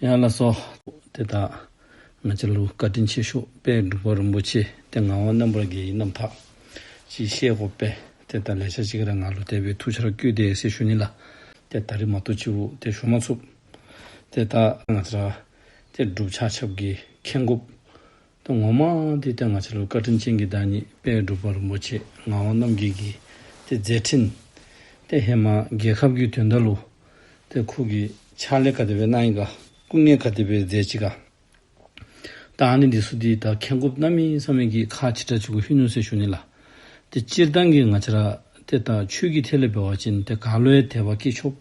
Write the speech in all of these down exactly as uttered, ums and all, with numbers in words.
ཡ་ལགས་སོ། ཏེ་ད་ང་བཅས་ལུ་བཀའ་དྲིན་ཆེ་ཤོས་དཔལ་འབྲུག་པ་རིན་པོ་ཆེ་ཏེ་ངག་དབང་རྣམ་པར་རྒྱལ་གྱི་རྣམ་ཐར་ཅིག་བཤད་དགོ་པས། ཏེ་ད་ལེ་ཤ་ཅིག་ར་ང་ལུ་དེ་སྦེ་ཐུགས་ཆ་ར་བསྐྱེད་དེ་ཟེར་ཞུ་ནི་ལགས། ཏེ་ད་རིས་མ་གཏོགས་ཅིག་ཏེ་ཞུ་མ་ཚུགས། ཏེ་ད་ང་བཅས་ར་ཏེ་འབྲུག་ཆ་ཁྱབ་ཀྱིས་མཁྱེན་དགོཔ་ད་ངོ་མ་འདི་ཏེ་ང་བཅས་ལུ་བཀའ་དྲིན་ཅན་གྱི་བདག་ཉིད་དཔལ་འབྲུག་པ་རིན་པོ་ཆེ་ངག་དབང་རྣམ་རྒྱལ་གྱི་ཏེ་མཛད་འཕྲིན། ཏེ་ཧེ་མ་རྒྱལ་ཁབ་ཀྱི་དོན་དག་ལུ་ཏེ་ཁོ་གིས་ཕྱག་ལཱ་ག་དེ་སྦེ་གནང་ཡི་ག། སྐུ་ངལ་ག་དེ་སྦེ་མཛད་ཅི་ག། ད་ཨ་ནི་འདི་ཚུ་འདི་ད་མཁྱེན་དགོཔ་གནམ་མེད་ས་མེད་ཀྱི་ཁག་ཆེ་དྲགས་ཅིག་གུ་ལྷོད་ནུག་ཟེར་ཞུ་ནི་ལགས། ཏེ་སྤྱིར་བཏང་གི་ང་བཅས་ར་ཏེ་ད་ཆོས་ཀྱི་ཐད་ལས་འབད་བ་ཅིན་ཏེ་ག་ལུ་ཡང་དད་པ་སྐྱེ་ཆོགཔ་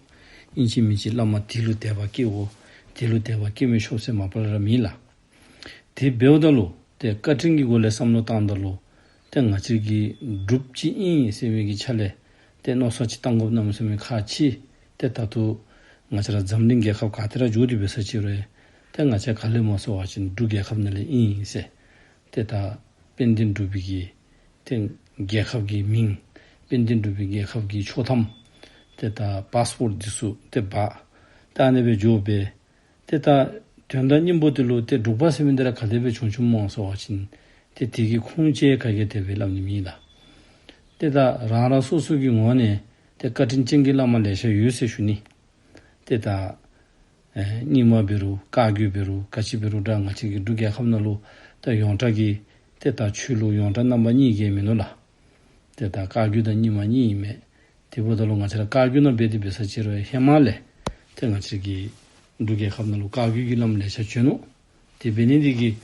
ཨིན་ཅི་མིན་ཅི་བླ་མ་འདི་ལུ་དད་པ་སྐྱེ་དགོ། འདི་ལུ་དད་པ་སྐྱེ་མི་ཆོག་ཟེར་མ་པ་ལས་ར་མེད་ལགས། དེ་འབདཝ་ད་ལུ་ཏེ་བཀའ་དྲིན་གྱི་སྒོ་ལས་བསམ་བློ་བཏངམ་ད་ལུ་ཏེ་ང་བཅས་ཀྱི་འབྲུགཔ་ཅིག་ཨིན་ཟེར་མི་གི་ཆ་ལས་ཏེ་མནོ་བསམ་ཅིག་བཏང་དགོཔ་གནམ་མེད་ས་མེད་ཁག་ཆེ། ཏེ་ད་ལྟོ་ང་བཅས་ར་འཛམ་གླིང་རྒྱལ་ཁབ་ག་ཏེ་ར་འགྱོ་སྟེ་འབད་ས་ཅིག་རུང་ཏེ་ང་བཅས་ག་ལས་སྨོ་ཟེར་བ་ཅིན་འབྲུག་རྒྱལ་ཁབ་ནང་ལས་ཨིན་ཟེར། ཏེ་ད་དཔལ་ལྡན་འབྲུག་པའི་གི་ཏེ་རྒྱལ་ཁབ་ཀྱི་མིང་དཔལ་ལྡན་འབྲུག་པའི་རྒྱལ་ཁབ་ཀྱི་ཆོག་ཐམ་ཏེ་ད་པཱསི་པོརཊ་འདི་ཚུ་ཏེ་འབག་ད་ཨ་ནི་སྦེ་འགྱོ་སྦེ། ཏེ་ད་དོན་དག་སྙིང་པོ་དེ་ལུ་ཏེ་འབྲུག་པ་ཟེར་མི་འདི་ར་ག་དེ་སྦེ་བྱུང་བྱུངམ་སྨོ་ཟེར་བ་ཅིན་ཏེ་དེ་གི་ཁུངས་བཅས་ག་གིས་དེ་སྦེ་སླབ་ནི་མེད་ལགས། ཏེ་ད་རང་རང་སོ་སོ་གི་ངོས་ནས་ཏེ་བཀའ་དྲིན་ཅན་གྱི་བླ་མ་ལེ་ཤ་ཡོད་ཟེར་ཞུ་ནི། ཏེ་ད་ཨེ་རྙིང་མ་འབད་རུང་བཀའ་བརྒྱུད་འབད་རུང་ག་ཅི་འབད་རུང་འདྲ་ང་བཅས་ཀྱི་འབྲུག་རྒྱལ་ཁབ་ནང་ལུ་ད་ཡོངས་གྲགས་ཀྱི་ཏེ་ད་ཆོས་ལུགས་ཡོངས་གྲགས་རྣམ་པ་གཉིས་ཀྱི་མིན་ནུག་ལགས། ཏེ་ད་བཀའ་བརྒྱུད་དང་རྙིང་མ་གཉིས་ཨིན་མས། དེ་འབདཝ་ད་ལུ་ང་བཅས་ར་བཀའ་བརྒྱུད་ནང་འབད་དེ་འབད་ས་ཅིག་རུང་ཧེ་མ་ལས་ཏེ་ང་བཅས་ཀྱི་འབྲུག་རྒྱལ་ཁབ་ནང་ལུ་བཀའ་བརྒྱུད་ཀྱི་བླམ་ལེ་ཤ་བྱོན་ནུག། དེ་འབད་ནི་འདི་གིས་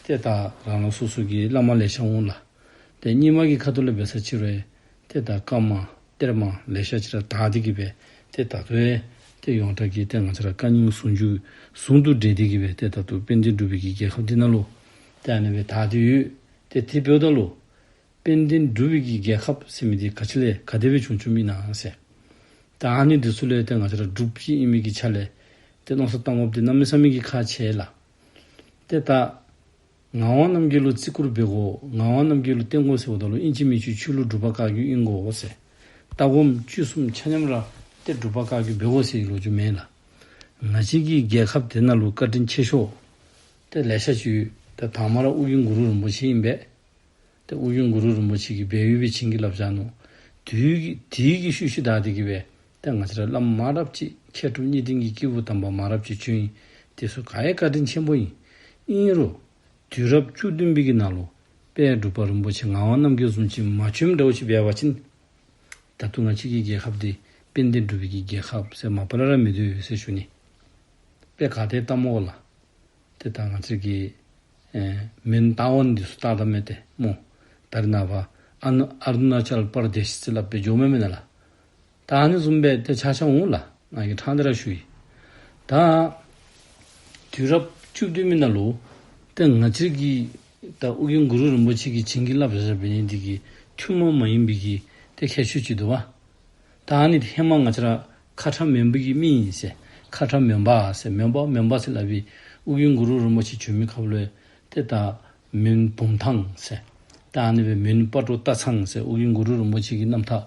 ཏེ་ད་རང་རང་སོ་སོ་གི་བླ་མ་ལེ་ཤ་འོང་ལགས། ཏེ་རྙིང་མ་གི་ཁ་ཐུག་ལས་འབད་ས་ཅིག་རུང་ཏེ་ད་ཀརྨ་གཏེར་མ་ལེ་ཤ་ཅིག་ར་དར་ཏེ་གི་སྦེ་ཏེ་ད་ལྟོ་ཡང་ཏེ་ཡོངས་གྲགས་ཀྱི་ཏེ་ང་བཅས་ར་བཀའ་རྙིང་ཟུང་འཇུག་ཟུང་དུ་འབྲེལ་ཏེ་གི་སྦེ་ཏེ་ད་ལྟོ་དཔལ་ལྡན་འབྲུག་པའི་གི་རྒྱལ་ཁབ་འདི་ནང་ལུ་ཏེ་ཨ་ནི་སྦེ་དར་ཏེ་ཡོད། ཏེ་དེ་འབདཝ་ད་ལུ་དཔལ་ལྡན་འབྲུག་པའི་གི་རྒྱལ་ཁབ་ཟེར་མི་འདི་ག་ཅི་ལས་ག་དེ་སྦེ་བྱུང་བྱུངམ་ཨིན་ན་ཟེར། ད་ཨ་ནི་འདི་ཚུ་ལས་ཏེ་ང་བཅས་ར་འབྲུགཔ་ཅིག་ཨིན་མི་གི་ཆ་ལས་ཏེ་མནོ་བསམ་བཏང་དགོཔ་འདི་གནམ་མེད་ས་མེད་ཀྱི་ཁག་ཆེ་ལགས། ཏེ་ད་ངག་དབང་རྣམ་རྒྱལ་ལུ་བརྩི་བཀུར་འབད་དགོ། ངག་དབང་རྣམ་རྒྱལ་ལུ་བརྟེན་དགོ་ཟེརཝ་ད་ལུ་ཨིན་ཅི་མིན་ཅི་ཆོས་ལུགས་འབྲུག་པ་བཀའ་བརྒྱུད་ཨིན་དགོ་ཟེར། ལྟ་སྒོམ་སྤྱོད་གསུམ་ཆ་མཉམ་ར་ཏེ་འབྲུག་པ་བཀའ་བརྒྱུད་འབད་དགོ་ཟེར་བའི་ལོ་རྒྱུས་མེན་ལགས། ང་བཅས་ཀྱི་རྒྱལ་ཁབ་འདི་ནང་ལུ་བཀའ་དྲིན་ཆེ་ཤོས་ཏེ་ལེ་ཤ་ཅིག་ཡོད། ཏེ་དང་པ་ར་ཨོ་རྒྱན་གུ་རུ་རིན་པོ་ཆེ་ཨིན་པས། ཏེ་ཨོ་རྒྱན་གུ་རུ་རིན་པོ་ཆེ་གིས་སྦས་ཡུལ་སྦེ་བྱིན་གྱིས་བརླབས་བཞག་ནུག། དེ་གི་དེ་གི་ཤུལ་ཤུལ་བདའ་སྟེ་གི་སྦེ་ཏེ་ང་བཅས་ར་བླམ་མང་རབས་ཅིག་མཁས་གྲུབ་གཉིས་ལྡན་གྱི་སྐྱེས་བུ་དམ་པ་མང་རབས་ཅིག་བྱོན་ཡི། དེ་ཚུ་ག་ཡང་བཀའ་དྲིན་ཆེན་པོ་ཨིན། ཨིན་རུང་དུས་རབས་བཅུ་བདུན་པའི་གི་ནང་ལུ་དཔལ་འབྲུག་པ་རིན་པོ་ཆེ་ངག་དབང་རྣམ་རྒྱལ་བཟུམ་ཅིག་མ་བྱོནམ་འདྲཝ་ཅིག་འབད་བ་ཅིན་ད་ལྟོ་ང་བཅས་ཀྱི་རྒྱལ་ཁབ་འདི་དཔལ་ལྡན་འབྲུག་པའི་གི་རྒྱལ་ཁབ་ཟེར་མ་པ་ལས་ར་མི་འདུག་ཟེར་ཞུ་ནི། དཔེ་ག་དེ་བལྟཝ་སྨོ་ལགས། ཏེ་ད་ང་བཅས་ཀྱི་ཨེ་མོན་རྟ་དབང་འདི་ཚུ་བལྟ་བལྟ་མས་ཏེ་སྨོ། ད་རེས་ནངས་པ་ཨ་ནུ་ཨ་རུ་ན་ཅལ་པར་དེཤ་ཟེར་སླབ་སྦེ་འགྱོཝ་མས་མེན་ན་ལགས། ད་ཨ་ནི་བཟུམ་སྦེ་ཏེ་ཆགས་ཆགསཔ་འོང་ལགས། ང་གིས་ཕྲང་སྟེ་ར་ཞུ་ཡི། ད་དུས་རབས་བཅུ་བདུན་པའི་ནང་ལུ་ཏེ་ང་བཅས་ཀྱི་ད་ཨོ་རྒྱན་གུ་རུ་རིན་པོ་ཆེ་གིས་བྱིན་གྱིས་བརླབས་བཞག་པའི་ནི་འདི་གིས་ཐུན་མོང་མ་ཡིན་པའི་གི་ཏེ་ཁྱད་ཆོས་ཅིག་འདུག་པ། ད་ཨ་ནི་ཧེ་མ་ང་བཅས་ར་ཁ་ཁྲ་མོན་པ་གི་མི་ཨིན་ཟེར། ཁ་ཁྲ་མོན་པ་ཟེར་མོན་པ་མོན་པ་ཟེར་སླབ་པའི་ཨོ་རྒྱན་གུ་རུ་རིན་པོ་ཆེ་བྱོན་མི་སྐབས་ལུ་ཏེ་ད་མོན་བུམ་ཐང་ཟེར། ད་ཨ་ནི་སྦེ་མོན་སྤ་གྲོ་སྟག་ཚང་ཟེར་ཨོ་རྒྱན་གུ་རུ་རིན་པོ་ཆེ་གི་རྣམ་ཐར་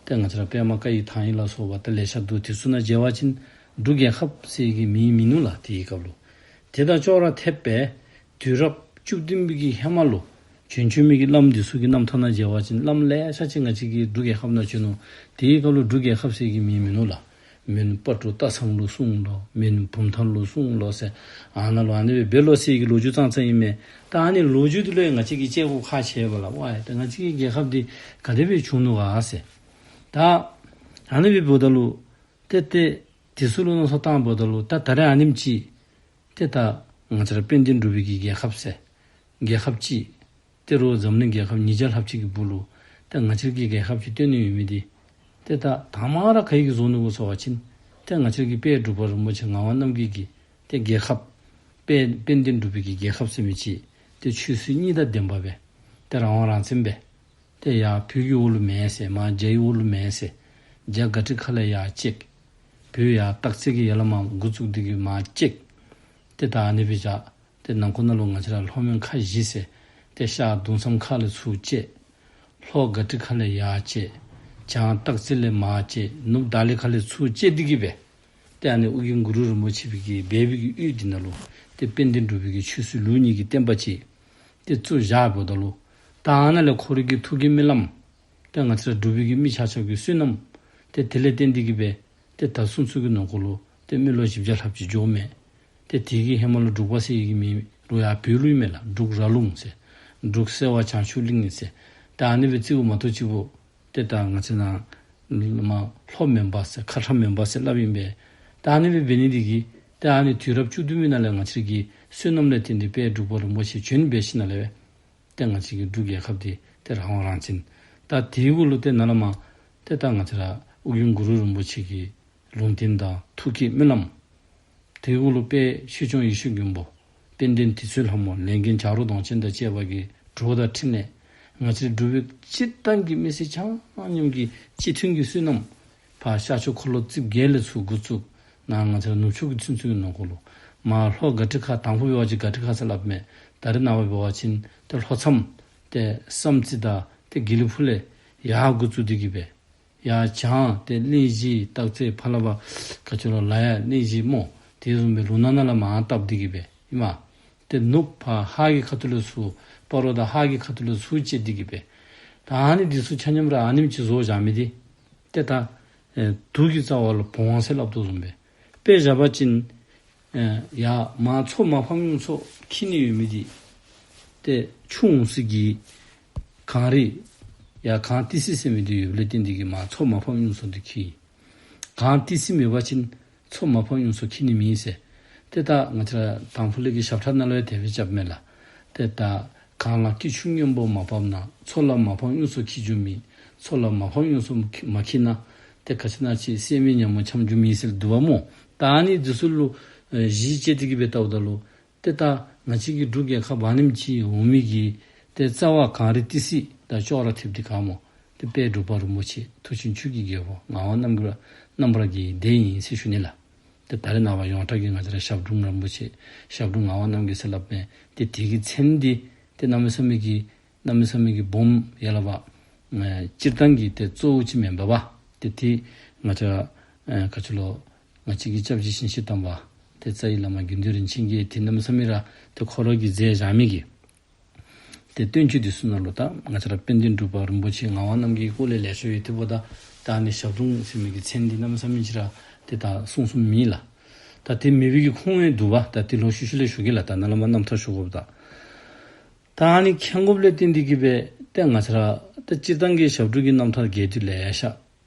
ཏེ་ང་བཅས་ར་པདྨ་བཀའ་ཡི་ཐང་ཡིག་ལ་སོགས་པ་ཏེ་ལེ་ཤ་འདུག། དེ་ཚུ་ནང་མཇལ་བ་ཅིན་འབྲུག་རྒྱལ་ཁབ་ཟེར་གྱི་མིང་མིན་ནུག་ལགས་དེའི་སྐབས་ལུ། དེ་དང་ཅོག་ར་འཐདཔ་སྦེ་དུས་རབས་བཅུ་བདུན་པའི་གི་ཧེ་མ་ལུ་བྱོན་བྱོན་མི་གི་བླམ་འདི་ཚུ་གི་རྣམ་ཐར་ནང་མཇལ་བ་ཅིན་བླམ་ལེ་ཤ་ཅིག་ང་བཅས་ཀྱི་འབྲུག་རྒྱལ་ཁབ་ནང་བྱོན་ནུག། དེའི་སྐབས་ལུ་འབྲུག་རྒྱལ་ཁབ་ཟེར་གྱི་མིང་མིན་ནུག་ལགས། མོན་སྤ་གྲོ་སྟག་ཚང་ལུ་སོང་ལོ། མོན་བུམ་ཐང་ལུ་སོང་ལོ་ཟེར། ཨ་ནཱ་ལུ་ཨ་ནི་སྦེ་འབད་ལོ་ཟེར་གྱི་ལོ་རྒྱུས་ཙང་ཙང་ཨིན་མས། ད་ཨ་ནི་ལོ་རྒྱུས་འདི་ལུ་ཡང་ང་བཅས་ཀྱིས་དཔྱད་དགོཔ་ཁག་ཆེ་བས་ལགས། ཝའི་ད་ང་བཅས་ཀྱི་རྒྱལ་ཁབ་འདི་ག་དེ་སྦེ་བྱུང་ནུག་ག་ཟེར། ད་ཨ་ནི་སྦེ་འབདཝ་ད་ལུ་ཏེ་ཏེ་དེ་ཚུ་ལུ་མནོ་བསམ་བཏངམ་ད་ལུ་ད་ད་རེས་ཨ་ནེམ་ཅིག་ཏེ་ད་ང་བཅས་ར་དཔལ་ལྡན་འབྲུག་པའི་གི་རྒྱལ་ཁབ་ཟེར་རྒྱལ་ཁབ་ཅིག་ཏེ་རོགས་འཛམ་གླིང་རྒྱལ་ཁབ་ཉིས་བརྒྱ་ལྷགཔ་ཅིག་གི་སྦུག་ལུ་ཏེ་ང་བཅས་ཀྱི་རྒྱལ་ཁབ་ཅིག་སྟོན་ནི་ཡོད་མི་འདི་ཏེ་ད་དང་པ་ར་ག་གིས་བཟོ་ནུག་གོ་ཟེར་བ་ཅིན་ཏེ་ང་བཅས་ཀྱི་དཔལ་འབྲུག་པ་རིན་པོ་ཆེ་ངག་དབང་རྣམ་རྒྱལ་གྱིས་ཏེ་རྒྱལ་ཁབ་དཔལ་དཔལ་ལྡན་འབྲུག་པའི་གི་རྒྱལ་ཁབ་ཟེར་མི་ཅིག་ཏེ་ཆོས་སྲིད་གཉིས་དང་ལྡན་པ་སྦེ་ཏེ་རང་དབང་རང་བཙན་སྦེ་ཏེ་ཡར་བོད་ཀྱི་འོག་ལུ་མེན་ཟེར། མར་རྒྱ་ཡི་འོག་ལུ་མེན་ཟེར། རྒྱ་གར་གྱི་ཁ་ལས་ཡར་བཅད། བོད་ཡར་སྟག་རྩེ་གི་ཡར་ལས་མར་འགོ་བཙུགས་ཏེ་གི་མར་བཅད། ཏེ་ད་ཨ་ནི་སྦེ་བཞག། ཏེ་ནང་འཁོད་ནང་ལུ་ང་བཅས་ར་ལྷོ་མོན་ཁ་བཞི་ཟེར་ཏེ་ཤར་གདུང་བསམ་ཁ་ལས་ཚུར་བཅད། ལྷོ་སྒ་སྒྲིག་ཁ་ལས་ཡར་བཅད། བྱང་སྟག་རྩེ་ལས་མར་བཅད། ནུབ་དར་ལས་ཁ་ལས་ཚུར་བཅད་དེ་གི་སྦེ་ ཏེ་ཨ་ནི་ཨོ་རྒྱན་གུ་རུ་རིན་པོ་ཆེ་གིས་འབད་བའི་གི་ཡུལ་འདི་ནང་ལུ་ཏེ་དཔལ་ལྡན་འབྲུག་པའི་གི་ཆོས་སྲིད་ལུགས་གཉིས་ཀྱི་བསྟན་པ་ཅིག་ཏེ་བཙུགས་བཞགཔ་ད་ལུ་ད་ཨ་ནཱ་ལས་ཁོ་རའི་གི་ཐུགས་ཀྱི་རྨི་ལམ་ཏེ་ང་བཅས་ར་འབྲུག་པའི་གི་མི་ཆ་ཁྱབ་ཀྱི་བསོད་ནམས་ཏེ་དེ་ལས་བརྟེན་ཏེ་གིས་སྦེ་ཏེ་ད་སོང་ཚུན་གྱི་ནང་འཁོད་ལུ་ཏེ་མི་ལོ་བཞི་བརྒྱ་ལྷགཔ་ཅིག་འགྱོཝ་མས། ཏེ་དེ་གི་ཧེ་མ་ལུ་འབྲུག་པ་ཟེར་བའི་གི་མིང་ལུ་ཡང་བོད་ལུ་ཨིན་མས་ལགས། འབྲུག་ར་ལུང་ཟེར། འབྲུག་སེ་བ་བྱང་ཆུབ་གླིང་ཟེར། ད་ཨ་ནི་སྦེ་བརྩིཝ་མ་གཏོགས་ཅིག་པོ་ཏེ་ད་ང་བཅས་ནཱ་མར་ལྷོ་མོན་པ་ཟེར་ཁ་ཁྲ་མོན་པ་ཟེར་སླབ་ཨིན་པས། ད་ཨ་ནི་སྦེ་འབད་ནི་འདི་གིས་ཏེ་ཨ་ནི་དུས་རབས་བཅུ་བདུན་པའི་ནང་ལས་ང་བཅས་ཀྱི་བསོད་ནམས་ལས་བརྟེན་ཏེ་དཔལ་འབྲུག་པ་རིན་པོ་ཆེ་བྱོན་འབད་ཞིནམ་ལས་སྦེ་ཏེ་ང་བཅས་ཀྱི་འབྲུག་རྒྱལ་ཁབ་འདི་ཏེ་རང་དབང་རང་བཙན། ད་དེའི་གུ་ལུ་ཏེ་ནཱ་ལས་མར་ཏེ་ད་ང་བཅས་ར་ཨོ་རྒྱན་གུ་རུ་རིན་པོ་ཆེ་གི་ལུང་བསྟན་དང་ཐུགས་ཀྱི་རྨི་ལམ། དེའི་གུ་ལུ་དཔལ་ཆོས་སྐྱོང་ཡེ་ཤེས་མགོན་པོ། དཔལ་ལྡན་དུད་སོལ་ལྷ་མོ། ལས་མགོན་བྱ་རོག་གདོང་ཅན་དང་བཅས་པ་གི་གྲོགས་དང་འཕྲིན་ལས། ང་བཅས་འབྲུག་པའི་སྤྱིར་བཏང་གི་མི་སེར་ཆ་མཉམ་གྱི་སྤྱི་མཐུན་གྱི་བསོད་ནམས། ཕར་ཤར་ཕྱོགས་འཁོར་ལོ་རྩིབས་བརྒྱད་ལས་ཚུར་འགོ་བཙུགས། ནཱ་ང་བཅས་ར་ནུབ་ཕྱོགས་ཀྱི་ཚུན་ཚོད་ཀྱི་ནང་འཁོད་ལུ་མར་ལྷོ་སྒ་ཊི་ཁ། དང་ཕུ་འབད་བ་ཅིན་སྒ་ཊི་ཁ་ཟེར་སླབ་མས། ད་རེས་ནངས་པ་འབད་བ་ཅིན་ཏེ་ལྷོ་མཚམས་ཏེ་བསམ་རྩེ་དང་ཏེ་དགེ་ལེགས་ཕུག་ལས་ཡར་འགོ་བཙུགས་ཏེ་གིས་སྦེ་ཡར་བྱང་ཏེ་གླིང་བཞི་སྟག་རྩེ་ཕར་ལས་ཕར་ག་ཅི་ལོ་ལ་ཡ་གླིང་བཞི་སྨོ། དེ་བཟུམ་སྦེ་ལུང་ནག་ནང་ལས་མར་བཏབ་སྟེ་གིས་སྦེ་ཨིན་མས། ཏེ་ནུབ་ཕར་ཧཱ་གི་ཁ་ཐུག་ལས་ཚུར་སྤ་རོ་དང་ཧཱ་གི་ཁ་ཐུག་ལས་ཚུར་བཅད་དེ་གིས་སྦེ། ད་ཨ་ནི་འདི་ཚུ་ཆ་མཉམ་ར་ཨ་ནེམ་ཅིག་བཟོ་བཞག་མི་འདི་ཏེ་ད་ཨེ་དུག་གི་རྩ་བ་ལུ་བོང་བ་ཟེར་སླབ་དོ་བཟུམ་སྦེ་དཔེ་བཞག་པ་ཅིན་ཨེ་ཡར་མར་མཚོ་མ་ཕམ་གཡུ་མཚོ་འཁྱིལ་ནི་ཡོད་མི་འདི་ཏེ་ཆུ་འོང་ས་གི་གངས་རི་ཡར་གངས་ཏི་སེ་ཟེར་མི་འདི་ཡོདཔ་ལས་བརྟེན་ཏེ་གིས་མར་མཚོ་མ་ཕམ་གཡུ་མཚོ་འདི་འཁྱིལ། གངས་ཏི་སེ་མེད་པ་ཅིན་མཚོ་མ་ཕམ་གཡུ་མཚོ་འཁྱིལ་ནི་མེད་ཟེར། ཏེ་ད་ང་བཅས་ར་དང་ཕུ་ལས་ཀྱི་ཞབས་ཁྲ་ནང་ལུ་ཡང་དེ་སྦེ་རྐྱབ་མས་ལགས། ཏེ་ད་གངས་ལ་སྐྱིད་ཆུ་སྔོན་པོ་མ་བབས་ན། མཚོ་ལ་མ་ཕམ་གཡུ་མཚོ་འཁྱིལ་རྒྱུ་མེད། མཚོ་ལ་མ་ཕམ་གཡུ་མཚོ་མ་འཁྱིལ་ན། ཏེ་ག་ཅི་ན་ཅིག་སད་མི་ཉ་མོ་འཁྱམ་རྒྱུ་མེད་ཟེར་འདུག་པ་སྨོ། ད་ཨ་ནི་འདི་ཚུ་ལུ་ཨེ་གཞི་བཅས་ཏེ་གིས་སྦེ་བལྟཝ་ད་ལུ་ཏེ་ད་ང་བཅས་ཀྱི་འབྲུག་རྒྱལ་ཁབ་ཨ་ནེམ་ཅིག་འོང་མི་གི་ཏེ་རྩ་བ་གངས་རི་ཏི་སེ་དང་ཅོག་ར་འཐདཔ་འདི་ག་སྨོ། ཏེ་དཔལ་འབྲུག་པ་རིན་པོ་ཆེ་མཐུ་ཆེན་ཆོས་ཀྱི་རྒྱལ་པོ་ངག་དབང་རྣམ་རྒྱལ་རྣམ་པར་རྒྱལ་བའི་སྡེ་ཨིན་ཟེར་ཞུ་ནི་ལགས། ཏེ་ད་རེས་ནངས་པ་ཡོངས་གྲགས་ཀྱི་ང་བཅས་ར་ཞབས་དྲུང་རིན་པོ་ཆེ་ཞབས་དྲུང་ངག་དབང་རྣམ་རྒྱལ་ཟེར་སླབ་མས། ཏེ་དེ་གི་མཚན་འདི་ཏེ་གནམ་མེད་ས་མེད་ཀྱི་གནམ་མེད་ས་མེད་ཀྱི་སྦོམ་ཡ་ལ་བ་ཨེ་སྤྱིར་བཏང་གི་ཏེ་གཙོ་བོ་ཅིག་མེན་པ་བ། ཏེ་དེ་ང་བཅས་ར་ཨེ་ག་ཅི་ལོ་ང་བཅས་ཀྱི་སྐྱབས་རྗེ་ཞིང་གཤེགས་དམ་པ་ཏེ་རྩ་བའི་བླ་མ་དགེ་འདུན་རིན་ཆེན་གྱིས་ཏེ་གནམ་མེད་ས་མེད་ར་ཏེ་ཁོ་ར་གིས་མཛད་བཞག་མི་གི་ཏེ་བསྟན་བཅོས་འདི་ཚུ་ནང་ལུ་ད་ང་བཅས་ར་དཔལ་ལྡན་འབྲུག་པ་རིན་པོ་ཆེ་ངག་དབང་རྣམ་རྒྱལ་གྱི་སྐོར་ལས་ལེ་ཤ་ཡོད། དེ་འབདཝ་ད་ད་ཨ་ནི་ཞབས་དྲུང་ཟེར་མི་གི་མཚན་འདི་གནམ་མེད་ས་མེད་ཅིག་ར་ཏེ་ད་གསུངས་གསུངསམ་མེད་ལགས། ད་དེ་མེད་པའི་གི་ཁུངས་ཡང་འདུག་པ། ད་དེ་ལོག་ཤུལ་ཤུལ་ལས་ཞུ་གེ་ལགས། ད་ནཱ་ལས་མར་རྣམ་ཐར་ཞུ་དགོཔ་ད། ད་ཨ་ནི་མཁྱེན་དགོཔ་ལས་བརྟེན་ཏེ་གིས་སྦེ་ཏེ་ང་བཅས་ར་ད་སྤྱིར་བཏང་གི་ཞབས་དྲུང་གི་རྣམ་ཐར་རྒྱས་བསྡུས་ལེ་ཤ་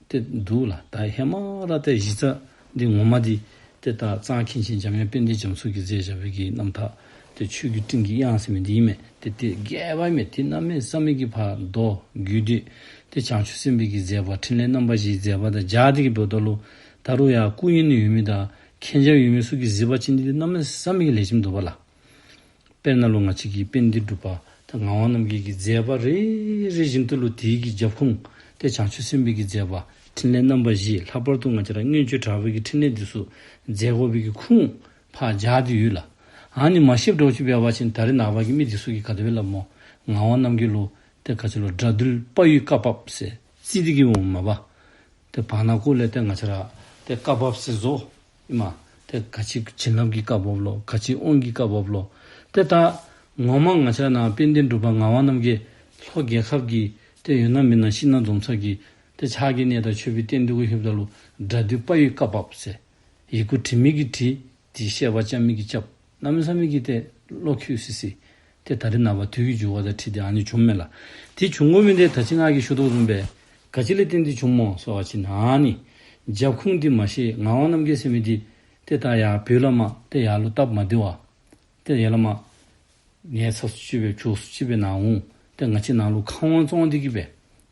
ཏེ་འདུག་ལགས། ད་ཧེ་མ་ར་ཏེ་གཞི་རྩ་འདི་ངོ་མ་འདི་ཏེ་ད་གཙང་མཁན་ཆེན་འཇམ་དབྱངས་དཔལ་ལྡན་རྒྱ་མཚོ་གིས་མཛད་བཞག་པའི་གི་རྣམ་ཐར་ཏེ་ཆོས་ཀྱི་སྤྲིན་གྱི་དབྱངས་ཟེར་མི་འདི་ཨིན་མས། ཏེ་དེ་རྒྱས་པ་ཨིན་མས། དེ་གནམ་མེད་ས་མེད་ཀྱི་ཕར་མདོ་རྒྱུད་སྡེ་ཏེ་བྱང་ཆུབ་སེམས་དཔའི་གི་མཛད་པ་འཕྲིན་ལས་རྣམ་པ་བཞིའི་མཛད་པ་དང་སྦྱར་ཏེ་གིས་འབདཝ་ད་ལུ་ད་རུང་ཡང་སྐུ་དབོན་ཡོད་མི་དང་མཁྱེན་རྒྱ་ཡོད་མི་ཚུ་གིས་གཟིགས་པ་ཅིན་འདི་གནམ་མེད་ས་མེད་ཀྱི་ལེགས་ཤོམ་འདུག་པ་ལགས། དཔེར་ན་ལུ་ང་བཅས་ཀྱི་དཔལ་ལྡན་འབྲུག་པ་ད་ངག་དབང་རྣམ་རྒྱལ་གྱི་མཛད་པ་རེ་རེ་བཞིན་དུ་ལུ་དེའི་གི་རྒྱབ་ཁུངས་ཏེ་བྱང་ཆུབ་སེམས་དཔའི་གི་མཛད་པ་འཕྲིན་ལས་རྣམ་པ་བཞི། ལྷག་པར་དུ་ང་བཅས་ར་མངོན་སྤྱོད་དྲག་པོའི་གི་འཕྲིན་ལས་འདི་ཚུ་མཛད་དགོ་པའི་གི་ཁུངས་ཕར་སྦྱར་ཏེ་ཡོད་ལགས། ཨ་ནི་མ་ཤེསཔ་འདྲཝ་ཅིག་འབད་བ་ཅིན་ད་རེས་ནངས་པ་གི་མི་འདི་ཚུ་གིས་ག་དེ་སྦེ་སླབ་སྨོ། ངག་དབང་རྣམ་རྒྱལ་ལུ་ཏེ་ག་ཅི་ལོ་དགྲ་འདུལ་དཔའ་བོའི་བཀའ་བབས་ཟེར་བརྩི་སྟེ་གིས་འོངམ་མས་པ། ཏེ་བར་ན་ཀོ་ལས་ཏེ་ང་བཅས་ར་ཏེ་བཀའ་བབས་ཟེར་བཟོ་ཨིན་མས། ཏེ་ག་ཅི་བྱིན་རླབས་ཀྱི་བཀའ་བབས་ལོ། ག་ཅི་དབང་གི་བཀའ་བབས་ལོ། ཏེ་ད་ངོ་མ་ང་བཅས་ར་ནཱ་དཔལ་ལྡན་འབྲུག་པ་ངག་དབང་རྣམ་རྒྱལ་ལྷོ་རྒྱལ་ཁབ་ཀྱི་ཏེ་ཡོད་ན་མེད་ན་ཤིང་ནགས་རྫོང་ཚ་གི་ཏེ་ཕྱག་གི་གནས་དང་མཆོད་པའི་རྟེན་འདི་གུ་ལྷོདཔ་ད་ལུ་དགྲ་འདུལ་དཔའ་བོའི་བཀའ་བབས་ཟེར་ཡི་གུ་བྲི་མི་གིས་བྲིས། ཏེ་བཤད་པ་རྐྱབ་མི་གིས་རྐྱབ། གནམ་མེད་ས་མེད་ཀྱི་ཏེ་བློ་འཁེལ་སི་སི། ཏེ་ད་རེས་ནངས་པ་དུས་ཀྱི་འགྱུར་བ་དང་འཁྲིལ་ཏེ་ཨ་ནི་བྱུངམ་མས་ལགས། དེ་བྱུང་དགོ་མི་འདི་ད་ཅི་ང་གིས་ཞུ་དོ་བཟུམ་སྦེ་ག་ཅི་ལས་བརྟེན་ཏེ་བྱུངམ་སྨོ་ཟེར་བ་ཅིན་ཨ་ནི་རྒྱབ་ཁུངས་འདི་མ་ཤེས། ངག་དབང་རྣམ་རྒྱལ་ཟེར་མི་འདི་ཏེ་ད་ཡར་བོད་ལས་མར་ཏེ་ཡར་ལུ་སྟབས་མ་བདེ་བར་ཏེ་ཡར་ལས་མར་ངལ་ཚ་སུ་ཅིག་སྦེ་བྱོག་སུ་ཅིག་སྦེ་ནཱ་འོང་། ཏེ་ང་བཅས་ནཱ་ལུ་ཁམས་དབང་བཙོང་སྟེ་གིས་སྦེ་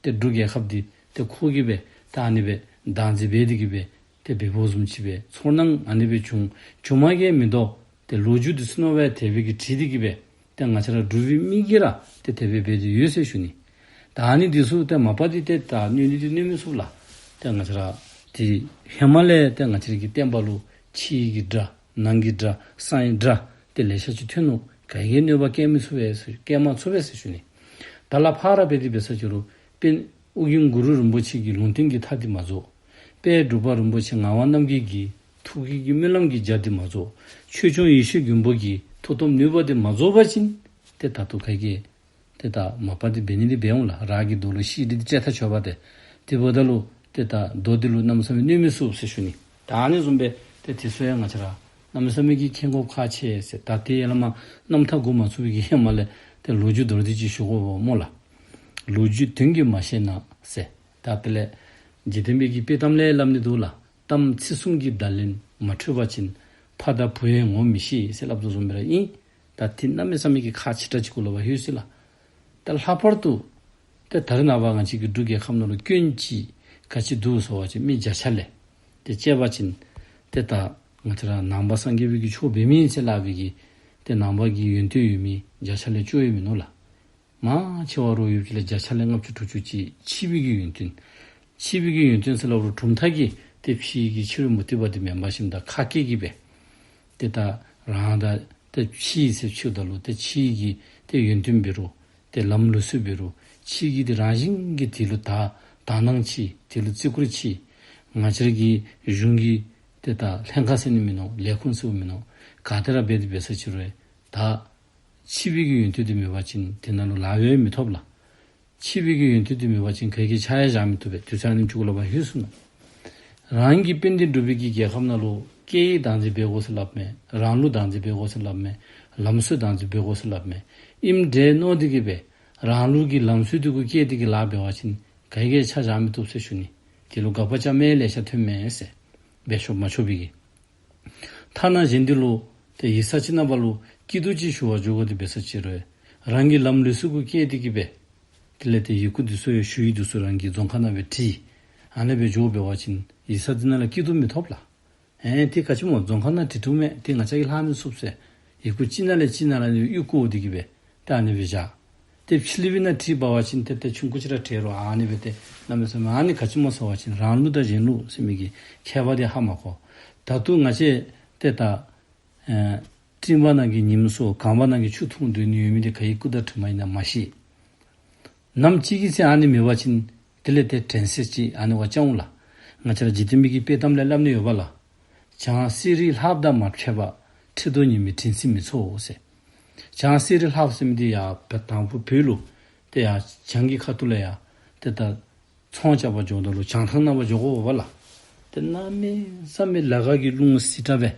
ཏེ་འབྲུག་རྒྱལ་ཁབ་འདི་ཏེ་ཁོ་གིས་སྦེ་ད་ཨ་ནི་སྦེ་བདག་འཛིན་འབད་དེ་གིས་སྦེ་ཏེ་འབདཝ་བཟུམ་ཅིག་སྦེ་ཚོར་སྣང་ཨ་ནི་སྦེ་བྱུང་། བྱུངམ་གིས་མི་དོ། ཏེ་ལོ་རྒྱུས་འདི་ཚུ་ནང་སྦེ་དེ་སྦེ་གི་བྲིས་ཏེ་གིས་སྦེ་ཏེ་ང་བཅས་ར་འབྲུག་པའི་མི་གིས་ར་ཏེ་དེ་སྦེ་འབད་དེ་ཡོད་ཟེར་ཞུ་ནི། ད་ཨ་ནི་འདི་ཚུ་ཏེ་མ་པ་འདི་ཏེ་ད་གནོད་ནི་འདི་གནོད་མི་ཚུགས་ལགས། ཏེ་ང་བཅས་ར་ཏེ་ཧེ་མ་ལས་ཏེ་ང་བཅས་ར་གི་བསྟན་པ་ལུ་ཕྱི་ཡི་གི་དགྲ་ནང་གི་དགྲ་གསང་བའི་དགྲ་ཏེ་ལེ་ཤ་ཅིག་ཐོན་ནུག། ག་གིས་གནོད་པ་བཀལ་མི་ཚུགས་པས་ཟེར་བཀལ་མ་ཚུགས་པས་ཟེར་ཞུ་ནི། ད་ལས་ཕར་ར་འབད་དེ་འབད་ས་ཅིག་རུང་དཔལ་ཨོ་རྒྱན་གུ་རུ་རིན་པོ་ཆེ་གི་ལུང་བསྟན་གྱི་མཐའ་འདི་མ་རྫོགས། དཔལ་འབྲུག་པ་རིན་པོ་ཆེ་ངག་དབང་རྣམ་རྒྱལ་གྱིས་ ཐུགས་ཀྱི་སྨོན་ལམ་གྱི་རྒྱ་འདི་མ་རྫོགས། ཆོས་སྐྱོང་ཡེ་ཤེས་མགོན་པོ་གི་མཐུ་སྟོབས་ནུས་པ་འདི་མ་རྫོགས་པ་ཅིན་ཏེ་ད་ལྟོ་ག་གིས་ཏེ་ད་མ་པ་འདི་འབད་ནི་འདི་འབད་འོང་ལགས། རང་གི་རྡོ་ལུ་ཤིག་འདི་འདི་སྤྲད་ད་ཆོག་པ་ཏེ། དེ་འབདཝ་ད་ལུ་ཏེ་ད་རྡོ་འདི་ལུ་གནམ་མེད་ས་མེད་གནོད་མི་ཚུགས་ཟེར་ཞུ་ནི། ད་ཨ་ནི་བཟུམ་སྦེ་ཏེ་དེ་ཚུ་ཡང་ང་བཅས་ར་གནམ་མེད་ས་མེད་ཀྱི་མཁྱེན་དགོཔ་ཁག་ཆེ་ཟེར། ད་ཏེ་ཡ་ལ་མ་རྣམ་ཐར་འགོ་མ་ཚུགས་པའི་གི་ཧེ་མ་ལས་ཏེ་ལོ་རྒྱུས་མདོར་བསྡུས་ཅིག་ཞུ་དགོ་པས་སྨོ་ལགས། ལོ་རྒྱུས་དོན་གྱིས་མ་ཤེས་ན་ཟེར། ད་དེ་ལས་འཇིག་རྟེན་པའི་གི་དཔྱེ་གཏམ་ལས་སླབ་ནི་འདུག་ལགས། གཏམ་ཚིག་གསུམ་གྱི་བརྡ་ལན་མ་འཕྲོད་པ་ཅིན་ཕ་དང་བུ་ཡང་ངོ་མི་ཤེས་ཟེར་སླབ་དོ་བཟུམ་སྦེ་ར་ཨིན། ད་འདི་གནམ་མེད་ས་མེད་ཀྱི་ཁག་ཆེ་དྲགས་ཅིག་གུ་ལུ་འབད་ཡོད་ཟེར་ལགས། ད་ལྷག་པར་དུ་ཏེ་ད་རེས་ནངས་པ་ང་བཅས་ཀྱི་འབྲུག་རྒྱལ་ཁབ་ནང་ལུ་སྐྱོན་ཅིག་ག་ཅི་འདུག་ཟེར་བ་ཅིན་མི་བརྒྱ་ཆ་ལས་ཏེ་དཔྱད་པ་ཅིན་ཏེ་ད་ང་བཅས་ར་ནང་པ་སངས་རྒྱས་པའི་གི་ཆོས་འབད་མི་ཟེར་སླབ་པའི་གི་ཏེ་ནང་པ་གི་ཡོན་ཏན་ཡོད་མི་བརྒྱ་ཆ་ལས་བཅོ་ཡོད་མིན་ནུག་ལགས། མང་ཆེ་བ་རོགས་ཡོད་ཀྱི་ལས་བརྒྱ་ཆ་ལས་ལྔ་བཅུ་དྲུག་ཅུ་ཅིག་ཕྱི་པའི་གི་ཡོན་ཏན། ཕྱི་པའི་གི་ཡོན་ཏན་ཟེར་སླབ་རུང་གྲུབ་མཐའ་གིས་ཏེ་ཕྱི་གི་ཕྱི་རོལ་མུ་སྟེགས་པ་འདི་མེན་པར་ཞིནམ་ད་ཁ་སྐད་ཀྱིས་སྦེ་ཏེ་ད་རང་ད་ཏེ་ཕྱི་ཟེར་ཞུཝ་ད་ལུ་ཏེ་ཕྱི་གི་ཏེ་ཡོན་ཏན་འབད་རུང་ཏེ་ལམ་ལུགས་སྲོལ་འབད་རུང་ཕྱི་གི་ཏེ་རང་བཞིན་གྱིས་དེ་ལུ་ད་དག་སྣང་ཆེ། དེ་ལུ་བརྩི་བཀུར་ཆེ། ང་བཅས་ར་གི་གཞུང་གི་ཏེ་ད་ལྷན་ཁག་ཟེར་ནི་མིན་ནུག། ལས་ཁུངས་ཟེར་མིན་ནུག། ག་ཏེ་ར་འབད་དེ་འབད་ས་ཅིག་རུང་ད་ཕྱི་པའི་གི་ཡོན་ཏན་འདི་མེད་པ་ཅིན་དེ་ནང་ལུ་ལཱ་འབད་མི་ཐོབ་ལགས། ཕྱི་པའི་གི་ཡོན་ཏན་འདི་མེད་པ་ཅིན་ག་གིས་ཕྱག་ཡང་བཞག་མི་བཏུབ་པས། དུས་ཚོད་ཨ་ནེམ་ཅིག་གུ་ལུ་འབད་ཡོད་ཟེར་ནུག། རང་གི་དཔལ་ལྡན་འབྲུག་པའི་གི་རྒྱལ་ཁབ་ནང་ལུ་སྐད་ཡིག་བདག་འཛིན་འབད་དགོ་ཟེར་སླབ་མས། རང་ལུགས་བདག་འཛིན་འབད་དགོ་ཟེར་སླབ་མས། ལམ་སྲོལ་བདག་འཛིན་འབད་དགོ་ཟེར་སླབ་མས། ཨིནམ་འདྲས་མནོ་སྟེ་གིས་སྦེ་རང་ལུགས་ཀྱི་ལམ་སྲོལ་འདི་གུ་བཀལ་ཏེ་གིས་ལཱ་འབད་བ་ཅིན་ག་གིས་ཕྱག་བཞག་མི་བཏུབ་ཟེར་ཞུ་ནི། དེ་ལུ་དགག་པ་རྐྱབ་མི་ལེ་ཤ་ཐོན་མས་ཟེར། འབད་ཆོག་མ་ཆོག་པའི་གི། ཐ་ན་གཞན་འདི་ལུ་ཏེ་ཡིག་ཚང་ཅིག་ནང་འབད་རུང་སྐྱིད་སྡུག་ཅིག་ཞུ་བར་འགྱོ་དགོ་དེ་འབད་ས་ཅིག་རུང་རང་གི་ལམ་ལུགས་སྲོལ་གུ་བཀལ་ཏེ་གིས་སྦེ་དེ་ལས་ཏེ་ཡི་གུ་འདི་ཚུ་ཡང་ཞུ་ཡིག་འདི་ཚུ་རང་གི་རྫོང་ཁ་ནང་སྦེ་བྲིས། ཨ་ནི་སྦེ་འགྱོ་འབད་བ་ཅིན་ཡིག་ཚང་འདི་ནང་ལུ་སྐྱིད་སྡུག་མི་ཐོབ་ལགས། ཨེ་ཏེ་ག་ཅི་སྨོ་རྫོང་ཁ་ནང་བྲིས་འདུག་མས། ཏེ་ང་བཅས་ཀྱིས་ལྷག་མི་ཚུགས་ཟེར། ཡི་གུ་ཅིག་ནང་ལས་ཅིག་ནང་ལུ་ཨ་ནི་གཡུག་བཀོ་སྟེ་གིས་སྦེ་ཏེ་ཨ་ནི་སྦེ་བཞག། ཏེ་ཕྱི་གླིང་པའི་ནང་བྲིས་འབད་བ་ཅིན་ཏེ་ཏེ་ཆུང་ཀུ་ཅིག་ར་བྲིས་རུང་ཨ་ནི་སྦེ་ཏེ་གནམ་མེད་ས་མེད། ཨ་ནི་ག་ཅི་སྨོ་ཟེར་བ་ཅིན་རང་ལུགས་དང་གཞན་ལུགས་ཟེར་མི་གི་ཁྱད་པར་འདི་ཧ་མ་གོ། ད་ལྟོ་ང་བཅས་ཏེ་ད་ཨེ་སྤྲིན་པ་ནང་གི་ཉིམ་སོར་གངས་པ་ནང་གི་ཆུ་འཐུང་སྡོད་ནི་ཡོད་མི་འདི་ག་གི་སྐུ་དྲིན་ཨིན་ན་མ་ཤེས། ནམ་ཅིག་གི་ཚེ་ཨ་ནི་མེད་པ་ཅིན་དེ་ལས་ཏེ་དྲན་ཤེས་ཅིག་ཨ་ནི་བ་ཅིན་འོང་ལགས། ང་བཅས་ར་འཇིག་རྟེན་པའི་གི་དཔྱེ་གཏམ་ལས་སླབ་ནི་ཡོད་པ་ལགས། བྱང་གསེར་རི་ལྷགཔ་དང་མ་ཕྱད་པ། ཁྲི་གདུགས་ཉི་མའི་དྲན་ཤེས་མི་འཚོ་ཟེར། བྱང་གསེར་རི་ལྷགཔ་ཟེར་མི་འདི་ཡར་བོད་དང་ཕུ་བོད་ལུ་ཏེ་ཡར་བྱང་གི་ཁ་ཐུག་ལས་ཡར་ཏེ་ད་ཚོང་རྐྱབ་པར་འགྱོཝ་ད་ལུ་བྱང་ཐང་ནང་འབད་འགྱོ་དགོ་པས་ལགས། ཏེ་གནམ་མེད་ས་མེད་ལ་ཁ་གི་རླུང་ལྕི་དྲགས་སྦེ།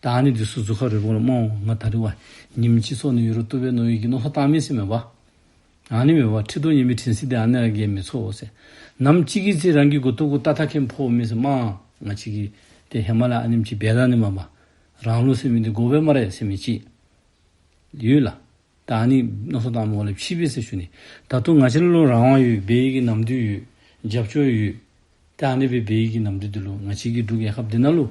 ད་ཨ་ནི་འདི་ཚུ་གཟུགས་ཁར་རེག་པ་ལུ་སྨོ་ང་ད་རིས་བ་ཉིམ་ཅིག་སོར་ནི་ཡོད་རུང་བཏུབ་པས་མནོ་བའི་གི་མནོ་བསམ་བཏང་མི་ཟེར་མེན་པ། ཨ་ནི་མེན་པ། ཁྲི་གདུགས་ཉི་མའི་དྲན་ཤེས་འདི་ཨ་ནི་ར་གིས་མི་འཚོ་ཟེར། ནམ་ཅིག་གི་ཚེ་རང་གི་མགུ་ཏོ་གུ་ཏག་ཏག་ཁེམ་ཕོག་མི་ཟེར་མས། ང་བཅས་ཀྱིས་ཏེ་ཧེ་མ་ལས་ཨ་ནེམ་ཅིག་འབད་ད་ནི་མ་པ། རང་ལུགས་ཟེར་མི་འདི་དགོ་པས་སྨ་རེ་ཟེར་མི་ཅིག་ཡོད་ལགས། ད་ཨ་ནི་མནོ་བསམ་བཏངམ་ལས་ཕྱི་པའི་ཟེར་ཞུ་ནི། ད་ལྟོ་ང་བཅས་ལུ་རང་དབང་ཡོད། འབད་ནི་གི་ནམ་དུས་ཡོད། རྒྱབ་སྐྱོར་ཡོད། ད་ཨ་ནི་སྦེ་འབད་ནི་གི་ནམ་དུས་འདི་ལུ་ང་བཅས་ཀྱི་འབྲུག་རྒྱལ་ཁབ་འདི་ནང་ལུ་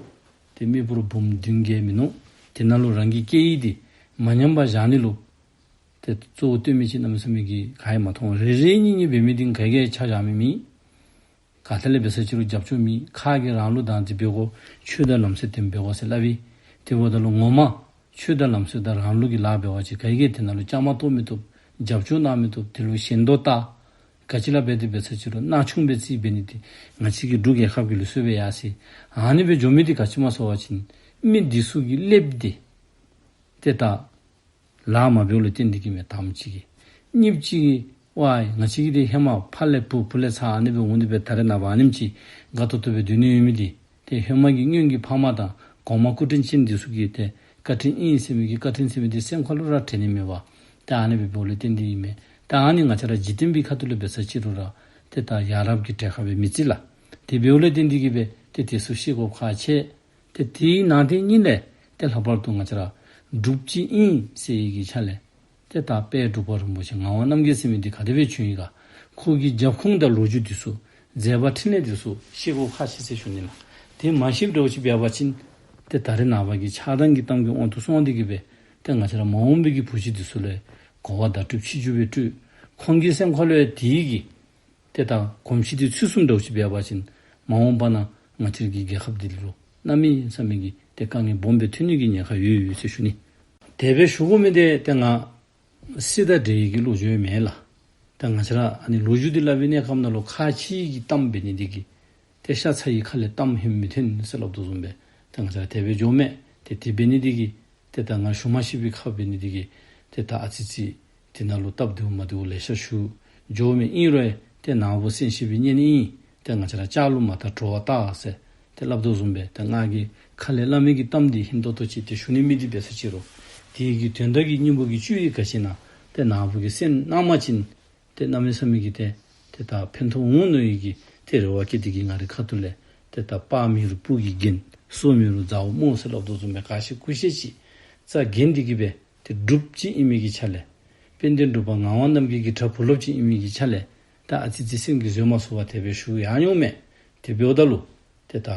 ཏེ་མི་འབོར་འབུམ་བདུན་བརྒྱད་མིན་ནུག། དེ་ནང་ལུ་རང་གི་སྐད་ཡིག་འདི་མ་ཉམས་པར་བཞག་ནི་ལུ་ཏེ་གཙོ་བོ་བཏོན་མི་ཅིག་གནམ་མེད་ས་མེད་ཀྱི་ག་ཡང་མ་མཐོང་། རེ་རེ་གཉིས་གཉིས་འབད་མི་འདི་ག་གིས་ཕྱག་བཞག་མི་མེད། ག་ཏེ་ལས་འབད་ས་ཅིག་རུང་རྒྱབ་སྐྱོར་མེད། ཁ་གིས་རང་ལུགས་བདག་འཛིན་འབད་དགོ། ཆོས་དང་ལམ་སྲོལ་དེམ་འབད་དགོ་ཟེར་སླབ་ཨིན། དེ་འབདཝ་ད་ལུ་ངོ་མ་ཆོས་དང་ལམ་སྲོལ་དང་རང་ལུགས་ཀྱི་ལཱ་འབད་བ་ཅིན་ག་གིས་དེ་ནང་ལུ་བཅའ་མར་གཏོགས་མི་བཏུབ། རྒྱབ་སྐྱོར་གནང་མི་བཏུབ། དེ་ལུ་ཞེན་ལྡོག་བལྟ། ག་ཅི་ལས་འབད་དེ་འབད་ས་ཅིག་རུང་ན་ཆུང་སྦེ་རྩིས་འབད་ནི་འདི་ང་བཅས་ཀྱི་འབྲུག་རྒྱལ་ཁབ་ཀྱི་ལུགས་སྲོལ་སྦེ་ཡར་སོ་ཡི། ཨ་ནི་སྦེ་འགྱོ་མི་འདི་ག་ཅི་སྨོ་ཟེར་བ་ཅིན་མི་འདི་ཚུ་གིས་སླབ་སྟེ་ཏེ་ད་ལཱ་མ་འབདཝ་ལས་བརྟེན་ཏེ་གིས་མས། དང་པ་ཅིག་གིས། གཉིས་པ་ཅིག་གིས་ཝའི་ང་བཅས་ཀྱི་འདི་ཧེ་མ་ཕ་ལས་བུ་བུ་ལས་ཚ་ཨ་ནི་སྦེ་འོང་སྟེ་སྦེ་ད་རེས་ནངས་པ་ཨ་ནེམ་ཅིག་དགའ་ཏོག་ཏོ་སྦེ་སྡོད་ནི་ཡོད་མི་འདི་ཏེ་ཧེ་མ་གི་སྔོན་གྱི་ཕ་མ་དང་གོང་མ་སྐུ་དྲིན་ཅན་འདི་ཚུ་གི་ཏེ་བཀའ་དྲིན་ཨིན་ཟེར་མི་གི་བཀའ་དྲིན་ཟེར་མི་འདི་སེམས་ཁ་ལུ་ར་དྲན་ནི་མེད་པར་ཏེ་ཨ་ནི་སྦེ་འབདཝ་ལས་བརྟེན་ཏེ་ཨིན་མས། ཏེ་ཨ་ནི་ང་བཅས་ར་འཇིག་རྟེན་པའི་ཁ་ཐུག་ལས་འབད་ས་ཅིག་རུང་ར་ཏེ་ད་ཡ་རབས་ཀྱི་གྲལ་ཁར་སྦེ་མི་རྩི་ལགས། དེ་འབདཝ་ལས་བརྟེན་ཏེ་གིས་སྦེ་ཏེ་དེ་ཚུ་ཤེས་དགོཔ་ཁག་ཆེ། ཏེ་དེའི་ནང་དེ་གཉིས་ལས་ཏེ་ལྷག་པར་དུ་ང་བཅས་ར་འབྲུགཔ་ཅིག་ཨིན་ཟེར་བའི་གི་ཆ་ལས་ཏེ་ད་དཔལ་འབྲུག་པ་རིན་པོ་ཆེ་ངག་དབང་རྣམ་རྒྱལ་ཟེར་མི་འདི་ག་དེ་སྦེ་བྱོན་ཡི་ག། ཁོ་གི་རྒྱབ་ཁུངས་དང་ལོ་རྒྱུས་འདི་ཚུ་མཛད་པ་འཕྲིན་ལས་འདི་ཚུ་ཤེས་དགོཔ་ཁག་ཆེ་ཟེར་ཞུ་ནི་ལགས། དེ་མ་ཤེསཔ་འདྲཝ་ཅིག་འབད་བ་ཅིན་ཏེ་ད་རེས་ནངས་པ་གི་ཆགས་སྡང་གི་གཏམ་གྱི་དབང་དུ་སོང་སྟེ་གིས་སྦེ་ཏེ་ང་བཅས་ར་མ་འོངས་པའི་གི་བུ་གཞི་འདི་ཚུ་ལུ་གོ་བ་བརྡ་སྤྲོད་ཕྱི་འགྱུར་སྦེ་སྤྲོད། ཁོང་གི་སེམས་ཁ་ལུ་ཡང་དེ་གི་ཏེ་ད་གོམས་གཤིས་འདི་ཚུད་སོངམ་འདྲཝ་ཅིག་འབད་བ་ཅིན་མ་འོངས་པ་ན་ང་བཅས་ཀྱི་རྒྱལ་ཁབ་འདི་ལུ་གནམ་མེད་ས་མེད་ཀྱི་ཏེ་དཀའ་ངལ་སྦོམ་སྦེ་ཐོན་ནི་གི་ཉེན་ཁ་ཡོད་ཡོད་ཟེར་ཞུ་ནི། དེ་སྦེ་ཞུ་དགོ་མི་འདི་ཏེ་ང་སྲིད་དང་འབྲེལ་བའི་གི་ལོ་རྒྱུས་མེན་ལགས། ད་ང་བཅས་ར་ཨ་ནི་ལོ་རྒྱུས་འདི་སླབ་པའི་གནས་སྐབས་ནང་ལུ་ཁ་ལྕེ་གིས་གཏམ་འབད་ནི་འདི་གིས་ཏེ་ཤ་ཚ་ཡི་ཁ་ལས་གཏམ་ཧེ་མ་མི་ཐོན་ཟེར་སླབ་དོ་བཟུམ་སྦེ། ཏེ་ང་བཅས་ར་དེ་སྦེ་འགྱོཝ་མས། ཏེ་དེ་འབད་ནི་འདི་གིས་ཏེ་ད་ང་ཞུ་མ་ཤེས་པའི་ཁ་འབད་ནི་འདི་གིས་ཏེ་ད་ཨ་ཙི་ཙི་དེ་ནང་ལུ་སྟབས་བདེཝ་མ་བདེཝ་ལེ་ཤ་ཞུ་འགྱོཝ་མས། ཨིན་རུང་ཏེ་ནཱ་བུ་གསན་ཤེས་པའི་གཉེན་ཨིན། ཏེ་ང་བཅས་ར་ལྕགས་ལུ་མ་བལྟ་བྲོ་བ་བལྟ་ཟེར་ཏེ་སླབ་དོ་བཟུམ་སྦེ་ཏེ་ང་གིས་ཁ་ལས་སླབ་མི་གི་གཏམ་འདི་ཧིང་ཏོག་ཏོ་ཅིག་ཏེ་ཞུ་ནི་མེད་དེ་འབད་ས་ཅིག་རུང་དེ་གི་དོན་དག་གི་སྙིང་པོ་གི་བཅུད་འདི་ག་ཅི་ཨིན་ན་ཏེ་ནཱ་བུ་གིས་གསན་གནང་པ་ཅིན་ཏེ་གནམ་མེད་ས་མེད་ཀྱི་ཏེ་ཏེ་ད་ཕན་ཐོགས་འོང་མནོ་ནི་གི་ཏེ་རེ་བ་བསྐྱེད་དེ་གིས་ང་རའི་ཁ་ཐུག་ལས་ཏེ་ད་པ་མེད་རུང་ཕུ་གིས་བརྒྱན། སོ་མེད་རུང་མཛའ་བོ་སྨོ་ཟེར་སླབ་དོ་བཟུམ་སྦེ་ག་ཤེས་གུ་ཤེས་ཅིག་རྩ་འགེངས་ཏེ་གིས་སྦེ་ཏེ་འབྲུགཔ་ཅིག་ཨིན་མི་གི་ཆ་ལས་དཔལ་ལྡན་འབྲུག་པ་ངག་དབང་རྣམ་རྒྱལ་གྱི་གྲྭ་བུ་སློབ་ཅིག་ཨིན་མི་གི་ཆ་ལས་ད་ཨ་ཙི་ཙི་སེམས་ཀྱིས་བཟོད་མ་ཚུགས་པར་དེ་སྦེ་ཞུ་ཡང་འོང་མས། དེ་འབདཝ་ད་ལུ་ཏེ་ད་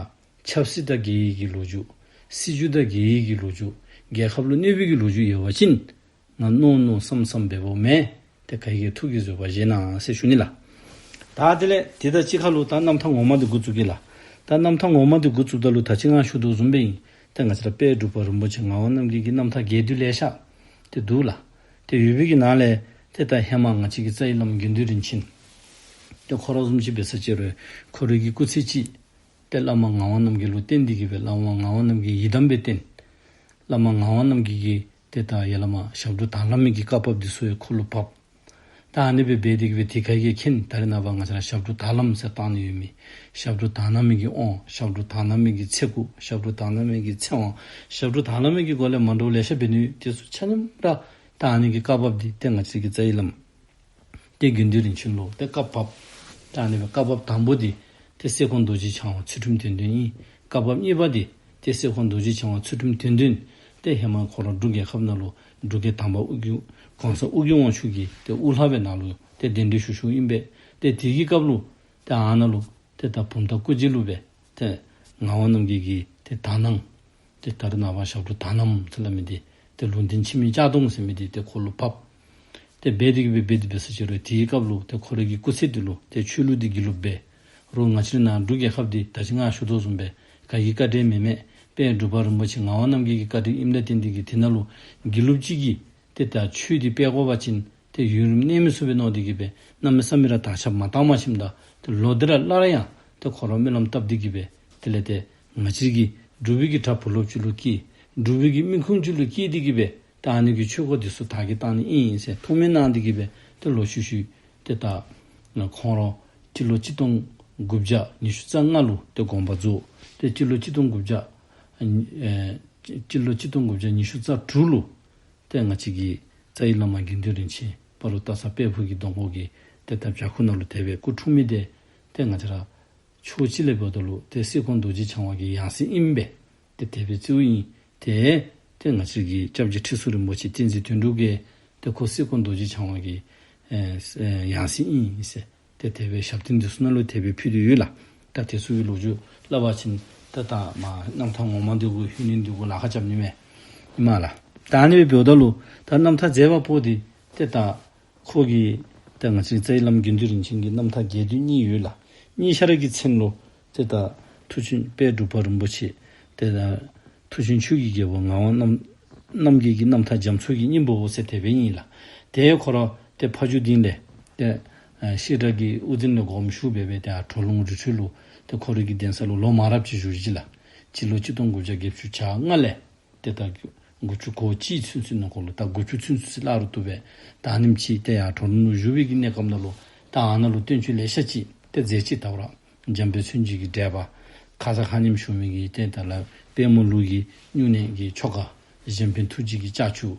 ཆབ་སྲིད་དང་འགལ་བའི་གི་ལོ་རྒྱུས་སྲིད་བྱུས་དང་འགལ་བའི་གི་ལོ་རྒྱུས་རྒྱལ་ཁབ་ལུ་གནོད་པའི་གི་ལོ་རྒྱུས་ཡོད་པ་ཅིན་ང་མནོ་མནོ་བསམ་བསམ་འབདཝ་མེན། ཏེ་ག་གིས་ཐུགས་ཀྱིས་བཟོད་པ་བཞེས་གནང་ཟེར་ཞུ་ནི་ལགས། ད་དེ་ལས་དེ་དང་གཅིག་ཁར་ལུ་ད་རྣམ་ཐར་ངོ་མ་འདི་འགོ་བཙུགས་གེ་ལགས། ད་རྣམ་ཐར་ངོ་མ་འདི་འགོ་བཙུགསཔ་ད་ལུ་ད་ཅི་ང་ཞུ་དོ་བཟུམ་སྦེ་ཨིན། ཏེ་ང་བཅས་ར་དཔལ་འབྲུག་པ་རིན་པོ་ཆེ་ངག་དབང་རྣམ་རྒྱལ་གྱི་རྣམ་ཐར་རྒྱས་བསྡུས་ལེ་ཤ་ཏེ་འདུག་ལགས། ཏེ་ཡོད་པའི་གི་ནང་ལས་ཏེ་ད་ཧེ་མ་ང་བཅས་ཀྱི་རྩ་བའི་བླམ་དགེ་འདུན་རིན་ཆེན་ཏེ་ཁོ་ར་བཟུམ་ཅིག་འབད་ས་ཅིག་རུང་ཁོ་རའི་གི་སྐུ་ཚེ་གཅིག་ཏེ་བླ་མ་ངག་དབང་རྣམ་རྒྱལ་ལུ་བརྟེན་ཏེ་གིས་སྦེ་བླ་མ་ངག་དབང་རྣམ་རྒྱལ་ཡི་དམ་སྦེ་བརྟེན། བླ་མ་ངག་དབང་རྣམ་རྒྱལ་གྱིས་ཏེ་ད་ཡ་བླ་མ་ཞབས་དྲུང་དག་བླ་མའི་གི་བཀའ་བབས་འདི་ཚུ་ཡང་ཁོ་ལུ་བབས། ད་ཨ་ནི་སྦེ་འབད་དེ་གིས་སྦེ་དེ་ག་གིས་མཁྱེན། ད་རེས་ནངས་པ་ང་བཅས་ར་ཞབས་དྲུང་དག་བླམ་ཟེར་བཏགས་ནི་ཡོད་མི་ཞབས་དྲུང་དག་བླ་མའི་གི་དབང་ཞབས་དྲུང་དག་བླ་མའི་གི་ཚེ་སྐུ་ཞབས་དྲུང་དག་བླ་མའི་གི་ཚེ་དབང་ཞབས་དྲུང་དག་བླ་མའི་གི་སྒོ་ལས་མ་འདྲཝ་ལེ་ཤ་འབད་ནི་ཡོད། དེ་ཚུ་ཆ་མཉམ་ར་ད་ཨ་ནི་གི་བཀའ་བབས་འདི་ཏེ་ང་བཅས་ཀྱི་རྩ་བའི་བླམ་ཏེ་དགེ་འདུན་རིན་ཆེན་ལུ་ཏེ་བཀའ་བབས། ད་ཨ་ནི་སྦེ་བཀའ་བབས་དང་པོ་འདི་ཏེ་སྲས་སྐོང་རྡོ་རྗེ་འཆང་དབང་ཚུལ་ཁྲིམས་དོན་བདུན་ཨིན། བཀའ་བབས་གཉིས་པ་འདི་ཏེ་སྲས་སྐོང་རྡོ་རྗེ་འཆང་དབང་ཚུལ་ཁྲིམས་དོན་བདུན་ཏེ་ཧེ་མ་ཁོ་ར་འབྲུག་རྒྱལ་ཁབ་ནང་ལུ་འབྲུག་རྒྱལ་དང་པ་ཨོ་རྒྱན་གོང་ས་ཨོ་རྒྱན་དབང་ཕྱུག་གི་ཏེ་དབུ་བླ་སྦེ་ནཱ་ལུ་ཏེ་གདན་འདྲེན་ཞུ་ཞུཝ་ཨིན་པས། ཏེ་དེ་གི་སྐབས་ལུ་ཏེ་ཨ་ནཱ་ལུ་ཏེ་ད་བུམ་ཐང་སྐུ་རྗེས་ལུ་སྦེ་ཏེ་ངག་དབང་རྣམ་རྒྱལ་གྱི་ཏེ་དག་སྣང་ཏེ་ད་རེས་ནངས་པ་ཞབས་དྲུང་དག་སྣང་ཟེར་སླབ་མི་འདི་ཏེ་ལུང་བསྟན་འཆི་མེད་ལྕགས་གདོང་ཟེར་མི་འདི་ཏེ་ཁོ་ལུ་བབས། ཏེ་འབད་དེ་གིས་སྦེ་འབད་དེ་འབད་ས་ཅིག་རུང་དེའི་སྐབས་ལུ་ཏེ་ཁོ་རའི་གི་སྐུ་ཚེ་འདི་ལུ་ཏེ་ཆོས་ལུགས་འདི་དགེ་ལུགས་འབད་རུང་ང་བཅས་ནཱ་འབྲུག་རྒྱལ་ཁབ་འདི་ད་ཅི་ང་ཞུ་དོ་བཟུམ་སྦེ་ག་གི་བཀའ་དྲིན་མེན་མས། དཔལ་འབྲུག་པ་རིན་པོ་ཆེ་ངག་དབང་རྣམ་རྒྱལ་གྱི་བཀའ་དྲིན་ཨིནམ་ལས་བརྟེན་ཏེ་གིས་དེ་ནང་ལུ་དགེ་ལུགས་ཅིག་གིས་ཏེ་ད་ཆོས་འདི་སྤེལ་དགོ་པ་ཅིན་ཏེ་ཡུན་རིངམོ་གནས་མི་ཚུགས་པས་མནོ་སྟེ་གིས་སྦེ་གནམ་མེད་ས་མེད་ར་དར་ཁྱབ་མ་བཏང་པར་ཞིནམ་ད་ཏེ་ལོག་སྟེ་ར་སླར་ཡང་ཏེ་ཁོ་ར་སྨོན་ལམ་བཏབ་སྟེ་གིས་སྦེ་དེ་ལས་ཏེ་ང་བཅས་ཀྱི་འབྲུག་པའི་གི་གྲྭ་བུ་སློབ་ཅིག་ལུ་སྐྱེས། འབྲུག་པའི་གི་མི་ཁུངས་ཅིག་ལུ་སྐྱེས་ཏེ་གིས་སྦེ་ད་ཨ་ནི་གི་ཆོས་སྐོར་འདི་ཚུ་དར་རྒྱས་བཏང་ནི་ཨིན་ཟེར་ཐུགས་སྨོན་གནང་སྟེ་གིས་སྦེ་ཏེ་ལོག་ཤུལ་ཤུལ་ཏེ་ད་ཁོང་ར་སྤྱི་ལོ་གཅིག་སྟོང་དགུ་བརྒྱ་ཉི་ཤུ་རྩ་ལྔ་ལུ་ཏེ་དགོངས་པ་རྫོགས། ཏེ་སྤྱི་ལོ་གཅིག་སྟོང་དགུ་བརྒྱ་ཨེ་སྤྱི་ལོ་གཅིག་སྟོང་དགུ་བརྒྱ་ཉི་ཤུ་རྩ་དྲུག་ལུ་ཏེ་ང་བཅས་ཀྱི་རྩ་བའི་བླ་མ་དགེ་འདུན་རིན་ཆེན་སྤ་རོ་སྟག་ཚང་དཔལ་ཕུག་གི་སྡོང་པོ་གི་ཏེ་ད་བྱག་ཁུག་ནང་ལུ་དེ་སྦེ་སྐུ་འཁྲུངས་མི་འདི་ཏེ་ང་བཅས་ར་ཕྱོགས་གཅིག་ལས་འབདཝ་ད་ལུ་ཏེ་སྲས་སྐོང་རྡོ་རྗེ་འཆང་དབང་གི་ཡང་སྲིད་ཨིན་པས། ཏེ་དེ་སྦེ་རྩིཝ་ཨིན། ཏེ་ཏེ་ང་བཅས་ཀྱི་སྐྱབས་རྗེ་ཁྲི་ཟུར་རིན་པོ་ཆེ་བསྟན་འཛིན་དོན་གྲུབ་ཀྱིས་ཏེ་ཁོ་སྲས་སྐོང་རྡོ་རྗེ་འཆང་དབང་གི་ཨེ་ཨེ་ཡང་སྲིད་ཨིན་ཟེར་ཏེ་དེ་སྦེ་ཞབས་བརྟན་འདི་ཚུ་ནང་ལུ་དེ་སྦེ་ཕུལ་ཏེ་ཡོད་ལགས། ད་དེ་ཚུ་གི་ལོ་རྒྱུས་སླབ་པ་ཅིན་ད་ད་མ་རྣམ་ཐར་ངོ་མ་འདི་གུ་ཧིང་ནི་འདི་གུ་ལཱ་ཁག་རྐྱབ་ནི་མས། ཨིན་མས་ལགས། ད་ཨ་ནི་སྦེ་འབདཝ་ད་ལུ་ད་རྣམ་ཐར་མཛད་པ་པོ་འདི་ཏེ་ད་ཁོ་གི་ཏེ་ང་བཅས་རྩ་བའི་བླམ་དགེ་འདུན་རིན་ཆེན་གྱི་རྣམ་ཐར་རྒྱས་བསྡུས་གཉིས་ཡོད་ལགས། གཉིས་ཆ་ར་གི་མཚན་ལུ་ཏེ་ད་མཐུ་ཆེན་དཔལ་འབྲུག་པ་རིན་པོ་ཆེ་ཏེ་ད་མཐུ་ཆེན་ཆོས་ཀྱི་རྒྱལ་པོ་ངག་དབང་རྣམ་རྣམ་རྒྱལ་གྱི་རྣམ་ཐར་རྒྱ་མཚོ་གི་སྙིང་པོ་ཟེར་དེ་སྦེ་ཨིན་ལགས། ཏེ་ཁོ་ར་ཏེ་ཕ་ཇོ་སྡིངས་ལས་ཏེ་ཨེ་བཤད་གྲྭ་གི་དབུ་འཛིན་ལས་དགོངསམ་ཞུ་སྦེ་སྦེ་ཏེ་ཨ་གྲོ་ལུང་རི་ཁྲོད་ལུ་ཏེ་ཁོ་རའི་གི་གདན་ས་ལུ་ལོ་མང་རབས་ཅིག་བཞུགས་ཅི་ལགས། སྤྱི་ལོ་གཅིག་སྟོང་དགུ་བརྒྱ་བརྒྱད་ཅུ་གྱ་ལྔ་ལས་ཏེ་ད་དགུ་བཅུ་གོ་གཅིག་ཚུན་ཚོད་ནང་འཁོད་ལུ་ད་དགུ་བཅུ་ཚུན་ཚོད་ཅིག་སླབ་རུང་བཏུབ་པས། ད་ཨ་ནེམ་ཅིག་ཏེ་ཡར་གྲོ་ལུང་ལུ་བཞུགས་པའི་གི་གནས་སྐབས་ནང་ལུ་ད་ཨ་ནཱ་ལུ་བསྟན་བཅོས་ལེ་ཤ་ཅིག་ཏེ་མཛད་ཅི། ད་རུང་འཇམ་དཔལ་མཚན་བརྗོད་ཀྱི་འགྲེལ་པ་ཁ་ཙ་ཁ་ཉིནམ་ཞུ་མི་གི་ཏེ་ད་ལ་དཔལ་མོ་ལུགས་ཀྱི་སྨྱུང་གནས་ཀྱི་ཆོ་ག་གཞན་ཕན་ཐུགས་རྗེ་གི་ལྕགས་ཀྱུ་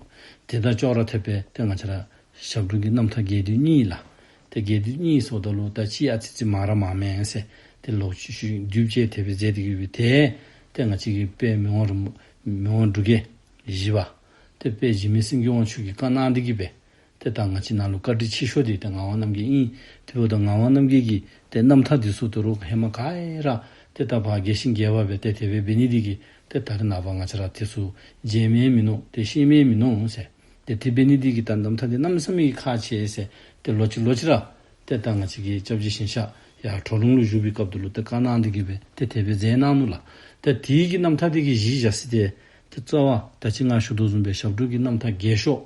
དེ་དང་ཅོག་ར་འཐདཔ་སྦེ་ཏེ་ང་བཅས་ར་ཞབས་དྲུང་གི་རྣམ་ཐར་རྒྱས་བསྡུས་གཉིས་ལགས། ཏེ་རྒྱས་བསྡུས་གཉིས་ཟེརཝ་ད་ལུ་ད་ཅིག་ཨ་ཙི་ཙི་མང་ར་མང་མས་ཟེར་ཏེ་ལོག་ཤུལ་ཤུལ་བསྡུ་བཅད་དེ་སྦེ་མཛད་དེ་གིས་སྦེ་ཏེ་ཏེ་ང་བཅས་ཀྱི་དཔལ་མི་དབང་རིན་མི་དབང་འབྲུག་རྒྱལ་བཞི་པ་ཏེ་དཔལ་འཇིགས་མེད་སེང་གེ་དབང་ཕྱུག་གིས་བཀའ་གནང་སྟེ་གིས་སྦེ་ཏེ་ད་ང་བཅས་ནཱ་ལུ་བཀའ་དྲིན་ཆེ་ཤོས་འདི་ཏེ་ངག་དབང་རྣམ་རྒྱལ་ཨིན། དེ་འབདཝ་ད་ངག་དབང་རྣམ་རྒྱལ་གྱི་ཏེ་རྣམ་ཐར་འདི་ཚུ་ད་རུང་ཧེ་མ་ག་ར་ཏེ་ད་ཕར་རྒྱས་ཤིང་རྒྱས་པ་སྦེ་ཏེ་དེ་སྦེ་འབད་ནི་འདི་གིས་ཏེ་ད་རེས་ནངས་པ་ང་བཅས་ར་དེ་ཚུ་མཇལ་མི་མིན་ནུག། ཏེ་ཤེས་མི་མིན་ནུག་ཟེར། ཏེ་དེ་འབད་ནི་འདི་གིས་ད་རྣམ་ཐར་འདི་གནམ་མེད་ས་མེད་ཀྱི་ཁག་ཆེ་ཟེར། ཏེ་ལོག་ཅི་ལོག་ཅི་ར་ཏེ་ད་ང་བཅས་ཀྱི་སྐྱབས་རྗེ་ཞིང་གཤེགས་ཡར་གྲོ་ལུང་ལུ་བཞུགས་པའི་སྐབས་དེ་ལུ་ཏེ་བཀའ་གནང་སྟེ་གིས་སྦེ་ཏེ་དེ་སྦེ་མཛད་གནང་ནུག་ལགས། ཏེ་དེ་གི་རྣམ་ཐར་འདི་གི་གཞི་བཞག་ས་འདི་ཏེ་རྩ་བ་ད་ཅི་ང་ཞུ་དོ་བཟུམ་སྦེ་ཞབས་དྲུང་གི་རྣམ་ཐར་རྒྱས་ཤོས།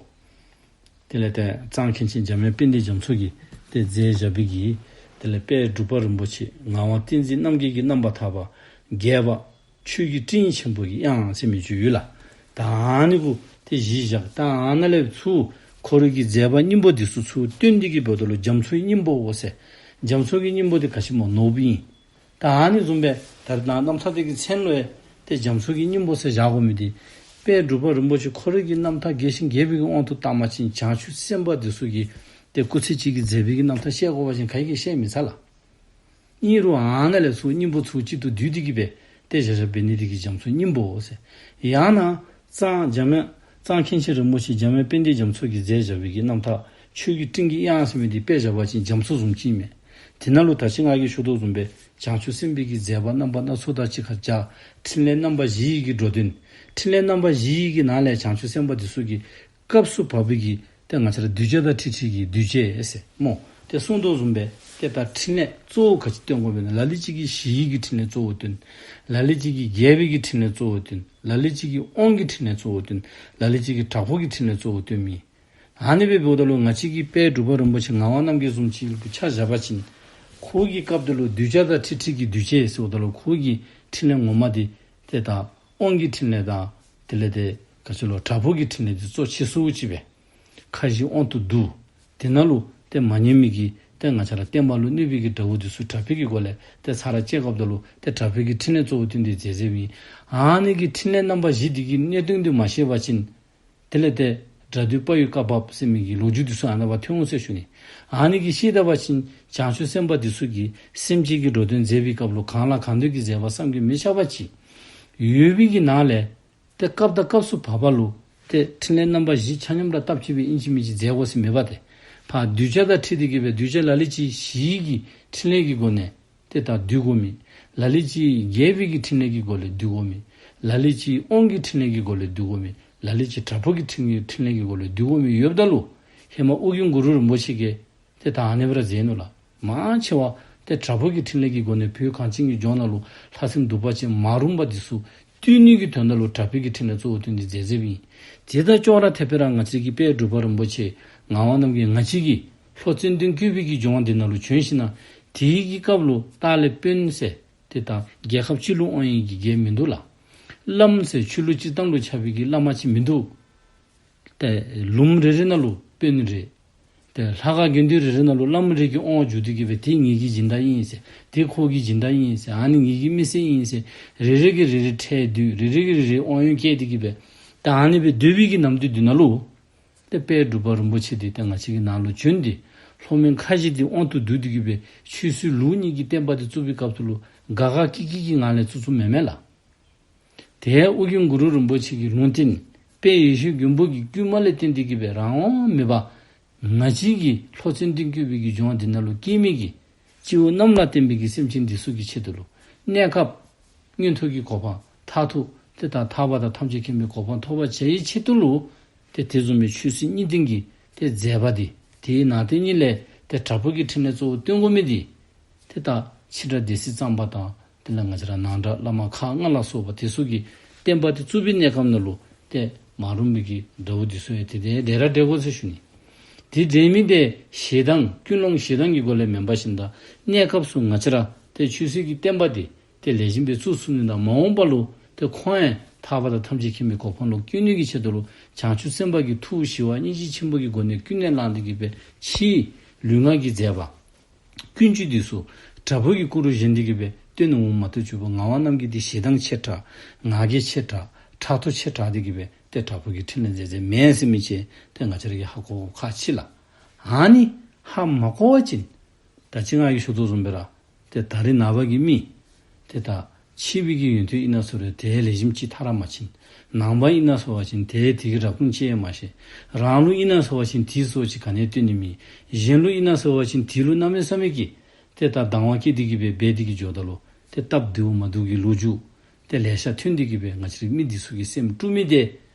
དེ་ལས་ཏེ་གཙང་མཁན་ཆེན་འཇམ་དབྱངས་དཔལ་ལྡན་རྒྱ་མཚོ་གིས་ཏེ་མཛད་བཞག་པའི་གི་དེ་ལས་དཔལ་འབྲུག་པ་རིན་པོ་ཆེ་ངག་དབང་བསྟན་འཛིན་རྣམ་རྒྱལ་གྱི་རྣམ་པར་ཐར་པ་རྒྱས་པ། ཆོས་ཀྱི་སྤྲིན་ཆེན་པོ་གི་དབྱངས་ཟེར་མི་ཅིག་ཡོད་ལགས། ད་ཨ་ནི་གུ་ཏེ་གཞི་བཞག། ད་ཨ་ནཱ་ལས་ཚུར་ཁོ་རའི་གི་མཛད་པ་སྙིང་པོ་འདི་ཚུ་ཚུར་བཏོན་ཏེ་གི་འབདཝ་ད་ལུ་རྒྱ་མཚོའི་སྙིང་པོ་ཟེར། རྒྱ་མཚོ་གི་སྙིང་པོ་འདི་ག་ཅི་སྨོ། ནོར་བུ་ཨིན། ད་ཨ་ནི་བཟུམ་སྦེ་ད་རེས་ནངས་རྣམ་ཐར་འདི་གི་མཚན་ལུ་ཡང་ཏེ་རྒྱ་མཚོ་གི་སྙིང་པོ་ཟེར་བཞག་དགོ་མི་འདི་དཔལ་འབྲུག་པ་རིན་པོ་ཆེ་ཁོ་རའི་གི་རྣམ་ཐར་རྒྱས་ཤིང་རྒྱས་པའི་གི་དབང་དུ་བཏང་བ་ཅིན་བྱང་ཆུབ་སེམས་དཔའ་འདི་ཚུ་གིས་ཏེ་སྐུ་ཚེ་གཅིག་གི་མཛད་པའི་གི་རྣམ་ཐར་བཤད་དགོ་པ་ཅིན་ག་གིས་ཡང་བཤད་མི་ཚར་ལགས། ཨིན་རུང་ཨ་ནཱ་ལས་ཚུར་སྙིང་པོ་ཚུར་གཅིག་ཏུ་བསྡུས་ཏེ་གི་སྦེ་ཏེ་བཞག་བཞགཔ་འབད་ནི་འདི་གིས་རྒྱ་མཚོའི་སྙིང་པོ་ཟེར། ཡང་ན་གཙང་འཇམ་དབྱངས་གཙང་མཁན་ཆེན་རིན་པོ་ཆེ་འཇམ་དབྱངས་དཔལ་ལྡན་རྒྱ་མཚོ་གིས་མཛད་བཞག་པའི་གི་རྣམ་ཐར་ཆོས་ཀྱི་སྤྲིན་གྱི་དབྱངས་ཟེར་མི་འདི་དཔེ་བཞག་པ་ཅིན་རྒྱ་མཚོ་བཟུམ་ཅིག་མས། དེ་ནང་ལུ་ད་ཅི་ང་གིས་ཞུ་དོ་བཟུམ་སྦེ་བྱང་ཆུབ་སེམས་དཔའི་གི་མཛད་པ་རྣམ་པ་སྣ་ཚོགས་དང་གཅིག་ཁར་སྦྱར། ཕྲིན་ལས་རྣམ་པ་བཞི་ཡི་གི་འགྲོ་དོན། ཕྲིན་ལས་རྣམ་པ་བཞི་ཡི་གི་ནང་ལས་བྱང་ཆུབ་སེམས་དཔའ་འདི་ཚུ་གི་སྐབས་སུ་བབ་པའི་གི་ཏེ་ང་བཅས་ར་གདུལ་བྱ་དང་འཁྲིལ་འཁྲིལ་གྱི་གདུལ་བྱ་ཟེར་སྨོ། ཏེ་གསུངས་དོ་བཟུམ་སྦེ་ཏེ་ད་ཕྲིན་ལས་གཙོ་བོ་ག་ཅི་སྟོན་དགོ་པས་ན། ལ་ལུ་ཅིག་གིས་ཞི་བའི་གི་ཕྲིན་ལས་གཙོ་བོ་སྟོན། ལ་ལུ་ཅིག་གིས་རྒྱས་པའི་གི་ཕྲིན་ལས་གཙོ་བོ་སྟོན། ལ་ལུ་ཅིག་གིས་དབང་གི་ཕྲིན་ལས་གཙོ་བོ་སྟོན། ལ་ལུ་ཅིག་གིས་དྲག་པོ་གི་ཕྲིན་ལས་གཙོ་བོ་སྟོན་མི། ཨ་ནི་སྦེ་འབདཝ་ད་ལུ་ང་བཅས་ཀྱི་དཔལ་འབྲུག་པ་རིན་པོ་ཆེ་ངག་དབང་རྣམ་རྒྱལ་བཟུམ་ཅིག་ལུ་ཆ་བཞག་པ་ཅིན་ཁོ་གི་སྐབས་དེ་ལུ་གདུལ་བྱ་དང་འཁྲིལ་འཁྲིལ་གྱི་གདུལ་བྱ་ཟེརཝ་ད་ལུ་ཁོ་གི་ཕྲིན་ལས་ངོ་མ་འདི་ཏེ་ད་དབང་གི་ཕྲིན་ལས་དང་དེ་ལས་ཏེ་ག་ཅི་ལོ་དྲག་པོ་གི་ཕྲིན་ལས་འདི་གཙོ་ཆེ་སུ་ཅིག་སྦེ་ཁ་བཞི་དབང་དུ་བསྡུ། དེ་ནང་ལུ་ཏེ་མ་ཉན་མི་གི་ཏེ་ང་བཅས་ར་བསྟན་པ་ལུ་གནོད་པའི་གི་དགྲ་བོ་འདི་ཚུ་དྲག་པོའི་གི་སྒོ་ལས་ཏེ་ཚར་བཅད་སྐབས་དེ་ལུ་ཏེ་དྲག་པོའི་གི་ཕྲིན་ལས་གཙོ་བོ་སྟོན་ཏེ་མཛད་མཛདཔ་ཨིན། ཨ་ནི་གི་ཕྲིན་ལས་རྣམ་པ་བཞི་འདི་གི་གནད་དོན་འདི་མ་ཤེས་པ་ཅིན་དེ་ལས་ཏེ་དགྲ་འདུལ་དཔའ་བོའི་བཀའ་བབས་ཟེར་མི་གི་ལོ་རྒྱུས་འདི་ཚུ་ཨ་ནཱ་ཕར་ཐོན་འོང་ཟེར་ཞུ་ནི། ཨ་ནི་གི་ཤེས་ད་པ་ཅིན་བྱང་ཆུབ་སེམས་དཔའ་འདི་ཚུ་གིས་སེམས་ཅན་གྱི་འགྲོ་དོན་མཛད་པའི་སྐབས་ལུ་གང་ལ་གང་འདུལ་གྱི་མཛད་པ་བསམ་གྱིས་མི་ཁྱབ་པ་ཅིག་ཡོད་པའི་གི་ནང་ལས་ཏེ་སྐབས་དང་སྐབས་སུ་བབ་པ་ལུ་ཏེ་ཕྲིན་ལས་རྣམ་པ་བཞི་ཆ་མཉམ་ར་སྟབས་གཅིག་སྦེ་ཨིན་ཅི་མིན་ཅི་མཛད་དགོ་ཟེར་མེད་པ་སྟེ། ཕར་གདུལ་བྱ་དང་འཁྲིལ་ཏེ་གི་སྦེ་གདུལ་བྱ་ལ་ལུ་ཅིག་ཞི་བའི་གི་ཕྲིན་ལས་ཀྱི་སྒོ་ནས་ཏེ་ད་འདུལ་དགོ་མི། ལ་ལུ་ཅིག་རྒྱས་པའི་གི་ཕྲིན་ལས་ཀྱི་སྒོ་ལས་འདུལ་དགོ་མི། ལ་ལུ་ཅིག་དབང་གི་ཕྲིན་ལས་ཀྱི་སྒོ་ལས་འདུལ་དགོ་མི། ལ་ལུ་ཅིག་དྲག་པོ་གི་ཕྲིན་ཕྲིན་ལས་ཀྱི་སྒོ་ལས་འདུལ་དགོ་མི་ཡོདཔ་ད་ལུ་ཧེ་མ་ཨོ་རྒྱན་གུ་རུ་རིན་པོ་ཆེ་གིས་ཏེ་ད་ཨ་ནི་སྦེ་ར་མཛད་ནུག་ལགས། མང་ཆེ་བ་ཏེ་དྲག་པོ་གི་ཕྲིན་ལས་ཀྱི་སྒོ་ནས་བོད་གངས་ཅན་གྱི་ལྗོངས་ནང་ལུ་ལྷ་སྲིན་གདུག་པ་ཅན་མ་རུངས་པ་འདི་ཚུ་བཏུལ་ནི་གི་དོན་དག་ལུ་དྲག་པོའི་གི་ཕྲིན་ལས་གཙོ་བོ་སྟོན་ཏེ་མཛད་མཛདཔ་ཨིན། དེ་དང་ཅོག་ར་འཐདཔ་སྦེ་ར་ང་བཅས་ཀྱི་དཔལ་འབྲུག་པ་རིན་པོ་ཆེ་ངག་དབང་རྣམ་རྒྱལ་ང་བཅས་ཀྱི་ལྷོ་ཙན་དན་བཀོད་པའི་གི་ལྗོངས་འདི་ནང་ལུ་བྱོན་ཞིནམ་ལས་དེའི་གི་སྐབས་ལུ་སྟག་ལས་དཔོན་ཟེར་ཏེ་ད་རྒྱལ་ཁབ་སྤྱི་ལུ་དབང་བའི་གི་རྒྱལ་མིན་འདུག་ལགས། བླམ་ཟེར་ཆོས་ལུགས་སྤྱིར་བཏང་ལུ་ཁྱབ་པའི་གི་བླ་མ་ཅིག་མིན་འདུག། ཏེ་ལུངམ་རེ་རེ་ནང་ལུ་དཔོན་རེ། ཏེ་ལྷ་ཁང་དགེ་འདུན་རེ་རེ་ནང་ལུ་བླམ་རེ་གི་དབང་བསྒྱུར་ཏེ་གི་སྦེ་དེ་ངེ་གི་སྦྱིན་བདག་ཨིན་ཟེར། དེ་ཁོ་གི་སྦྱིན་བདག་ཨིན་ཟེར། ཨ་ནི་ངེ་གི་མི་སེར་ཨིན་ཟེར། རེ་རེ་གིས་རེ་རེ་ཁྲལ་བསྡུ། རེ་རེ་གིས་རེ་རེ་དབང་ཡོན་བཀལ་ཏེ་གི་སྦེ་ད་ཨ་ནི་སྦེ་སྡོད་པའི་གི་ནམ་དུས་འདི་ནང་ལུ་ཏེ་དཔལ་འབྲུག་པ་རིན་པོ་ཆེ་འདི་ཏེ་ང་བཅས་ཀྱི་ནང་ལུ་བྱོན་ཏེ་ལྷོ་མོན་ཁ་བཞི་འདི་དབང་དུ་བསྡུ་སྟེ་གི་སྦེ་ཆོས་སྲིད་ལུགས་གཉིས་ཀྱི་བསྟན་པ་འདི་བཙུགས་པའི་སྐབས་སུ་ལུ་དགའ་དགའ་སྐྱིད་སྐྱིད་ཀྱི་ངང་ལས་བཙུགས་བཙུགསཔ་མེན་མས་ལགས། ཏེ་ཨོ་རྒྱན་གུ་རུ་རིན་པོ་ཆེ་གི་ལུང་བསྟན་དཔལ་ཡེ་ཤེས་མགོན་པོ་གི་བསྐུལ་མ་ལས་བརྟེན་ཏེ་གི་སྦེ་རང་དབང་མེད་པར་ང་བཅས་ཀྱི་ལྷོ་ཙན་དན་བཀོད་པའི་གི་ལྗོངས་འདི་ནང་ལུ་སྐྱེས་མི་གི་སྤྱི་བོ་གནམ་ལ་བསྟན་པའི་གི་སེམས་ཅན་འདི་ཚུ་གི་ཆེད་དུ་ལུ་གནས་སྐབས་མངོན་མཐོ་གི་གོ་འཕང་མཐར་ཐུག་ཏེ་ད་ཐར་པ་དང་ཐམས་ཅད་མཁྱེན་པའི་གོ་འཕང་ཐོབ་པར་བྱ་བའི་ཆེད་དུ་ལུ་ཏེ་དེ་བཟུམ་མའི་ཆོས་སྲིད་གཉིས་ལྡན་གྱི་ཏེ་མཛད་པ་འདི་དེའི་ནང་དེ་ཉིད་ལས་ཏེ་དྲག་པོ་གི་ཕྲིན་ལས་གཙོ་བོ་སྟོན་དགོ་མི་འདི་ཏེ་ད་ཕྱི་དགྲ་སྡེ་སྲིད་གཙང་པ་དང་དེ་ལས་ང་བཅས་ར་ནང་དགྲ་བླ་མ་ཁག་ལྔ་ལ་སོགས་པ་དེ་ཚུ་གི་བསྟན་པ་དེ་བཙུགས་པའི་གནས་སྐབས་ནང་ལུ་ཏེ་མ་རུངས་པའི་གི་དགྲ་བོ་དེ་ཚུ་ཡང་ཏེ་དེ་བསྒྲལ་ར་བསྒྲལ་དགོ་ཟེར་ཞུ་ནི། དེ་བསྒྲལ་མི་དེ་ཞེ་སྡང་ཀུན་སློང་ཞེ་སྡང་གི་སྒོ་ལས་མེན་པར་ཞིནམ་ད་གནས་སྐབས་སུ་ང་བཅས་ར་ཏེ་ཆོས་སྲིད་ཀྱི་བསྟན་པ་དེ་ཏེ་ལེགས་ཤོམ་སྦེ་བཙུགས་ཚུགས་ནི་དང་མ་འོངས་པ་ལུ་ཏེ་ཁོང་ཡང་ཐར་པ་དང་ཐམས་ཅད་མཁྱེན་པའི་གོ་འཕང་ལུ་བཀོད་ནི་གི་ཆེད་དུ་ལུ་བྱང་ཆུབ་སེམས་དཔའ་གི་ཐུགས་ཞི་བ་སྙིང་རྗེ་ཆེན་པོ་གི་སྒོ་ནས་ཀུན་ནས་བསླངས་ཏེ་གི་སྦེ་ཕྱིའི་ལུས་ངག་གི་མཛད་པ་ཀུན་སྤྱོད་འདི་ཚུ་དྲག་པོ་གི་སྐུ་རུ་བཞེངས་ཏེ་གི་སྦེ་སྟོན་འོང་མ་གཏོགས་ཆུ་བོ་ངག་དབང་རྣམ་རྒྱལ་འདི་ཞེ་སྡང་ཆེ་དྲགས་ང་རྒྱལ་ཆེ་དྲགས་ཕྲག་དོག་ཆེ་དྲགས་ཏེ་གི་སྦེ་ཏེ་དྲག་པོ་གི་ཕྲིན་ལས་མཛད་མཛདཔ་མེན་ཟེར་མི་ཅིག་ཏེ་ང་བཅས་ར་གིས་ཧ་གོ་དགོཔ་ཁག་ཆེ་ལགས། ཨ་ནི་ཧ་མ་གོ་བ་ཅིན་ད་ཅི་ང་གིས་ཞུ་དོ་བཟུམ་སྦེ་ར་ཏེ་ད་རེས་ནངས་པ་གི་མི་ཏེ་ད་ཕྱི་པའི་གི་ཡོན་ཏན་ཨིན་ན་ཟེར་རུང་ཏེ་ལེགས་ཤོམ་ཅིག་མཐར་ར་མ་ཕྱིན། ནང་པ་ཨིན་ན་ཟེར་བ་ཅིན་ཏེ་དེ་གི་རབ་བྱུང་ཅིག་ཡང་མ་ཤེས། རང་ལུ་ཨིན་ན་ཟེར་བ་ཅིན་དེ་ཚུ་ཅིག་ག་ནི་ཡང་སྟོན་ནི་མེད། གཞན་ལུ་ཨིན་ན་ཟེར་བ་ཅིན་དེ་ལུ་གནམ་མེད་ས་མེད་ཀྱི་ཏེ་ད་སྡང་བ་སྐྱེས་ཏེ་གི་སྦེ་འབད་དེ་གི་འགྱོཝ་ད་ལུ་ཏེ་སྟབས་བདེཝ་མ་བདེཝ་གི་ལོ་རྒྱུས་ཏེ་ལེ་ཤ་ཐོན་ཏེ་གི་སྦེ་ང་བཅས་རའི་མི་འདི་ཚུ་གི་སེམས་དཀྲུག་མི་དེ་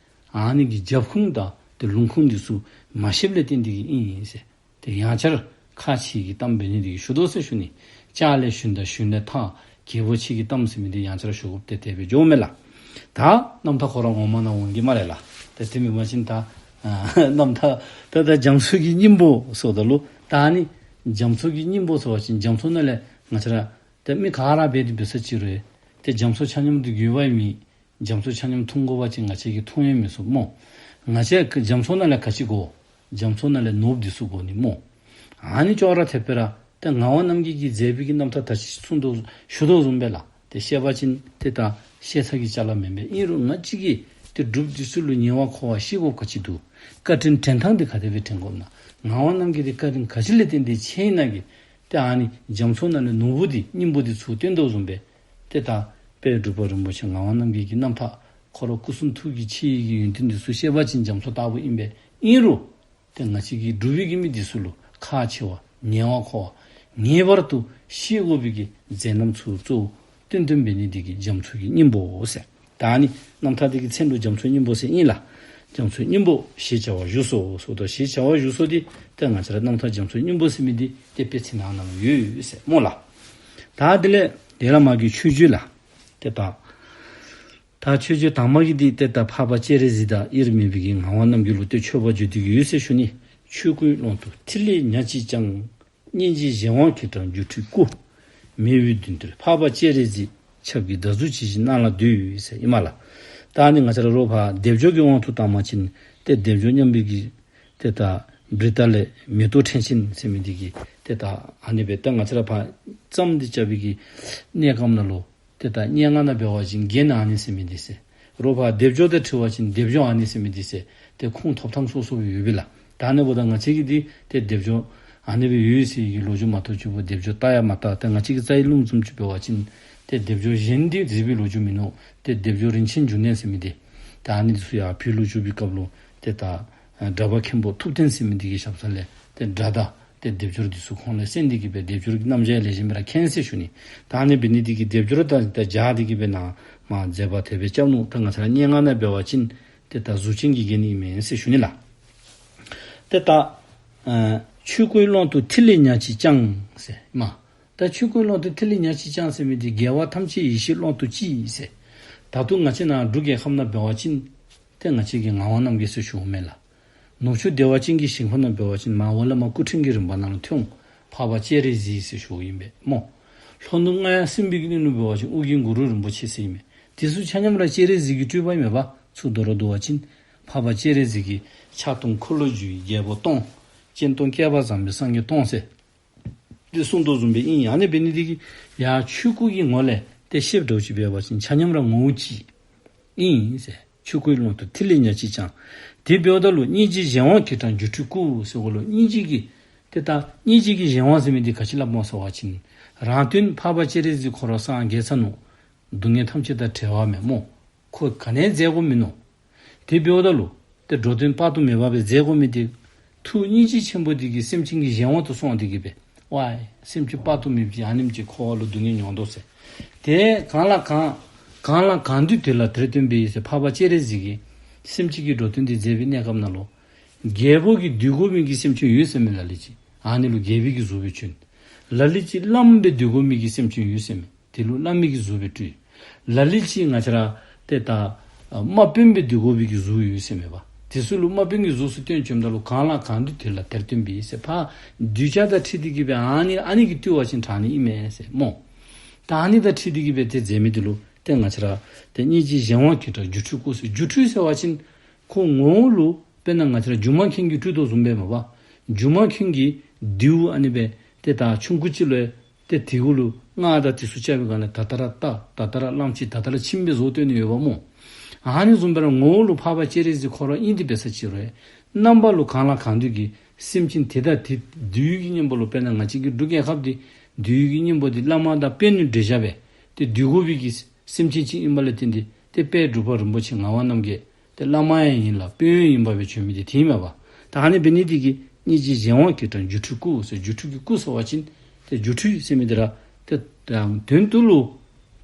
ཨ་ནི་གི་རྒྱབ་ཁུངས་དང་ཏེ་ལུང་ཁུངས་འདི་ཚུ་མ་ཤེསཔ་ལས་བརྟེན་ཏེ་གི་ཨིན་ཟེར། ཏེ་ཡང་བསྐྱར་ཁག་ཆེ་གི་གཏམ་འབད་ནི་འདི་གིས་ཞུ་དོ་ཟེར་ཞུ་ནི། ལྕགས་ལས་ཞུན་དང་ཞུན་ལས་ཐག་རྒྱལ་པོ་ཆེ་གི་གཏམ་ཟེར་མི་འདི་ཡང་བསྐྱར་ཞུ་དགོཔ་ཏེ་དེ་སྦེ་འགྱོཝ་མས་ལགས། ད་རྣམ་ཐར་ཁོ་ར་ངོ་མ་ནང་འོང་གི་སྨ་རེ་ལགས། ཏེ་དེ་མེན་པ་ཅིན་ད་ཨ་རྣམ་ཐར་ད་ད་རྒྱ་མཚོ་གི་སྙིང་པོ་ཟེརཝ་ད་ལུ་ད་ཨ་ནི་རྒྱ་མཚོ་གི་སྙིང་པོ་ཟེར་བ་ཅིན་རྒྱ་མཚོ་ནང་ལས་ང་བཅས་ར་ཏེ་མི་ག་ར་འབད་དེ་འབད་ས་ཅིག་རུང་ ཏེ་རྒྱ་མཚོ་ཆ་མཉམ་འདི་རྒུད་པའི་མི་རྒྱ་མཚོ་ཆ་མཉམ་འཐུང་དགོ་པ་ཅིན་ང་བཅས་ཀྱིས་འཐུང་ཡང་མི་ཚུགས་སྨོ། ང་བཅས་ཀྱིས་རྒྱ་མཚོ་ནང་ལས་ག་ཅི་དགོ། རྒྱ་མཚོ་ནང་ལས་ནོར་བུ་འདི་ཚུ་དགོ་ནི་སྨོ། ཨ་ནི་ཅོག་ར་འཐདཔ་སྦེ་ར་ཏེ་ངག་དབང་རྣམ་རྒྱལ་གྱིས་མཛད་པའི་གི་རྣམ་ཐར་ད་ཅི་གསུངས་དོ་ཞུ་དོ་བཟུམ་སྦེ་ལགས། ཏེ་བཤད་པ་ཅིན་ཏེ་ད་བཤད་ཚར་གྱི་ཅ་ལ་མེན་པས། ཨིན་རུང་ང་བཅས་ཀྱིས་ཏེ་སྒྲུབ་འདི་ཚུ་ལུ་ཉེ་བར་མཁོ་བ་ཤེས་དགོཔ་ག་ཅི་འདུག། བཀའ་དྲིན་དྲན་ཐངས་འདི་ག་དེ་སྦེ་དྲན་དགོཔ་ན། ངག་དབང་རྣམ་རྒྱལ་འདི་བཀའ་དྲིན་ག་ཅི་ལས་བརྟེན་ཏེ་ཆེ་ཨིན་ན་གི། ཏེ་ཨ་ནི་རྒྱ་མཚོ་ནང་ལས་ནོར་བུ་འདི་སྙིང་པོ་འདི་ཚུར་བཏོན་དོ་བཟུམ་སྦེ། ཏེ་ད་དཔལ་འབྲུག་པ་རིན་པོ་ཆེ་ངག་དབང་རྣམ་རྒྱལ་གྱི་རྣམ་ཐར་ཁོ་ར་སྐུ་གསུང་ཐུགས་ཀྱི་ཆེ་བའི་གི་ཡོན་ཏན་འདི་ཚུ་བཤད་པ་ཅིན་རྒྱ་མཚོ་ལྟ་བུ་ཨིན་པས། ཨིན་རུང་ཏེ་ང་བཅས་ཀྱི་འབྲུག་པའི་གི་མི་འདི་ཚུ་ལུ་ཁག་ཆེ་བ་ཉེ་བར་མཁོ་བ་ངེས་པར་དུ་ཤེས་དགོ་པའི་གི་མཛད་རྣམ་ཚུ་གཙོ་བོ་བཏོན་བཏོན་འབད་ནི་འདི་གིས་རྒྱ་མཚོ་གི་སྙིང་པོ་ཟེར། ད་ཨ་ནི་རྣམ་ཐར་འདི་གི་མཚན་ལུ་རྒྱ་མཚོའི་སྙིང་པོ་ཟེར་ཨིན་ལགས། རྒྱ་མཚོའི་སྙིང་པོ་ཞེས་བྱ་བ་བཞུགས་སོ་ཟེརཝ་ད་ཞེས་བྱ་བ་བཞུགས་སོ་འདི་ཏེ་ང་བཅས་ར་རྣམ་ཐར་རྒྱ་མཚོའི་སྙིང་པོ་ཟེར་མི་འདི་ཏེ་དཔེ་ཚིག་ནང་ན་ཡོད་ཟེར་སྨོ་ལགས། ད་དེ་ལས་དེ་ལས་མར་གྱི་མཆོད་བརྗོད་ལགས། ཏེ་ད་ད་མཆོད་བརྗོད་དང་པ་གི་འདི་ཏེ་ད་འཕགས་པ་སྤྱན་རས་གཟིགས་དང་དབྱེར་མེད་པའི་གི་ངག་དབང་རྣམ་རྒྱལ་ལུ་ཏེ་མཆོད་པ་བརྗོད་དེ་གི་ཡོད་ཟེར་ཞུ་ནི། ཆོས་སྐུའི་ཀློང་དུ་ཐིག་ལེ་ཉག་གཅིག་ཀྱང་། སྙིང་རྗེའི་གཞན་དབང་གིས་དྲངས་སྒྱུ་འཕྲུལ་སྐུ། མི་བོའི་མདུན་དུ་འཕགས་པ་སྤྱན་རས་གཟིགས། ཆབ་ཀྱི་ཟླ་གཟུགས་ཇི་བཞིན་སྣང་ལ་འདུད་ཟེར་ཨིན་མས་ལགས། ད་ཨ་ནི་ང་བཅས་ར་རོགས་ཕར་སྡེབ་སྦྱོར་གྱི་དབང་དུ་བཏང་བ་ཅིན་ཏེ་སྡེབ་སྦྱོར་མཉམ་པའི་གི་ཏེ་ད་བྲིས་རྟགས་ལས་མེ་ཏོག་ཕྲེང་ཅན་ཟེར་མི་འདི་གིས་ཏེ་ད་ཨ་ནི་སྦེ་ད་ང་བཅས་ར་ཕར་རྩོམ་འདི་རྐྱབ་པའི་གི་གནས་སྐབས་ནང་ལུ་ཏེ་ད་སྙན་ངག་ནང་འབད་བ་ཅིན་རྒྱན་ཨ་ནི་ཟེར་མི་འདི་ཟེར། རོགས་ཕར་སྡེབ་སྦྱོར་དང་འཁྲིལ་བ་ཅིན་སྡེབ་སྦྱོར་ཨ་ནི་ཟེར་མི་འདི་ཟེར། ཏེ་ཁུངས་ཐོབ་ཐངས་སོ་སོ་སྦེ་ཡོད་པས་ལགས། ད་ཨ་ནི་འབདཝ་ད་ང་བཅས་ཀྱི་འདི་ཏེ་སྡེབ་སྦྱོར་ཨ་ནི་སྦེ་ཡོད་ཟེར་གྱི་ལོ་རྒྱུས་མ་གཏོགས་ཅིག་པོ་སྡེབ་སྦྱོར་བལྟ་ཡང་མ་བལྟ། ཏེ་ང་བཅས་ཀྱི་རྩ་བའི་ལུང་བཟུམ་ཅིག་འབད་བ་ཅིན་ཏེ་སྡེབ་སྦྱོར་གཞན་འདི་མཛད་པའི་ལོ་རྒྱུས་མིན་ནུག། ཏེ་སྡེབ་སྦྱོར་རིན་ཆེན་འབྱུང་གནས་ཟེར་མི་འདི་ད་ཨ་ནི་འདི་ཚུ་ཡང་བོད་ལུ་བསྒྱུར་བའི་སྐབས་ལུ་ཏེ་ད་ཨ་གྲགས་པ་མཁན་པོ་ཐུབ་བསྟན་ཟེར་མི་འདི་གི་ཞབས་ས་ལས་ཏེ་སྒྲ་དང་ཏེ་སྡེབ་སྦྱོར་འདི་ཚུ་ཁོང་ལས་གསན་ཏེ་གི་སྦེ་སྡེབ་སྦྱོར་གྱི་རྣམ་གཞག་ལེགས་ཤོམ་སྦེ་ར་མཁྱེན་ཟེར་ཞུ་ནི། ད་ཨ་ནི་འབད་ནི་འདི་གིས་སྡེབ་སྦྱོར་དང་ཏེ་སྦྱར་ཏེ་གི་སྦེ་ནཱ་མར་མཛད་པ་དེ་སྦེ་རྐྱབ་ནུག། ད་ང་བཅས་ར་སྙན་ངག་ནང་འབད་བ་ཅིན་ཏེ་ད་གཟུགས་ཅན་གྱི་རྒྱན་ཨིན་མས་ཟེར་ཞུ་ནི་ལགས། ཏེ་ད་ཨ་ཆོས་སྐུའི་ཀློང་དུ་ཐིག་ལེ་ཉག་གཅིག་ཀྱང་ཟེར་མས། ད་ཆོས་སྐུའི་ཀློང་དུ་ཐིག་ལེ་ཉག་གཅིག་ཀྱང་ཟེར་མི་འདི་རྒྱལ་བ་ཐམས་ཅད་ཡེ་ཤེས་ཀློང་དུ་གཅིག་ཟེར། ད་ལྟོ་ང་བཅས་ནཱ་འབྲུག་རྒྱལ་ཁབ་ནང་འབད་བ་ཅིན་ཏེ་ང་བཅས་ཀྱི་ངག་དབང་རྣམ་རྒྱལ་ཟེར་ཞུཝ་མས་ལགས། ནུབ་ཕྱོགས་བདེ་བ་ཅན་གྱི་ཞིང་ཁམས་ནང་འབད་བ་ཅིན་མར་འོག་ལས་མར་སྐུ་ཕྲེང་གི་རིམ་པ་ནང་ལུ་ཐོན་འཕགས་པ་སྤྱན་རས་གཟིགས་ཟེར་ཞུཝ་ཨིན་པས་སྨོ། ལྷོ་ནུབ་རྔ་ཡབ་སྲིན་པོའི་གླིང་ལུ་འབད་བ་ཅིན་ཨོ་རྒྱན་གུ་རུ་རིན་པོ་ཆེ་ཟེར་ཨིན་མས། དེ་ཚུ་ཆ་མཉམ་ར་སྤྱན་རས་གཟིགས་ཀྱི་སྤྲུལ་པ་ཨིན་མས་པ། ཚུར་མདོར་བསྡུ་བ་ཅིན་འཕགས་པ་སྤྱན་རས་གཟིགས་ཀྱིས་ཕྱག་སྟོང་འཁོར་ལོས་སྒྱུར་བའི་རྒྱལ་པོ་སྟོང་། སྤྱན་སྟོང་བསྐལ་པ་བཟང་པོའི་སངས་རྒྱས་སྟོང་ཟེར་ཏེ་གསུངས་དོ་བཟུམ་སྦེ་ཨིན། ཨ་ནི་འབད་ནི་འདི་གིས་ཡང་ཆོས་སྐུ་གི་ངོ་ལས་ཏེ་ཤེསཔ་འདྲཝ་ཅིག་འབད་བ་ཅིན་ཆ་མཉམ་ར་ངོ་བོ་གཅིག་ཨིན་ཟེར། ཆོས་སྐུའི་ཀློང་དུ་ཐིག་ལེ་ཉག་གཅིག་ཀྱང་། དེ་འབདཝ་ད་ལུ་སྙིང་རྗེའི་གཞན་དབང་གིས་དྲངས་སྒྱུ་འཕྲུལ་སྐུ་ཟེརཝ་ལུ་སྙིང་རྗེ་གི་ཏེ་ད་སྙིང་རྗེ་གི་གཞན་དབང་ཟེར་མི་འདི་ག་ཅི་སླབ་སྨོ་ཟེར་བ་ཅིན་རང་དོན་འཕགས་པ་སྤྱན་རས་གཟིགས་ཁོ་ར་སངས་རྒྱས་ཚར་ནུག། སྡུག་བསྔལ་ཐམས་ཅད་དང་བྲལ་བ་མས་སྨོ། ཁོ་ག་ནི་ཡང་མཛད་དགོཔ་མིན་ནུག། དེ་འབདཝ་ད་ལུ་ཏེ་འགྲོ་དོན་དཔག་ཏུ་མེད་པ་སྦེ་མཛད་དགོ་མི་འདི་ཐུགས་སྙིང་རྗེ་ཆེན་པོ་འདི་གིས་སེམས་ཅན་གྱི་གཞན་དབང་དུ་སོང་སྟེ་གི་སྦེ་ཝའི་སེམས་ཅན་དཔག་ཏུ་མེདཔ་ཅིག་ཨ་ནེམ་ཅིག་འཁོར་བ་ལུ་སྡུག་བསྔལ་མྱོང་དོ་ཟེར། ཏེ་གང་ལ་གང་གང་ལ་གང་འདུལ་དེ་ལ་དེར་སྟོན་པའི་ཟེར་འཕགས་པ་སྤྱན་རས་གཟིགས་ཀྱིས་སེམས་ཅན་གྱི་འགྲོ་དོན་འདི་མཛད་པའི་གནས་སྐབས་ནང་ལུ་རྒྱལ་པོ་གིས་འདུལ་དགོ་མི་གི་སེམས་ཅན་ཡོད་ཟེར་མས། ལ་ལུ་ཅིག་ཨ་ནི་ལུ་རྒྱལ་པོའི་གི་གཟུགས་སྦེ་བྱོན། ལ་ལུ་ཅིག་བླམ་སྦེ་འདུལ་དགོ་མི་གི་སེམས་ཅན་ཡོད་ཟེར་མས། དེ་ལུ་བླ་མའི་གི་གཟུགས་སྦེ་སྤྲུལ། ལ་ལུ་ཅིག་ང་བཅས་ར་ཏེ་ད་ཨ་དམག་དཔོན་སྦེ་འདུལ་དགོ་པའི་གི་གཟུགས་ཡོད་ཟེར་མས་པ། དེ་ཚུ་ལུ་དམག་དཔོན་གྱི་གཟུགས་སུ་སྟོན་བྱོནམ་ད་ལུ་གང་ལ་གང་འདུལ་དེ་ལ་དེར་སྟོན་པའི་ཟེར་ཕར་གདུལ་བྱ་དང་འཁྲིལ་ཏེ་གི་སྦེ་ཨ་ནི་ཨ་ནི་གིས་བཏུལ་བ་ཅིན་དྲག་ནི་ཨིན་མས་ཟེར་སྨོ། ད་ཨ་ནི་དང་འཁྲིལ་ཏེ་གི་སྦེ་ཏེ་མཛད་མི་འདི་ལུ་ཏེ་ང་བཅས་ར་ཏེ་སྙིང་རྗེའི་གཞན་དབང་གིས་དྲངས་སྒྱུ་འཕྲུལ་སྐུ་ཟེར། སྒྱུ་འཕྲུལ་ཟེར་བ་ཅིན་ཁོ་ངོ་བོ་ལུ་དཔེར་ན་ང་བཅས་ར་སྒྱུ་མ་མཁན་གྱིས་སྤྲུལ་དོ་བཟུམ་སྦེ་མས་པ། སྒྱུ་མ་མཁན་གྱིས་རྡེའུ་ཨ་ནི་སྦེ་ཏེ་ད་ཆུང་ཀུ་ཅིག་ལུ་ཏེ་དེ་གུ་ལུ་སྔགས་དང་དེ་ཚུ་རྐྱབ་པའི་སྒང་ལས་ད་ལྟ་ར་རྟ་ད་ལྟ་ར་གླང་ཆེན་ད་ལྟ་ར་ཁྱིམ་སྦེ་བཟོ་སྟོན་ནི་ཡོདཔ་སྨོ། ཨ་ནི་བཟུམ་སྦེ་ར་ངོ་བོ་ལུ་འཕགས་པ་སྤྱན་རས་གཟིགས་ཁོ་ར་ཨིན་ཏེ་འབད་ས་ཅིག་རུང་རྣམ་པ་ལུ་གང་ལ་གང་འདུལ་གྱིས་སེམས་ཅན་དེ་དང་དེ་འདུལ་གྱི་གཉེན་པོ་ལུ་དཔེར་ན་ང་བཅས་ཀྱི་འབྲུག་རྒྱལ་ཁབ་འདི་འདུལ་གྱི་གཉེན་པོ་འདི་བླ་མ་དང་དཔོན་ནི་འབྲེལ་བཞག་སྦེ་ཏེ་འདུལ་དགོ་པའི་གི་སེམས་ཅན་ཅིག་ཨིན་པ་ལས་བརྟེན་ཏེ་ཏེ་དཔལ་འབྲུག་པ་རིན་པོ་ཆེ་ངག་དབང་རྣམ་རྒྱལ་ཏེ་བླ་མ་ཡང་ཨིན་ལ་དཔོན་ཡང་ཨིན་པ་སྦེ་བྱོན་མི་འདི་དེ་ཨིན་མས་པ། ད་ཨ་ནི་འབད་ནི་འདི་གིས་སྙིང་རྗེའི་གཞན་དབང་གིས་དྲངས་སྒྱུ་འཕྲུལ་སྐུ་ཟེར། སྒྱུ་འཕྲུལ་གྱི་སྐུ་ཟེར་བ་ཅིན་ཏེ་སྒྱུ་འཕྲུལ་ཟེར་མི་འདི་ར་ཏེ་དོན་དུ་ལུ་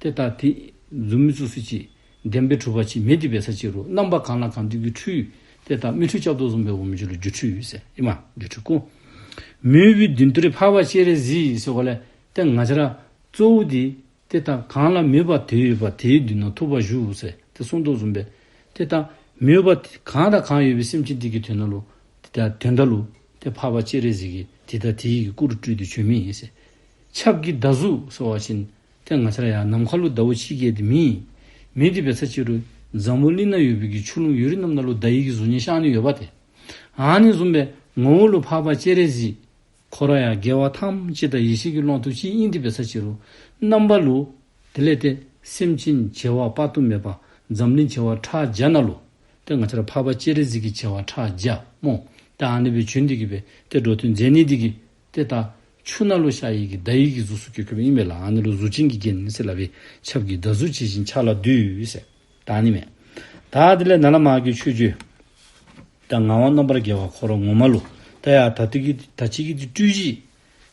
ཏེ་ད་དེ་བཟུམ་མའི་ཚུལ་ཅིག་བདེན་པའི་གྲུབ་པ་ཅིག་མེད་དེ་འབད་ས་ཅིག་རུང་རྣམ་པ་གང་ལ་གང་འདུལ་གྱི་འཕྲུལ་ཏེ་ད་མིག་འཕྲུལ་རྐྱབ་དོ་བཟུམ་སྦེ་འོང་མི་ཅིག་ལུ་སྒྱུ་འཕྲུལ་ཟེར་ཨིན་མས། སྒྱུ་འཕྲུལ་སྐུ། མི་བོའི་མདུན་དུ་འཕགས་པ་སྤྱན་རས་གཟིགས་ཟེར་བ་ལས་ཏེ་ང་བཅས་ར་གཙོ་བོ་འདི་ཏེ་ད་གང་ལ་མོས་པ་དེ་ཡོད་པ་དེའི་མདུན་ན་ཐུབ་པར་བཞུགས་ཟེར་ཏེ་གསུངས་དོ་བཟུམ་སྦེ་ཏེ་ད་མོས་པ་གང་དང་གང་ཡོད་པའི་སེམས་ཅན་འདི་གི་དོན་ལུ་ཏེ་ད་དོན་དག་ལུ་ཏེ་འཕགས་པ་སྤྱན་རས་གཟིགས་ཀྱིས་དེ་དང་དེའི་གི་སྐུ་རུ་སྤྲུལ་ཏེ་བྱོན་མི་ཨིན་ཟེར། ཆབ་ཀྱི་ཟླ་གཟུགས་ཟེར་བ་ཅིན་ ཏེ་ང་བཅས་ར་ཡར་ནམ་མཁའ་ལུ་ཟླཝ་ཕྱེད་ཀྱི་དེ་མེད། མེད་དེ་འབད་ས་ཅིག་རུང་འཛམ་བུ་གླིང་ནང་ཡོད་པའི་གི་ཆུ་ཀླུང་ཡུལ་རིས་རྣམས་ནང་ལུ་ཟླ་བའི་གི་གཟུགས་བརྙན་ཤར་ནི་ཡོདཔ་ཏེ། ཨ་ནི་བཟུམ་སྦེ་ངོ་བོ་ལུ་འཕགས་པ་སྤྱན་རས་གཟིགས་ཁོ་ར་ཡང་རྒྱལ་བ་ཐམས་ཅད་དང་ཡེ་ཤེས་ཀྱི་ཀློང་དུ་གཅིག་ཨིན་དེ་འབད་ས་ཅིག་རུང་རྣམ་པ་ལུ་དེ་ལས་ཏེ་སེམས་ཅན་བྱེ་བ་དཔག་ཏུ་མེད་པ་འཛམ་གླིང་བྱེ་བ་ཕྲག་བརྒྱ་ནང་ལུ་ཏེ་ང་བཅས་ར་འཕགས་པ་སྤྱན་རས་གཟིགས་ཀྱི་བྱེ་བ་ཕྲག་བརྒྱ་སྨོ། ཏེ་ཨ་ནི་སྦེ་བྱོན་ཏེ་གི་སྦེ་ཏེ་འགྲོ་དོན་མཛད་ནི་དེ་གིས་ཏེ་ད་ཆུ་ནང་ལུ་ཤར་བའི་གི་ཟླ་བའི་གི་གཟུགས་སུ་གྱུར་གྱུརཔ་ཨིན་པས་ལགས། ཨ་ནི་ལུ་གཟུགས་ཅན་གྱི་རྒྱན་ཟེར་སླབ་པས། ཆབ་ཀྱི་ཟླ་གཟུགས་ཇི་བཞིན་ཕྱག་ལ་འདུད་ཟེར། ད་ཨ་ནི་མས། ད་དེ་ལས་ནཱ་ལས་མར་གྱི་མཆོད་བརྗོད། ད་ངག་དབང་རྣམ་པར་རྒྱལ་བ་ཁོ་ར་ངོ་མ་ལུ་ད་ཡར་ད་ལྟོ་གི་ད་ཅི་གི་འདི་སྤྲུལ་གཞི་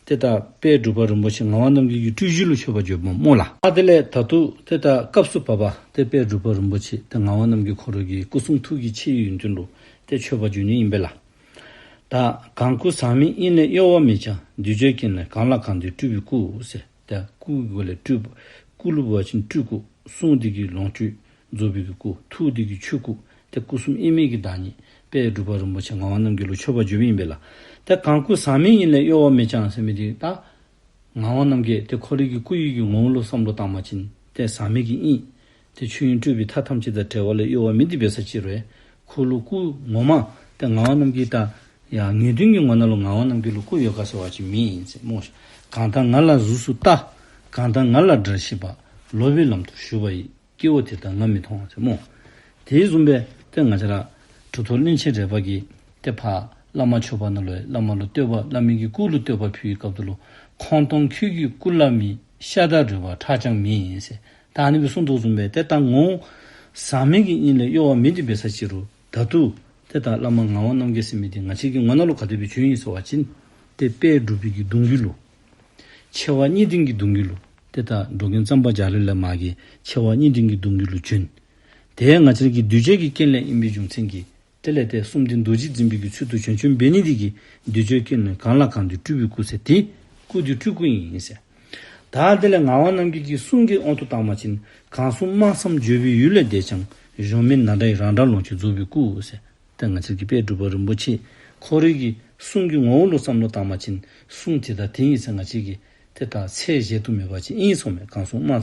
ཏེ་ད་དཔལ་འབྲུག་པ་རིན་པོ་ཆེ་ངག་དབང་རྣམ་རྒྱལ་གྱི་སྤྲུལ་གཞི་ལུ་མཆོད་པར་བརྗོད་པ་སྨོ་ལགས། ཨ་དེ་ལས་ད་ལྟོ་ཏེ་ད་སྐབས་སུ་བབ་པ་ཏེ་དཔལ་འབྲུག་པ་རིན་པོ་ཆེ་ཏེ་ངག་དབང་རྣམ་རྒྱལ་ཁོ་ར་གི་སྐུ་གསུང་ཐུགས་ཀྱི་ཆེ་བའི་ཡོན་ཏན་ལུ་ཏེ་མཆོད་པར་བརྗོད་ནི་ཨིན་པས་ལགས། ད་གང་སྐུ་ཟག་མེད་དབྱིངས་ལས་གཡོ་བ་མེད་ཀྱང་། གདུལ་བྱའི་རྐྱེན་ལས་གང་ལ་གང་འདུལ་སྤྲུལ་པའི་སྐུ་ཟེར། ད་སྐུ་གི་སྒོ་ལས་སྤྲུལ་པ། སྐུ་ལུ་འབད་བ་ཅིན་སྤྲུལ་སྐུ། གསུང་འདི་གིས་ལོངས་སྤྱོད་རྫོགས་པའི་གི་སྐུ། ཐུགས་འདི་གིས་ཆོས་སྐུ། ཏེ་སྐུ་གསུམ་དབྱེར་མེད་ཀྱི་བདག་ཉིད་དཔལ་འབྲུག་པ་རིན་པོ་ཆེ་ངག་དབང་རྣམ་རྒྱལ་ལུ་མཆོད་པར་བརྗོད་པའི་ཨིན་པས་ལགས། ཏེ་གང་སྐུ་ཟག་མེད་དབྱིངས་ལས་གཡོ་བ་མེད་ཀྱང་ཟེར་མི་འདི་ད་ངག་དབང་རྣམ་རྒྱལ་ཏེ་ཁོ་རའི་གི་སྐུ་ཡི་གི་ངོ་བོ་ལུ་བསམ་བློ་བཏང་བ་ཅིན་ཏེ་ཟག་མེད་ཀྱི་དབྱིངས་ཏེ་ཆོས་དབྱིངས་སྤྲོས་པའི་མཐའ་ཐམས་ཅད་དང་བྲལ་བ་ལས་གཡོ་བ་མེད་དེ་འབད་ས་ཅིག་རུང་ཁོ་ལུ་སྐུ་ངོ་མ་ཏེ་ངག་དབང་རྣམ་རྒྱལ་ད་ཡང་ངེས་དོན་གྱི་ངོ་ན་ལུ་ངག་དབང་རྣམ་རྒྱལ་ལུ་སྐུ་ཡོད་ག་ཟེར་བ་ཅིན་མེད་ཟེར་སྨོ། གང་དག་ང་ལ་གཟུགས་སུ་བལྟ། གང་དག་ང་ལ་འདྲ་ཞེས་པ། ལོག་པའི་ལམ་དུ་ཞུགས་པ་ཡི། སྐྱེ་བོ་དེ་དག་ང་མི་མཐོང་ཟེར་སྨོ། དེ་བཟུམ་སྦེ་ཏེ་ང་བཅས་ར་གྲུབ་ཐོབ་གླིང་ཆེན་རས་པ་གིས་ཏེ་ཕར་བླ་མ་མཆོད་པ་ནང་ལུ་བླ་མ་ལུ་བསྟོད་པ་བླ་མའི་གི་སྐུ་ལུ་བསྟོད་པ་ཕུལ་བའི་སྐབས་དུ་ལུ་ཁོང་སྟོང་ཁྱོད་ཀྱི་སྐུ་ལ་མེད། ཤ་དང་རུས་པ་ཁྲག་ཀྱང་མེད་ཟེར། ད་ཨ་ནི་སྦེ་གསུངས་དོ་བཟུམ་སྦེ་ཏེ་ད་ངོ་བོ་ཟག་མེད་ཀྱི་དབྱིངས་ལས་གཡོ་བ་མེད་དེ་འབད་ས་ཅིག་རུང་ད་ལྟོ་ཏེ་ད་བླ་མ་ངག་དབང་རྣམ་རྒྱལ་ཟེར་མི་འདི་ང་བཅས་ཀྱི་ངོ་ན་ལུ་ག་དེ་སྦེ་བྱོན་ཡི་ཟེར་བ་ཅིན་ཏེ་དཔལ་འབྲུག་པའི་གི་གདུང་བརྒྱུད་ལུ་ཆེ་བ་གཉིས་ལྡན་གྱི་གདུང་བརྒྱུད་ལུ་ཏེ་ད་འགྲོ་མགོན་གཙང་པ་རྒྱ་རས་ལས་མར་གྱི་ཆེ་བ་གཉིས་ལྡན་གྱི་གདུང་བརྒྱུད་ལུ་བྱོན། ཏེ་ང་བཅས་ཀྱི་གདུལ་བྱ་གི་རྐྱེན་ལས་ཨིན་པའི་རྒྱུ་མཚན་གྱིས་དེ་ལས་ཏེ་གསུམ་ལྡན་རྡོ་རྗེ་འཛིན་པའི་གི་ཚུལ་དུ་བྱོན་བྱོནམ་འབད་ནི་དེ་གིས་གདུལ་བྱའི་རྐྱེན་ལས་གང་ལ་གང་འདུལ་སྤྲུལ་པའི་སྐུ་ཟེར་ཏེ་སྐུ་འདི་སྤྲུལ་སྐུ་ཨིན་ཟེར། ད་དེ་ལས་ངག་དབང་རྣམ་རྒྱལ་གྱི་གསུང་གི་དབང་དུ་བཏང་བ་ཅིན་གང་གསུང་སྨྲ་བསམ་བརྗོད་པའི་ཡུལ་ལས་འདས་ཀྱང་། གཞོམ་མེད་ནཱ་ད་ཡི་རང་སྒྲ་ལོངས་སྤྱོད་རྫོགས་པའི་སྐུ་ཟེར། ཏེ་ང་བཅས་ཀྱི་དཔལ་འབྲུག་པ་རིན་པོ་ཆེ་ཁོ་རའི་གི་གསུང་གི་ངོ་བོ་ལུ་བསམ་བློ་བཏང་བ་ཅིན་གསུང་དེ་དག་དེ་ཨིན་ཟེར་ང་བཅས་ཀྱིས་ཏེ་ད་ཚད་གཞལ་དུ་མེད་པ་ཅིག་ཨིན་གསུངས་མས། གང་གསུང་སྨྲ་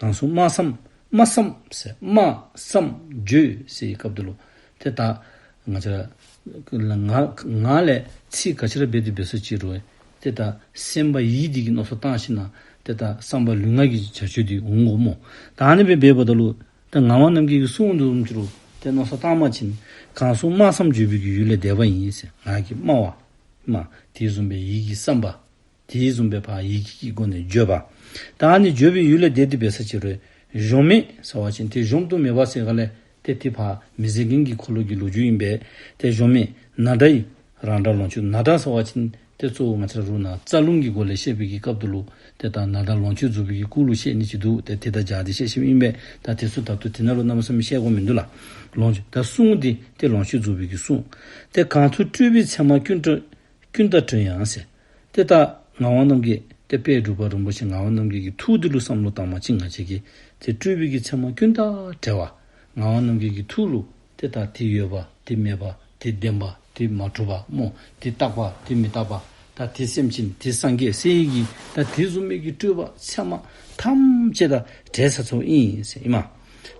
གང་གསུང་སྨྲ་བསམ་སྨྲ་བསམ་ཟེར་སྨྲ་བསམ་བརྗོད་ཟེར་བའི་སྐབས་དུ་ལུ་ཏེ་ད་ང་བཅས་ར་ངག་ངག་ལས་ཚིག་ག་ཅི་ར་འབད་དེ་འབད་ས་ཅིག་རུང་ཏེ་ད་སེམས་པ་ཡིད་འདི་གིས་མནོ་བསམ་བཏང་ཞིནམ་ཏེ་ད་བསམ་པ་ལུས་ངག་གི་བྱ་སྤྱོད་འདི་འོང་དགོ་སྨོ། ད་ཨ་ནི་སྦེ་འབདཝ་ད་ལུ་ཏེ་ངག་དབང་རྣམ་རྒྱལ་གྱི་གསུང་དུ་འོང་ཅི་རུང་ཏེ་མནོ་བསམ་བཏང་བ་ཅིན་གང་གསུང་སྨྲ་བསམ་བརྗོད་པའི་གི་ཡུལ་ལས་འདས་པ་ཨིན་ཟེར། ངག་གིས་སྨྲ་བ་སྨྲ། དེ་བཟུམ་སྦེ་ཡིད་ཀྱིས་བསམ་པ། དེ་བཟུམ་སྦེ་ཕར་ཡི་གེ་གི་སྒོ་ནས་བརྗོད་པ། ད་ཨ་ནི་བརྗོད་པའི་ཡུལ་ལས་འདས་ཏེ་འབད་ས་ཅིག་རུང་གཞོམ་མེད་ཟེར་བ་ཅིན་ཏེ་གཞོམ་དུ་མེད་པ་ཟེར་ག་ལས་ཏེ་ཏེ་ཕར་མི་ཟད་རྒྱན་གྱི་འཁོར་ལོ་གི་ལོ་རྒྱུས་ཨིན་པས། ཏེ་གཞོམ་མེད་ནཱ་ད་ཡི་རང་སྒྲ་ལོངས་སྤྱོད། ནཱ་ད་ཟེར་བ་ཅིན་ཏེ་གཙོ་བོ་ང་བཅས་ར་རུང་ནཱ་རྩ་རླུང་གི་སྒོ་ལས་བཤད་པའི་གི་སྐབས་དུ་ལུ་ཏེ་ད་ནཱ་ད་ལོངས་སྤྱོད་རྫོགས་པའི་གི་སྐུ་ལུ་བཤད་ནི་ཅིག་འདུག། ཏེ་དེ་དང་སྦྱར་ཏེ་བཤད་བཤདཔ་ཨིན་པས། ད་དེ་ཚུ་ད་ལྟོ་དེ་ནང་ལུ་གནམ་མེད་ས་མེད་བཤད་དགོཔ་མིན་འདུག་ལགས། ལོངས་སྤྱོད་ད་གསུང་འདི་ཏེ་ལོངས་སྤྱོད་རྫོགས་པའི་གི་གསུང་། ཏེ་གང་ཐུགས་སྤྲུལ་པའི་མཚན་མ་ཀུན་ཀུན་ད་དྲན་ཡང་ཟེར། ཏེ་ད་ངག་དབང་རྣམ་རྒྱལ་ཏེ་དཔལ་འབྲུག་པ་རིན་པོ་ཆེ་ངག་དབང་རྣམ་རྒྱལ་གྱི་ཐུགས་འདི་ལུ་བསམ་བློ་བཏང་བ་ཅིན་ང་བཅས་ཀྱིས་ཏེ་སྤྲུལ་པའི་གི་མཚན་མ་ཀུན་ད་བྲལ་བ། ངག་དབང་རྣམ་རྒྱལ་གྱི་ཐུགས་ལུ་ཏེ་ད་དེ་ཡོད་པ་དེ་མེད་པ་དེ་བདེན་པ་དེ་མ་གྲུབ་པ་སྨོ། དེ་རྟག་པ་དེ་མི་རྟག་པ། ད་དེ་སེམས་ཅན་དེ་སངས་རྒྱས་ཟེར་བའི་གི་ད་དེ་བཟུམ་མའི་གི་སྤྲོས་པ་མཚན་མ་ཐམས་ཅད་ད་བྲལ་ཚར་ཚརཝ་ཨིན་ཟེར་ཨིན་མས།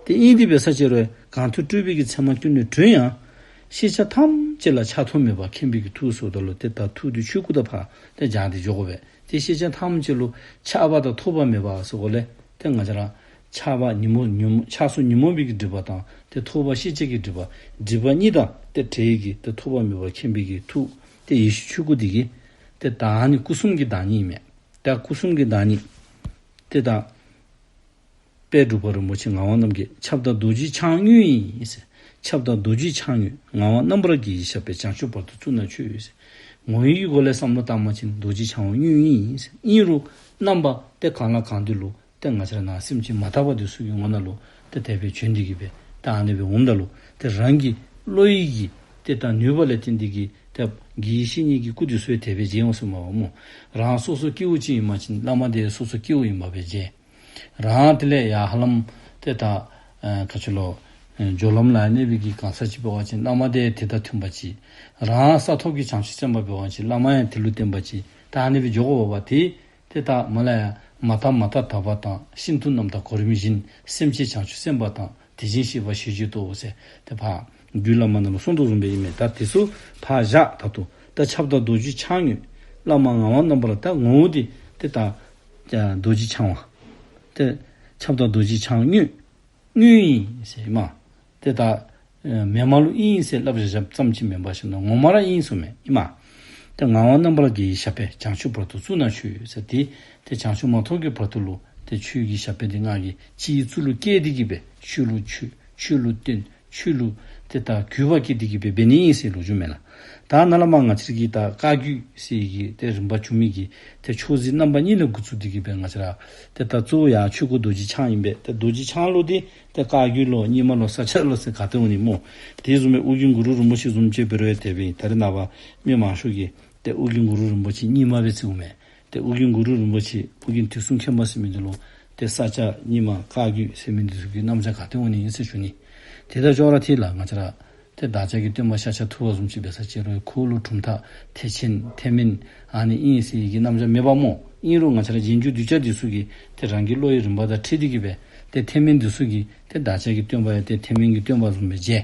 ཏེ་ཨིན་དེ་འབད་ས་ཅིག་རུང་གང་ཐུགས་སྤྲུལ་པའི་གི་མཚན་མ་ཀུན་ནས་གྲོལ་ཡང་། ཤེས་བྱ་ཐམས་ཅད་ལ་ཆགས་ཐོགས་མེད་པ་མཁྱེན་པའི་གི་ཐུགས་ཟེརཝ་ད་ལུ་ཏེ་ད་ཐུགས་འདི་ཆོས་སྐུ་དང་ཕར་ཏེ་སྦྱར་ཏེ་འཇོག་དགོ་པས། ཏེ་ཤེས་བྱ་ཐམས་ཅད་ལུ་ཆགས་པ་དང་ཐོགས་པ་མེད་པ་ཟེར་གོ་ལས་ཏེ་ང་བཅས་ར་ཆགས་པ་ཉོན་མོངས་ཉོན་མོངས་ཆགས་སོགས་ཉོན་མོངས་པའི་གི་སྒྲིབ་པ་དང་ཏེ་ཐོགས་པ་ཤེས་བྱའི་གི་སྒྲིབ་པ་སྒྲིབ་པ་གཉིས་དང་ཏེ་བྲལ་བའི་གི་ཏེ་ཐོགས་པ་མེད་པ་མཁྱེན་པའི་གི་ཐུགས་ཏེ་ཡེ་ཤེས་ཆོས་སྐུ་འདི་གིས་ཏེ་ད་ཨ་ནི་སྐུ་གསུམ་གྱི་བདག་ཉིད་ཨིན་མས། ད་སྐུ་གསུམ་གྱི་བདག་ཉིད་ཏེ་ད་དཔལ་འབྲུག་པ་རིན་པོ་ཆེ་ངག་དབང་རྣམ་རྒྱལ་ཁྱབ་བདག་རྡོ་རྗེ་འཆང་དངོས་ཡིན་ཟེར། ཁྱབ་བདག་རྡོ་རྗེ་འཆང་དངོས། ངག་དབང་རྣམ་པར་རྒྱལ་བའི་ཞབས་པད་བྱང་ཆུབ་བར་དུ་གཙུག་ན་མཆོད་ཟེར། ངོ་བོའི་སྒོ་ལས་བསམ་བློ་བཏང་བ་ཅིན་རྡོ་རྗེ་འཆང་དབང་དངོས་ཡིན་ཟེར། ཨིན་རུང་རྣམ་པ་ཏེ་གང་ལ་གང་འདུལ་ལུ་ཏེ་ང་བཅས་ར་ནཱ་སེམས་ཅན་མ་དག་པ་འདི་ཚུ་གི་ངོ་ན་ལུ་ཏེ་དེ་སྦེ་བྱོན་ཏེ་གི་སྦེ་ད་ཨ་ནི་སྦེ་འོངམ་ད་ལུ་ཏེ་རང་གི་བློ་ཡི་གི་ཏེ་ད་ནུས་པ་ལས་བརྟེན་ཏེ་གི་ཏེ་དགེ་བཤེས་གཉེན་གྱི་སྐུ་འདི་ཚུ་ཡང་དེ་སྦེ་མཇལ་འོང་ཟེར་མས་པ་སྨོ། རང་སོ་སོ་སྐྱེ་བོ་ཅིག་ཨིན་པ་ཅིན་བླ་མ་དེ་སོ་སོ་སྐྱེ་བོ་ཨིནམ་སྦེ་མཇལ། རང་དེ་ལས་ཡར་ཧ་ལམ་ཏེ་ད་ཨ་ག་ཅི་ལོ་ཨ་སྦྱོར་ལམ་ལ་གནས་པའི་གི་གང་ཟག་ཅིག་འབད་བ་ཅིན་བླ་མ་དེ་དེ་དང་མཐུན་པ་ཅིག། རང་ས་ཐོབ་ཀྱི་བྱང་ཆུབ་སེམས་དཔའ་འབད་བ་ཅིན་བླ་མ་ཡང་དེ་ལུ་བརྟེན་པ་ཅིག། ད་ཨ་ནི་སྦེ་འགྱོ་དགོཔ་འབདཝ་ད་ཏེ་ད་མ་ལ་ཡ་ མ་དག་མ་དག་དག་པ་དང་། ཤིན་ཏུ་རྣམ་དག་གོ་རིམ་བཞིན། སེམས་ཅན་བྱང་ཆུབ་སེམས་དཔའ་དང་། དེ་བཞིན་གཤེགས་པ་ཞེས་བརྗོད་དོ་ཟེར། ཏེ་ཕར་རྒྱུད་བླ་མ་ནང་ལུ་གསུངས་དོ་བཟུམ་སྦེ་ཨིན་མས། ད་དེ་ཚུ་ཕར་བཞག། ད་ལྟོ་ད་ཁྱབ་བདག་རྡོ་རྗེ་འཆང་དངོས། བླ་མ་ངག་དབང་རྣམ་པར། ད་ངོ་བོ་འདི་ཏེ་ད་རྡོ་རྗེ་འཆང་བ། ཏེ་ཁྱབ་བདག་རྡོ་རྗེ་འཆང་དངོས། དངོས་ཨིན་ཟེར་ཨིན་མས། ཏེ་ད་མེནམ་ལུ་ཨིན་ཟེར་སླབ་བཞག་བཞགཔ་ཙམ་ཅིག་མེན་པར་ཞིནམ་ངོ་མ་ར་ཨིན་ཟེར་མས་ཨིན་མས། ཏེ་ངག་དབང་རྣམ་པར་རྒྱལ་བའི་ཞབས་པད། བྱང་ཆུབ་བར་དུ་བཙུགས་ན་མཆོད་ཟེར། ཏེ་ཏེ་བྱང་ཆུབ་མ་ཐོབ་ཀྱི་བར་དུ་ལུ་ཏེ་ཆོས་ཀྱི་ཞབས་པད་འདི་ང་གིས་སྤྱི་གཙུག་ལུ་བཀལ་ཏེ་གི་སྦེ་ཆོས་ལུ་ཆོས་ཆོས་ལུ་བསྟེན། ཆོས་ལུ་ཏེ་ད་གུས་པ་བསྐྱེད་དེ་གི་སྦེ་འབད་ནི་ཨིན་ཟེར་ལོ་རྒྱུས་མས་ལགས། ད་ནཱ་ལས་མར་ང་བཅས་ཀྱི་ད་བཀའ་བརྒྱུད་ཟེར་གྱི་ཏེ་རིམ་པ་བྱུང་མི་གི་ཏེ་ཆོས་སྲིད་རྣམ་པ་གཉིས་ལས་འགོ་བཙུགས་ཏེ་གི་སྦེ་ང་བཅས་ར་ཏེ་ད་གཙོ་བོ་ཡར་ཆོས་སྐུ་རྡོ་རྗེ་འཆང་ཨིན་པས། ཏེ་རྡོ་རྗེ་འཆང་ལུ་འདི་ཏེ་བཀའ་བརྒྱུད་ལུ་རྙིང་མ་ལུ་ས་སྐྱ་ལུ་ཟེར་ག་ཏེ་འོང་ནི་སྨོ། དེ་བཟུམ་སྦེ་ཨོ་རྒྱན་གུ་རུ་རིན་པོ་ཆེ་བཟུམ་ཅིག་འབད་རུང་ཡང་དེ་སྦེ་ཨིན། ད་རེས་ནངས་པ་མི་མང་ཤོས་ཀྱིས་ཏེ་ཨོ་རྒྱན་གུ་རུ་རིན་པོ་ཆེ་རྙིང་མ་སྦེ་བརྩིཝ་མས། ཏེ་ཨོ་རྒྱན་གུ་རུ་རིན་པོ་ཆེ་ཨོ་རྒྱན་དུས་གསུམ་མཁྱེན་པ་ཟེར་མི་འདི་ལུ་ཏེ་ས་སྐྱ་རྙིང་མ་བཀའ་བརྒྱུད་ཟེར་མི་འདི་ཚུ་གི་རྣམ་གཞག་ག་ཏེ་འོང་ནི་ཨིན་ཟེར་ཞུ་ནི། དེ་དང་ཅོག་ར་འཐད་ལགས། ང་བཅས་ར་ཏེ་བདག་ཅག་གི་སྟོན་པ་ཤཱཀྱ་ཐུབ་པ་བཟུམ་ཅིག་འབད་ས་ཅིག་རུང་ཁོ་ལུ་གྲུབ་མཐའ་ཐེག་ཆེན་ཐེག་དམན་ཨ་ནི་ཨིན་ཟེར་གྱི་རྣམ་གཞག་མེད་པ་སྨོ། ཨིན་རུང་ང་བཅས་ར་རྗེས་འཇུག་གདུལ་བྱ་འདི་ཚུ་གིས་ཏེ་རང་གི་བློ་ཡི་རིམ་པ་དང་འཁྲིལ་ཏེ་གི་སྦེ་ཏེ་ཐེག་དམན་འདི་ཚུ་གིས་ཏེ་བདག་ཅག་གི་སྟོན་པ་ཡང་ཏེ་ཐེག་དམན་གྱི་སྟོན་པ་བཟུམ་སྦེ་མཇལ།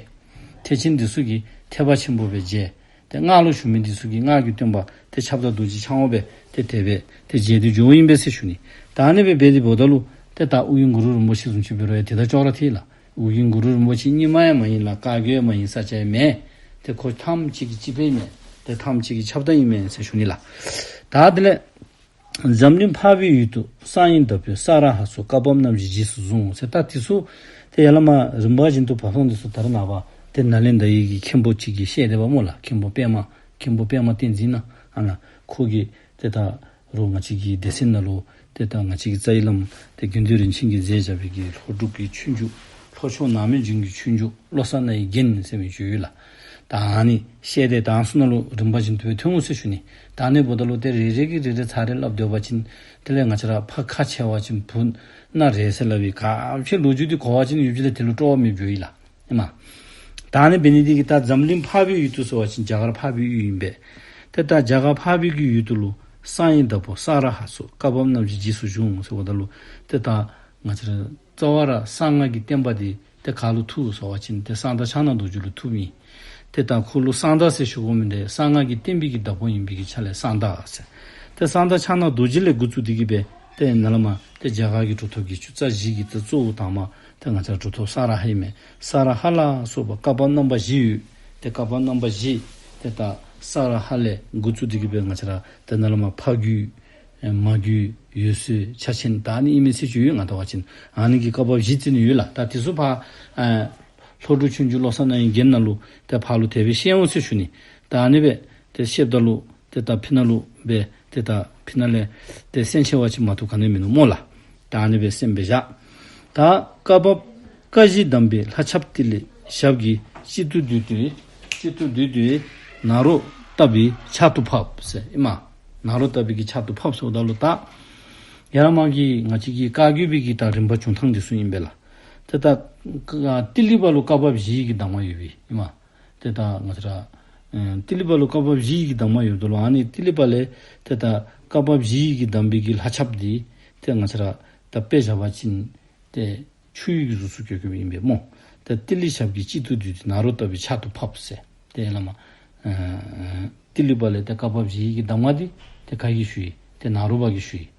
ཐེག་ཆེན་འདི་ཚུ་གིས་ཐེག་པ་ཆེན་པོ་སྦེ་མཇལ། ཏེ་སྔགས་ལུ་ཞུགས་མི་འདི་ཚུ་གིས་སྔགས་ཀྱི་སྟོན་པ་ཏེ་ཁྱབ་བདག་རྡོ་རྗེ་འཆང་བ་སྦེ་ཏེ་དེ་སྦེ་ཏེ་མཇལ་ཏེ་འགྱོཝ་ཨིན་པས་ཟེར་ཞུ་ནི། ད་ཨ་ནི་སྦེ་འབད་དེ་འབདཝ་ད་ལུ་ཏེ་ད་ཨོ་རྒྱན་གུ་རུ་རིན་པོ་ཆེ་བཟུམ་ཅིག་འབད་རུང་ཡང་དེ་དང་ཅོག་ར་འཐད་ལགས། ཨོ་རྒྱན་གུ་རུ་རིན་པོ་ཆེ་རྙིང་མ་ཡང་མ་ཡིན་ལགས། བཀའ་བརྒྱུད་ཡང་མ་ཡིན། ས་སྐྱ་ཡང་མེན། ཏེ་ཁོ་ཐམས་ཅད་ཀྱི་སྤྱི་དཔལ་མས། ཏེ་ཐམས་ཅད་ཀྱི་ཁྱབ་བདག་ཨིན་མས་ཟེར་ཞུ་ནི་ལགས། ད་དེ་ལས་འཛམ་གླིང་འཕགས་པའི་ཡུལ་དུ། གསང་བའི་བདག་པོས་ས་ར་ཧ་སོགས། བཀའ་བབས་རྣམས་ཀྱི་རྗེས་སུ་བཟུང་། ཟེར་ད་དེ་ཚུ་ཏེ་ཡར་ལས་མར་རིམ་པ་བཞིན་དུ་བབས་ཐངས་འདི་ཚུ་ད་རེས་ནངས་པ་ཏེ་ནཱ་ལེནྡྲ་ཡི་གི་མཁན་པོ་ཅིག་གིས་བཤད་དེས་པ་སྨོ་ལགས། མཁན་པོ་པདྨ་མཁན་པོ་པདྨ་བསྟན་འཛིན་ན་ཨ་ནཱ་ཁོ་གིས་ཏེ་ད་རུང་ང་བཅས་ཀྱི་སྡེ་ཚན་ནང་ལུ་ཏེ་ད་ང་བཅས་ཀྱི་རྩ་བའི་བླམ་ཏེ་དགེ་འདུན་རིན་ཆེན་གྱིས་མཛད་བཞག་པའི་གི་ལྷོ་འབྲུག་གི་ཆོས་འབྱུང་། ལྷོ་ཕྱོགས་ནགས་མོའི་ལྗོངས་ཀྱི་ཆོས་འབྱུང་། བློ་གསར་རྣ་བའི་རྒྱན་ཟེར་མི་ཅིག་ཡོད་ལགས། ད་ཨ་ནི་བཤད་དེ་དང་སུ་ནང་ལུ་རིམ་པ་བཞིན་དུ་སྦེ་ཐོན་འོང་ཟེར་ཞུ་ནི། ད་ཨ་ནི་འབདཝ་ད་ལུ་ཏེ་རེ་རེ་གིས་རེ་རེ་ཚར་རེ་སླབ་སྡོད་པ་ཅིན་དེ་ལས་ང་བཅས་ར་ཕར་ཁ་ཕྱེ་བ་ཅིན་བུ་ན་རེ་ཟེར་སླབ་པའི་ག་ཅི་ལོ་རྒྱུས་འདི་གོ་བ་ཅིན་ཡུདཔ་ཅིག་ལས་དེ་ལུ་སྤྲོ་བ་མེདཔ་འགྱོཝ་ཨིན་ལགས། ཨིན་མས། ད་ཨ་ནི་འབད་ནི་འདི་གིས་ད་འཛམ་གླིང་འཕགས་པའི་ཡུལ་དུ་ཟེར་བ་ཅིན་རྒྱ་གར་འཕགས་པའི་ཡུལ་ཨིན་པས། ཏེ་ད་རྒྱ་གར་འཕགས་པའི་གི་ཡུལ་དུ་ལུ་གསང་བའི་བདག་པོ་ས་ར་ཧ་སོགས། བཀའ་བབས་རྣམས་ཀྱི་རྗེས་སུ་བཟུང་ཟེརཝ་ད་ལུ་ཏེ་ད་ང་བཅས་ར་རྩ་བ་ར་གསང་སྔགས་ཀྱི་བསྟན་པ་འདི་ཏེ་ག་ལུ་ཐུག་ཟེར་བ་ཅིན་ཏེ་གསང་བདག་ཕྱག་ན་རྡོ་རྗེ་ལུ་ཐུགཔ་ཨིན། ཏེ་ད་ཁོ་ལུ་གསང་བདག་ཟེར་ཞུ་དགོ་མི་འདི་གསང་སྔགས་ཀྱི་བསྟན་པའི་གི་བདག་པོ་ཨིན་པའི་གི་ཆ་ལས་གསང་བདག་ཟེར། ཏེ་གསང་བདག་ཕྱག་ན་རྡོ་རྗེ་ལས་འགོ་བཙུགས་ཏེ་གི་སྦེ་ཏེ་ནཱ་ལས་མར་ཏེ་རྒྱ་གར་གྱི་གྲུབ་ཐོབ་བརྒྱད་ཅུ་རྩ་བཞི་གི་ཏེ་གཙོ་བོ་དང་པ་ཏེ་ང་བཅས་ར་གྲུབ་ཐོབ་ས་ར་ཧ་ཨིན་མས། ས་ར་ཧ་ལ་སོགས་པ་བཀའ་བབས་རྣམ་པ་བཞི་ཡོད། ཏེ་བཀའ་བབས་རྣམ་པ་བཞི་ཏེ་ད་ས་ར་ཧ་ལས་འགོ་བཙུགས་ཏེ་གི་སྦེ་ང་བཅས་ར་ཏེ་ནཱ་ལས་མར་ཕ་རྒྱུད་ཨེ་མ་རྒྱུད་འོད་གསལ་ཕྱག་ཆེན་ད་ཨ་ནི་ཨིན་མས་ཟེར་ཞུ་ཡོད། ང་བལྟ་བ་ཅིན་ཨ་ནི་གི་བཀའ་བབས་བཞི་བརྩི་ནི་ཡོད་ལགས། ད་དེ་ཚུ་ཕར་ཨེ་ལྷོ་འབྲུག་ཆོས་འབྱུང་བློ་གསར་རྣ་བའི་རྒྱན་ནང་ལུ་ཏེ་ཕར་ལུ་དེ་སྦེ་བཤད་འོང་ཟེར་ཞུ་ནི། ད་ཨ་ནི་སྦེ་ཏེ་བཤདཔ་ད་ལུ་ཏེ་ད་ཕི་ནཱ་ལུ་སྦེ་ཏེ་ད་ཕི་ནཱ་ལས་ཏེ་གསན་ཆེ་བ་ཅིག་མ་གཏོགས་ག་ནི་མིན་ནུག་སྨོ་ལགས། ད་ཨ་ནི་སྦེ་གསན་སྦེ་བཞག། ད་བཀའ་བབས་བཀའ་བཞི་གདམས་པའི་ལྷ་ཆབ་ཏི་ལི་ཞབས་ཀྱིས་གཅིག་ཏུ་བསྡུས་ཏེ་གཅིག་ཏུ་བསྡུས་ཏེ་ནཱ་རོ་ཏ་པའི་ཕྱག་ཏུ་ཕབ་ཟེར་ཨིན་མས། ནཱ་རོ་ཏ་པའི་གི་ཕྱག་ཏུ་ཕབ་ཟེརཝ་ད་ལུ་ད་ཡར་མར་གྱི་ང་བཅས་ཀྱི་བཀའ་བརྒྱུད་པའི་གི་ད་རིམ་པ་བྱུང་ཐངས་འདི་ཚུ་ཨིན་པས་ལགས། ཏེ་ད་ཏི་ལི་པ་ལུ་བཀའ་བབས་བཞི་གི་གདམས་ངག་ཡོད་པས་ཨིན་མས། ཏེ་ད་ང་བཅས་ར་ཨེ་ཏི་ལི་པ་ལུ་བཀའ་བབས་བཞི་གི་གདམས་ངག་ཡོདཔ་ད་ལུ་ཨ་ནི་ཏི་ལི་པ་ལས་ཏེ་ད་བཀའ་བབས་བཞི་གི་གདམས་པའི་གི་ལྷ་ཆབ་འདི་ཏེ་ང་བཅས་ར་ད་དཔེ་བཞག་པ་ཅིན་ཏེ་ཆུ་ཡི་གི་གཟུགས་སུ་གྱུར་གྱུརཔ་ཨིན་པས་སྨོ། ཏེ་ཏི་ལི་ཞབས་ཀྱིས་གཅིག་ཏུ་བསྡུས་ཏེ་ནཱ་རོ་ཏ་པའི་ཕྱག་ཏུ་ཕབ་ཟེར། ཏེ་ཡར་ལས་མར་ཨེ་ཏི་ལི་པ་ལས་ཏེ་བཀའ་བབས་བཞི་གི་གདམས་ངག་འདི་ཏེ་ག་གིས་ཞུ་ཡི། ཏེ་ནཱ་རོ་པ་གིས་ཞུ་ཡི།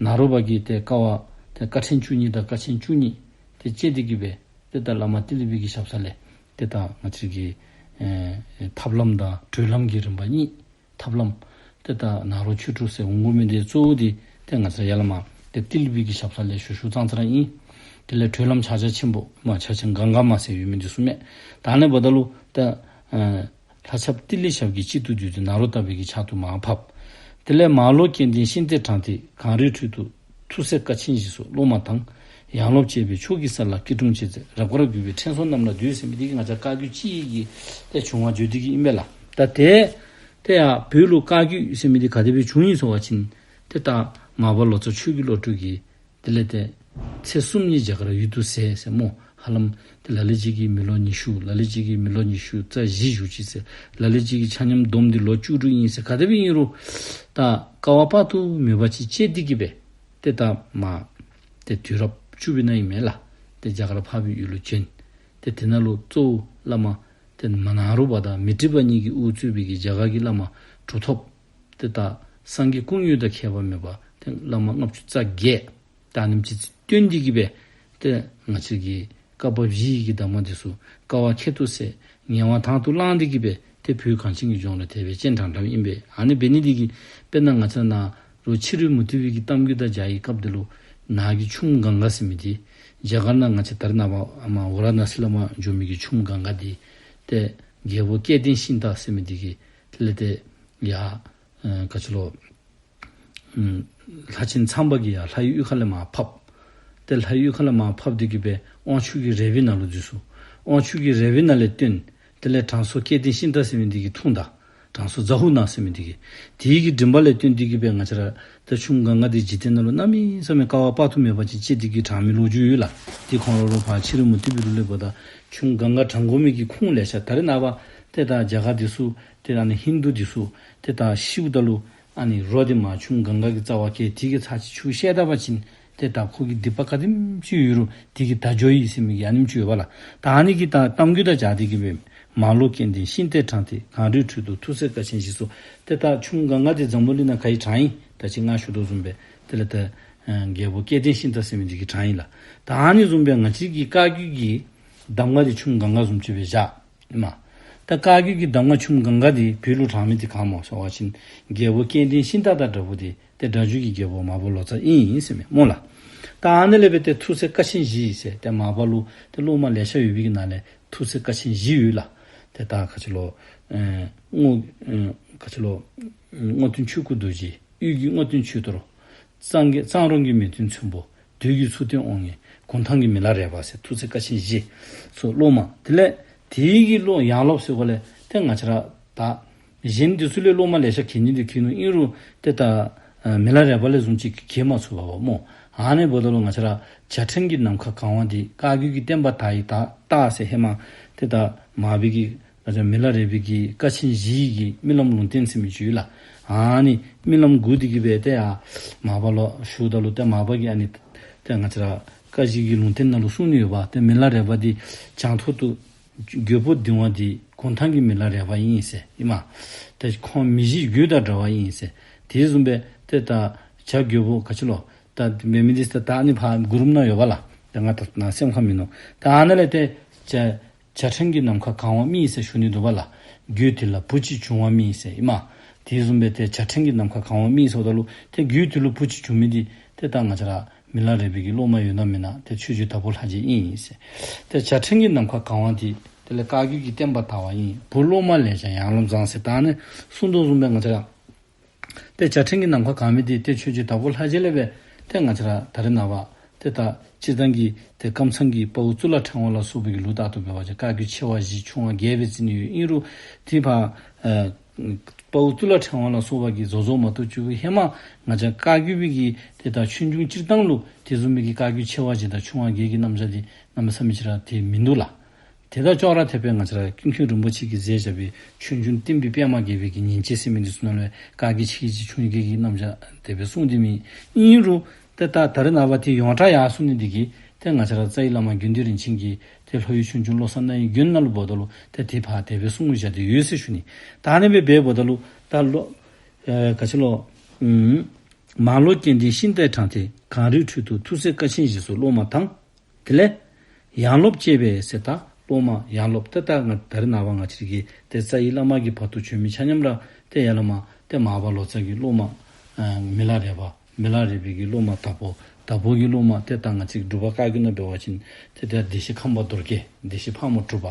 ནཱ་རོ་པ་གིས་ཏེ་དཀའ་བ་ཏེ་དཀའ་ཕྲན་བཅུ་གཉིས་དང་དཀའ་ཆེན་བཅུ་གཉིས་ཏེ་སྤྱད་དེ་གི་སྦེ་ཏེ་ད་བླ་མ་ཏི་ལི་པའི་གི་ཞབས་ས་ལས་ཏེ་ད་ང་བཅས་ཀྱི་ཨེ་ཐབས་ལམ་དང་གྲོལ་ལམ་གྱི་རིམ་པ་གཉིས། ཐབས་ལམ་ཏེ་ད་ནཱ་རོ་ཆོས་དྲུག་ཟེར་འོང་དགོ་མི་འདི་གཙོ་བོ་འདི་ཏེ་ང་བཅས་ཡར་ལས་མར་ཏེ་ཏི་ལི་པའི་གི་ཞབས་ས་ལས་ཞུ་ཞུཝ་ཙང་ཙ་ར་ཨིན། དེ་ལས་གྲོལ་ལམ་ཕྱག་རྒྱ་ཆེན་པོ་མ་ཕྱག་ཆེན་གངྒཱ་མ་ཟེར་ཡོད་མི་འདི་ཚུ་མས། ད་ཨ་ནི་འབདཝ་ད་ལུ་ཏེ་ཨེ་ལྷ་ཆབ་ཏི་ལི་ཞབས་ཀྱིས་གཅིག་ཏུ་བསྡུས་ཏེ་ནཱ་རོ་ཏ་པའི་གི་ཕྱག་ཏུ་མར་ཕབ། དེ་ལས་མར་ལོ་སྐལ་ལྡན་ཤིང་རྟའི་དྲང་ཐིག་གངས་རིའི་ཁྲོད་དུ་ཐུགས་སྲས་ཀ་ཆེན་བཞི་སོགས་སློབ་མ་དང་། ཡང་སློབ་བཅས་པའི་ཕྱོགས་ཀྱི་ས་ལ་སྐྱིལ་ཀྲུང་བཅས་ཏེ། རབ་དཀར་བརྒྱུད་པའི་ཕྲེང་སོ་རྣམས་ལ་འདུད་ཟེར་མི་འདི་གིས་ང་བཅས་བཀའ་བརྒྱུད་སྤྱི་ཡི་གི་ཏེ་བྱུང་བ་བརྗོད་དེ་གི་ཨིན་པས་ལགས། ད་ཏེ་ཏེ་ཡར་བོད་ལུ་བཀའ་བརྒྱུད་ཟེར་མི་འདི་ག་དེ་སྦེ་བྱུང་ཡི་ཟེར་བ་ཅིན་ཏེ་ད་མར་པ་ལོ་ཙཱ་ཆོས་ཀྱི་བློ་གྲོས་ཀྱིས་དེ་ལས་ཏེ་ཚེ་གསུམ་གཉིས་རྒྱ་གར་ཡུལ་དུ་ཟད་ཟེར་སྨོ། ཧ་ལམ་ཏེ་ལ་ལུ་ཅིག་གིས་མི་ལོ་ཉི་ཤུ། ལ་ལུ་ཅིག་གིས་མི་ལོ་ཉི་ཤུ་རྩ་བཞི་བཞུགས་ཅི་ཟེར། ལ་ལུ་ཅིག་གིས་ཆ་མཉམ་བསྡོམས་ཏེ་ལོ་བཅུ་དྲུག་ཨིན་ཟེར། ག་དེ་སྦེ་ཨིན་རུང་ད་དཀའ་བ་དཔག་ཏུ་མེད་པ་ཅིག་སྤྱད་དེ་གི་སྦེ་ ཏེ་ད་མ་ཏེ་དུས་རབས་བཅུ་པའི་ནང་ཨིན་མས་ལགས། ཏེ་རྒྱ་གར་འཕགས་པའི་ཡུལ་ལུ་བྱོན། ཏེ་དེ་ནང་ལུ་གཙོ་བོ་བླ་མ་ཏེ་མ་ན་རུ་པ་དང་མཻ་ཏྲི་པ་གཉིས་ཀྱིས་དབུ་གཙོས་པའི་གི་རྒྱ་གར་གྱི་བླ་མ་གྲུབ་ཐོབ་ཏེ་ད་སངས་རྒྱས་དངོས་ཡོད་དང་ཁྱད་པར་མེད་པ་ཏེ་བླ་མ་ལྔ་བཅུ་རྩ་བརྒྱད་ད་ཨ་ནེམ་ཅིག་བསྟེན་ཏེ་གི་སྦེ་ཏེ་ང་བཅས་ཀྱི་བཀའ་བབས་བཞི་ཡི་གི་གདམས་ངག་འདི་ཚུ་དཀའ་བ་ཁྱད་དུ་བསད་ངལ་བ་དང་དུ་བླངས་ཏེ་གི་སྦེ་ཏེ་བོད་གངས་ཅན་གྱི་ལྗོངས་ལུ་དེ་སྦེ་སྤྱན་དྲངས་དྲངསམ་ཨིན་པས། ཨ་ནི་འབད་ནི་འདི་གིས་དཔེར་ན་ང་བཅས་ནཱ་ལུ་ཕྱི་རོལ་མུ་སྟེགས་པའི་གི་གཏམ་རྒྱུད་དང་སྦྱར་བའི་སྐབས་འདི་ལུ་ནཱ་གི་ཆུ་མོ་གངྒཱ་ཟེར་མི་འདི་རྒྱ་གར་ནང་ང་བཅས་ད་རེས་ནངས་པ་ཨ་མ་ཝ་ར་ཎ་སི་ལས་མར་འགྱོ་མི་གི་ཆུ་མོ་གངྒཱ་འདི་ཏེ་རྒྱལ་པོ་སྐལ་ལྡན་ཤིང་རྟ་ཟེར་མི་འདི་གིས་དེ་ལས་ཏེ་ཡ་ཨ་ག་ཅི་ལོ་ཨམ་ལྷ་ཆེན་ཚངས་པ་གིས་ཡར་ལྷའི་གཡུས་ཁ་ལས་མར་ཕབ། ཏེ་ལྷའི་གཡུས་ཁ་ལས་མར་ཕབ་སྟེ་གི་སྦེ་དབང་ཕྱུག་གི་རལ་པའི་ནང་ལུ་འཛུལ་སོང་། དབང་ཕྱུག་གི་རལ་པའི་ནང་ལས་བཏོན། དེ་ལས་དྲང་སྲོང་སྐལ་ལྡན་ཤིང་རྟ་ཟེར་མི་འདི་གིས་འཐུང་ད། དྲང་སྲོང་ཛ་ཧུ་ན་ཟེར་མི་འདི་གིས། དེའི་གི་མགྲིན་པ་ལས་བཏོན་ཏེ་གི་སྦེ་ང་བཅས་ར་ད་ཆུ་མོ་གངྒཱ་འདི་འཇིག་རྟེན་ནང་ལུ་གནམ་མེད་ས་མེད་དཀའ་བ་དཔག་ཏུ་མེད་པ་ཅིག་སྤྱད་དེ་གི་དྲངས་མི་ལོ་རྒྱུས་ཡོད་ལགས། འདི་ཁོང་ར་ལུ་ཕར་ཕྱི་རོལ་མུ་སྟེགས་པའི་ལུགས་ལས་འབདཝ་ད་ཆུ་མོ་གངྒཱ་དྲང་དགོ་མི་གི་ཁུངས་ལེ་ཤ་ད་རེས་ནངས་པ་ཏེ་ད་རྒྱ་གར་འདི་ཚུ་ཏེ་ཨ་ནི་ཧིན་དུ་འདི་ཚུ་ཏེ་ད་ཤིཝ་ད་ལུ་ཨ་ནི་རོ་འདི་མར་ཆུ་མོ་གངྒཱ་གི་རྩ་བར་བསྐྱལ། དེ་གི་ཚར་གཅིག་ཆུ་བཤལ་ད་པ་ཅིན་ཏེ་ད་ཁོ་གི་སྡིག་པ་ག་དེམ་ཅིག་ཡོད་རུང་དེ་གིས་དག་འགྱོཝ་ཨིན་ཟེར་མི་གི་ཨ་ནེམ་ཅིག་ཡོད་པས་ལགས། ད་ཨ་ནི་གི་ད་གཏམ་རྒྱུད་དང་སྦྱར་ཏེ་གི་སྦེ་མར་ལོ་སྐལ་ལྡན་ཤིང་རྟས་དྲངས་ཏེ། གངས་རིའི་ཁྲོད་དུ་ཐུགས་སྲས་དཀའ་ཆེན་བཞི་སོགས། ཏེ་ད་ཆུ་མོ་གངྒཱ་འདི་འཛམ་བུ་གླིང་ནང་ག་གིས་དྲངས་ཡི། ད་ཅི་ང་ཞུ་དོ་བཟུམ་སྦེ་དེ་ལས་ད་ཨ་རྒྱལ་པོ་སྐལ་ལྡན་ཤིང་རྟ་ཟེར་མི་འདི་གིས་དྲངས་ཡི་ལགས། ད་ཨ་ནི་བཟུམ་སྦེ་ང་བཅས་ཀྱི་བཀའ་བརྒྱུད་ཀྱི་གདམས་ངག་འདི་ཆུ་མོ་གངྒཱ་བཟུམ་ཅིག་སྦེ་བཞག་ཨིན་མས། ད་བཀའ་བརྒྱུད་ཀྱི་གདམས་ངག་ཆུ་མོ་གངྒཱ་འདི་བོད་ལུ་དྲངས་མི་འདི་ག་སྨོ་ཟེར་བ་ཅིན་རྒྱལ་པོ་སྐལ་ལྡན་ཤིང་རྟ་དང་འདྲ་བོ་འདི་ཏེ་སྒྲ་བསྒྱུར་གྱི་རྒྱལ་པོ་མར་པ་ལོ་ཙཱ་ཨིན་ཟེར་མས་སྨོ་ལགས། ད་ཨ་ནི་ལས་འབད་དེ་ཐུགས་སྲས་དཀའ་ཆེན་བཞི་ཟེར་ཏེ་མར་པ་ལུ་ཏེ་སློབ་མ་ལེ་ཤ་ཡོད་པའི་གི་ནང་ལས་ཐུགས་སྲས་དཀའ་ཆེན་བཞི་ཡོད་ལགས། ཏེ་ད་ག་ཅི་ལོ་ཨེ་རྔོག་ཨེ་ག་ཅི་ལོ་ཨེ་རྔོག་སྟོན་ཆོས་སྐུ་རྡོ་རྗེ། དབུས་ཀྱི་རྔོག་སྟོན་ཆོས་རྡོར། གཙང་གི་གཙང་རོང་གི་མེས་སྟོན་ཚོན་པོ། དུས་ཀྱི་མཚུར་སྟོན་དབང་ངེ་གུང་ཐང་གི་མི་ལ་རས་པ་ཟེར་ཐུགས་སྲས་དཀའ་ཆེན་བཞི་སོགས་སློབ་མ། དེ་ལས་དེའི་གི་སློབ་ཡང་སློབ་ཟེར་གོ་ལས་ཏེ་ང་བཅས་ར་ད་གཞན་འདི་ཚུ་ལས་སློབ་མ་ལེ་ཤ་གྱེས་ནི་འདི་གྱེས་ནུག། ཨིན་རུང་ཏེ་ད་ཨ་མི་ལ་རས་པ་ལས་བཟུམ་ཅིག་གྱེས་མ་ཚུགས་པས་སྨོ། ཨ་ནི་འབདཝ་ད་ལུ་ང་བཅས་ར་བྱ་ཕྲན་གྱིས་ནམ་མཁའ་གང་བ་འདི་བཀའ་བརྒྱུད་ཀྱི་བསྟན་པ་དར་ཡི་ད་ད་ཟེར་ཧེ་མ་ཏེ་ད་མར་པའི་གི་ང་བཅས་མི་ལ་རས་པའི་གི་དཀའ་ཆེན་བཞི་ཡི་གི་རྨི་ལམ་ལུང་བསྟན་ཟེར་མི་ཅིག་ཡོད་ལགས། ཨ་ནི་རྨི་ལམ་སྒུག་སྟེ་གི་སྦེ་ཏེ་ཡར་མར་པ་ལུ་ཞུཝ་ད་ལུ་ཏེ་མར་པ་གིས་ཨ་ནི་ཏེ་ང་བཅས་ར་བཀའ་བཞི་གི་ལུང་བསྟན་ནང་ལུ་གསུངས་ནི་ཡོདཔ། ཏེ་མི་ལ་རས་པ་འདི་བྱང་ཐོག་ཏུ་རྒོད་པོ་ལྡིང་བ་འདི་གུང་ཐང་གི་མི་ལ་རས་པ་ཨིན་ཟེར་ཨིན་མས། ཏེ་ཁོང་མི་གཤིས་རྒོད་དང་འདྲ་བ་ཨིན་ཟེར། དེ་བཟུམ་སྦེ་ཏེ་ད་བྱ་རྒོད་པོ་ག་ཅི་ལོ་ད་མེན་མི་འདི་ད་ཨ་ནི་ཕར་མགུར་མ་ནང་ཡོདཔ་ལགས། ཏེ་ང་ད་ནཱ་སེམས་ཁར་མིན་ནུག། ད་ཨ་ནཱ་ལས་ཏེ་བྱ་བྱ་ཕྲན་གྱིས་ནམ་མཁའ་གང་བ་རྨིས་ཟེར་ཞུ་ནི་འདུག་པ་ལགས། རྒོད་དེ་ལ་བུ་གཅིག་བྱུང་བ་རྨིས་ཟེར་ཨིན་མས། དེ་བཟུམ་སྦེ་ཏེ་བྱ་ཕྲན་གྱིས་ནམ་མཁའ་གང་བ་རྨིས་ཟེརཝ་ད་ལུ་ཏེ་རྒོད་དེ་ལུ་བུ་གཅིག་བྱུང་མི་འདི་ཏེ་ད་ང་བཅས་ར་མི་ལ་རས་པའི་གི་སློབ་མ་ཡོད་ན་མེན་ན་ཏེ་ཆོས་རྗེ་དྭགས་པོ་ལྷ་རྗེ་ཨིན་ཟེར། ཏེ་བྱ་ཕྲན་གྱིས་ནམ་མཁའ་གང་བ་འདི་དེ་ལས་བཀའ་བརྒྱུད་ཀྱི་བསྟན་པ་དར་བ་ཨིན། བུ་སློབ་མ་ལས་ཀྱང་ཡང་སློབ་བཟང་ཟེར། ད་ཨ་ནི་གསུངས་དོ་བཟུམ་སྦེ་ང་བཅས་ར་ཏེ་བྱ་ཕྲན་གྱིས་ནམ་མཁའ་གང་མི་འདི་ཏེ་ཆོས་རྗེ་དྭགས་པོ་ལྷ་རྗེ་ལས་སྦེ་ཏེ་ང་བཅས་ར་ད་རེས་ནངས་པ་ཏེ་ད་སྤྱིར་བཏང་གི་ཏེ་ཀམ་ཚང་གི་དཔའ་བོ་གཙུག་ལག་ཕྲེང་བ་ལ་སོགས་པའི་གི་ལུགས་ལྟར་དུ་འབད་བ་ཅིན་བཀའ་བརྒྱུད་ཆེ་བ་བཞི་ཆུང་བ་བརྒྱད་སྦེ་བརྩི་ནི་ཡོད། ཨིན་རུང་ཏེ་ཕར་ཨ་དཔའ་བོ་གཙུག་ལག་ཕྲེང་བ་ལ་སོགས་པ་གིས་བཟོ་བཟོཝ་མ་གཏོགས་ཅིག་ཧེ་མ་ང་བཅས་བཀའ་བརྒྱུད་པའི་གི་ཏེ་ད་ཆོས་འབྱུང་སྤྱིར་བཏང་ལུ་དེ་བཟུམ་མའི་གི་བཀའ་བརྒྱུད་ཆེ་བ་བཞི་དང་ཆུང་བ་བརྒྱད་ཀྱི་རྣམ་གཞག་འདི་གནམ་མེད་ས་མེད་ཅིག་ར་ཏེ་མིན་འདུག་ལགས། དེ་དང་ཅོག་ར་འཐདཔ་སྦེ་ང་བཅས་ར་ཀུན་མཁྱེན་རིན་པོ་ཆེ་གིས་མཛད་བཞག་པའི་ཆོས་འབྱུང་བསྟན་པའི་པདྨ་རྒྱས་པའི་གི་ཉིན་བྱེད་ཟེར་མི་འདི་ཚུ་ནང་ལུ་བཀའ་བརྒྱུད་ཆེ་བཞི་ཆུང་བརྒྱད་ཀྱི་རྣམ་གཞག་དེ་སྦེ་གསུངས་ཏེ་མེད། ཨིན་རུང་ཏེ་ད་ད་རེས་ནངས་པ་ཏེ་ཡོངས་གྲགས་ཡར་སོང་ནི་འདི་གིས་ཏེ་ང་བཅས་ར་རྩ་བའི་བླ་མ་དགེ་འདུན་རིན་ཆེན་གྱིས་ཏེ་ལྷོ་ཡུལ་ཆོས་འབྱུང་བློ་གསར་རྣ་བའི་རྒྱན་ནང་ལུ་འབདཝ་ད་ལུ་ཏེ་དེ་ཕར་དེ་སྦེ་གསུངས་བཞག་སྟེ་ཡོད་ཟེར་ཞུ་ནི། ད་ཨ་ནི་སྦེ་འབདཝ་ད་ལུ་ད་ལོ་ཨེ་ག་ཅི་ལོ་ཨམ་མར་ལོ་སྐལ་ལྡན་ཤིང་རྟས་དྲངས་ཏེ། གངས་རིའི་ཁྲོད་དུ་ཐུགས་སྲས་དཀའ་ཆེན་བཞི་སོགས་སློབ་མ་དང་། དེ་ལས་ཡང་སློབ་བཅས་པས་ཟེར། ད་སློབ་མ་ཡང་སློབ་ཏེ་ད་ང་ད་རེས་ནངས་པ་ང་བཅས་ཀྱི་ཏེ་རྩ་བའི་བླ་མ་གི་བར་དུ་བྱོན་མི་ཆ་མཉམ་ར་ཏེ་ཡར་ལས་མར་ཏེ་མར་པ་ལོ་ཙཱ་གི་སློབ་མ་ཨ་མི་ལ་རས་པ། མི་ལ་རས་པའི་གི་སློབ་མ་དྭགས་པོ། དྭགས་པོ་གི་སློབ་མ་ཏེ་ད་ང་བཅས་འབྲུག་པ་བཀའ་བརྒྱུད་ནང་འབད་བ་ཅིན་ཏེ་ད་བདེ་གཤེགས་ཁམས་པ་རྡོར་རྒྱལ། བདེ་གཤེགས་ཕག་མོ་གྲུ་པ།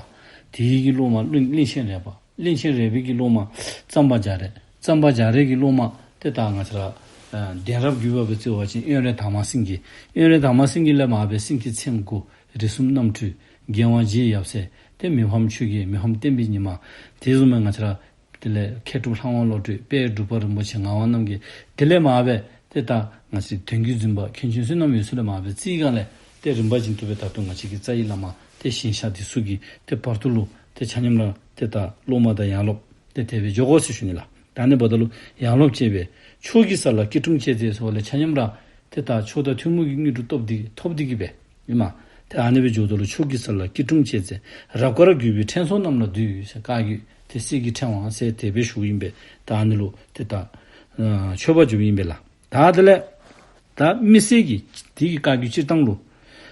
དེའི་གི་སློབ་མ་གླིང་གླིང་ཆེན་རས་པ། གླིང་ཆེན་རས་པའི་གི་སློབ་མ་གཙང་པ་རྒྱ་རས། གཙང་པ་རྒྱ་རས་ཀྱི་སློབ་མ་ཏེ་ད་ང་བཅས་ར་ཨ་གདན་རབས་བརྒྱུད་པ་སྦེ་བརྩི་བ་ཅིན་དབོན་རས་དར་མ་སེང་གེ། དབོན་རས་དར་མ་སེང་གེ་ལས་མར་སྦེ་སེང་གེ་མཚན་དགུ། རིགས་གསུམ་རྣམ་འཕྲུལ། རྒྱལ་དབང་རྗེ་ཡབ་སྲས། ཏེ་མི་ཕམ་ཆོས་རྒྱལ། མི་ཕམ་བསྟན་པའི་ཉི་མ། དེ་བཟུམ་སྦེ་ང་བཅས་ར་དེ་ལས་མཁས་གྲུབ་ལྷ་དབང་བློ་གྲོས། དཔལ་འབྲུག་པ་རིན་པོ་ཆེ་ངག་དབང་རྣམ་རྒྱལ། དེ་ལས་མར་སྦེ་ཏེ་ད་ང་བཅས་དོན་བརྒྱུད་འཛིན་པ་མཁན་ཆེན་བསོད་ནམས་འོད་ཟེར་ལས་མར་སྦེ་བརྩི་སྒང་ལས་ཏེ་རིམ་པ་བཞིན་དུ་སྦེ་ད་ལྟོ་ང་བཅས་ཀྱི་རྩ་བའི་བླ་མ་ཏེ་ཞིང་གཤེགས་འདི་ཚུ་གི་ཏེ་བར་དུ་ལུ་ཏེ་ཆ་མཉམ་ར་ཏེ་ད་སློབ་མ་དང་ཡང་སློབ་ཏེ་དེ་སྦེ་འགྱོ་དགོ་ཟེར་ཞུ་ནི་ལགས། ད་ཨ་ནི་འབདཝ་ད་ལུ་ཡང་སློབ་བཅས་པས། མཆོག་གི་ས་ལ་སྐྱིལ་ཀྲུང་བཅས་ཏེ་ཟེར་བ་ལས་ཆ་མཉམ་ར་ ཏེ་ད་མཆོག་དང་ཐུན་མོང་གི་དངོས་གྲུབ་ཐོབ་སྟེ་ཐོབ་སྟེ་གི་སྦེ་ཨིན་མས། ཏེ་ཨ་ནི་སྦེ་འགྱོཝ་ད་ལུ་མཆོག་གི་ས་ལ་སྐྱིལ་ཀྲུང་བཅས་མཛད། རབ་དཀར་བརྒྱུད་པའི་ཕྲེང་ཚོགས་རྣམས་ལ་འདུད་ཟེར་བཀའ་བརྒྱུད་ཏེ་གསེར་གྱི་ཕྲེང་བ་ཟེར་དེ་སྦེ་ཞུཝ་ཨིན་པས། ད་ཨ་ནི་ལུ་ཏེ་ད་ཨ་མཆོད་པ་བརྗོདཔ་ཨིན་པས་ལགས། ད་དེ་ལས་ད་དམིགས་བསལ་གྱི་དེ་གི་བཀའ་བརྒྱུད་སྤྱིར་བཏང་ལུ་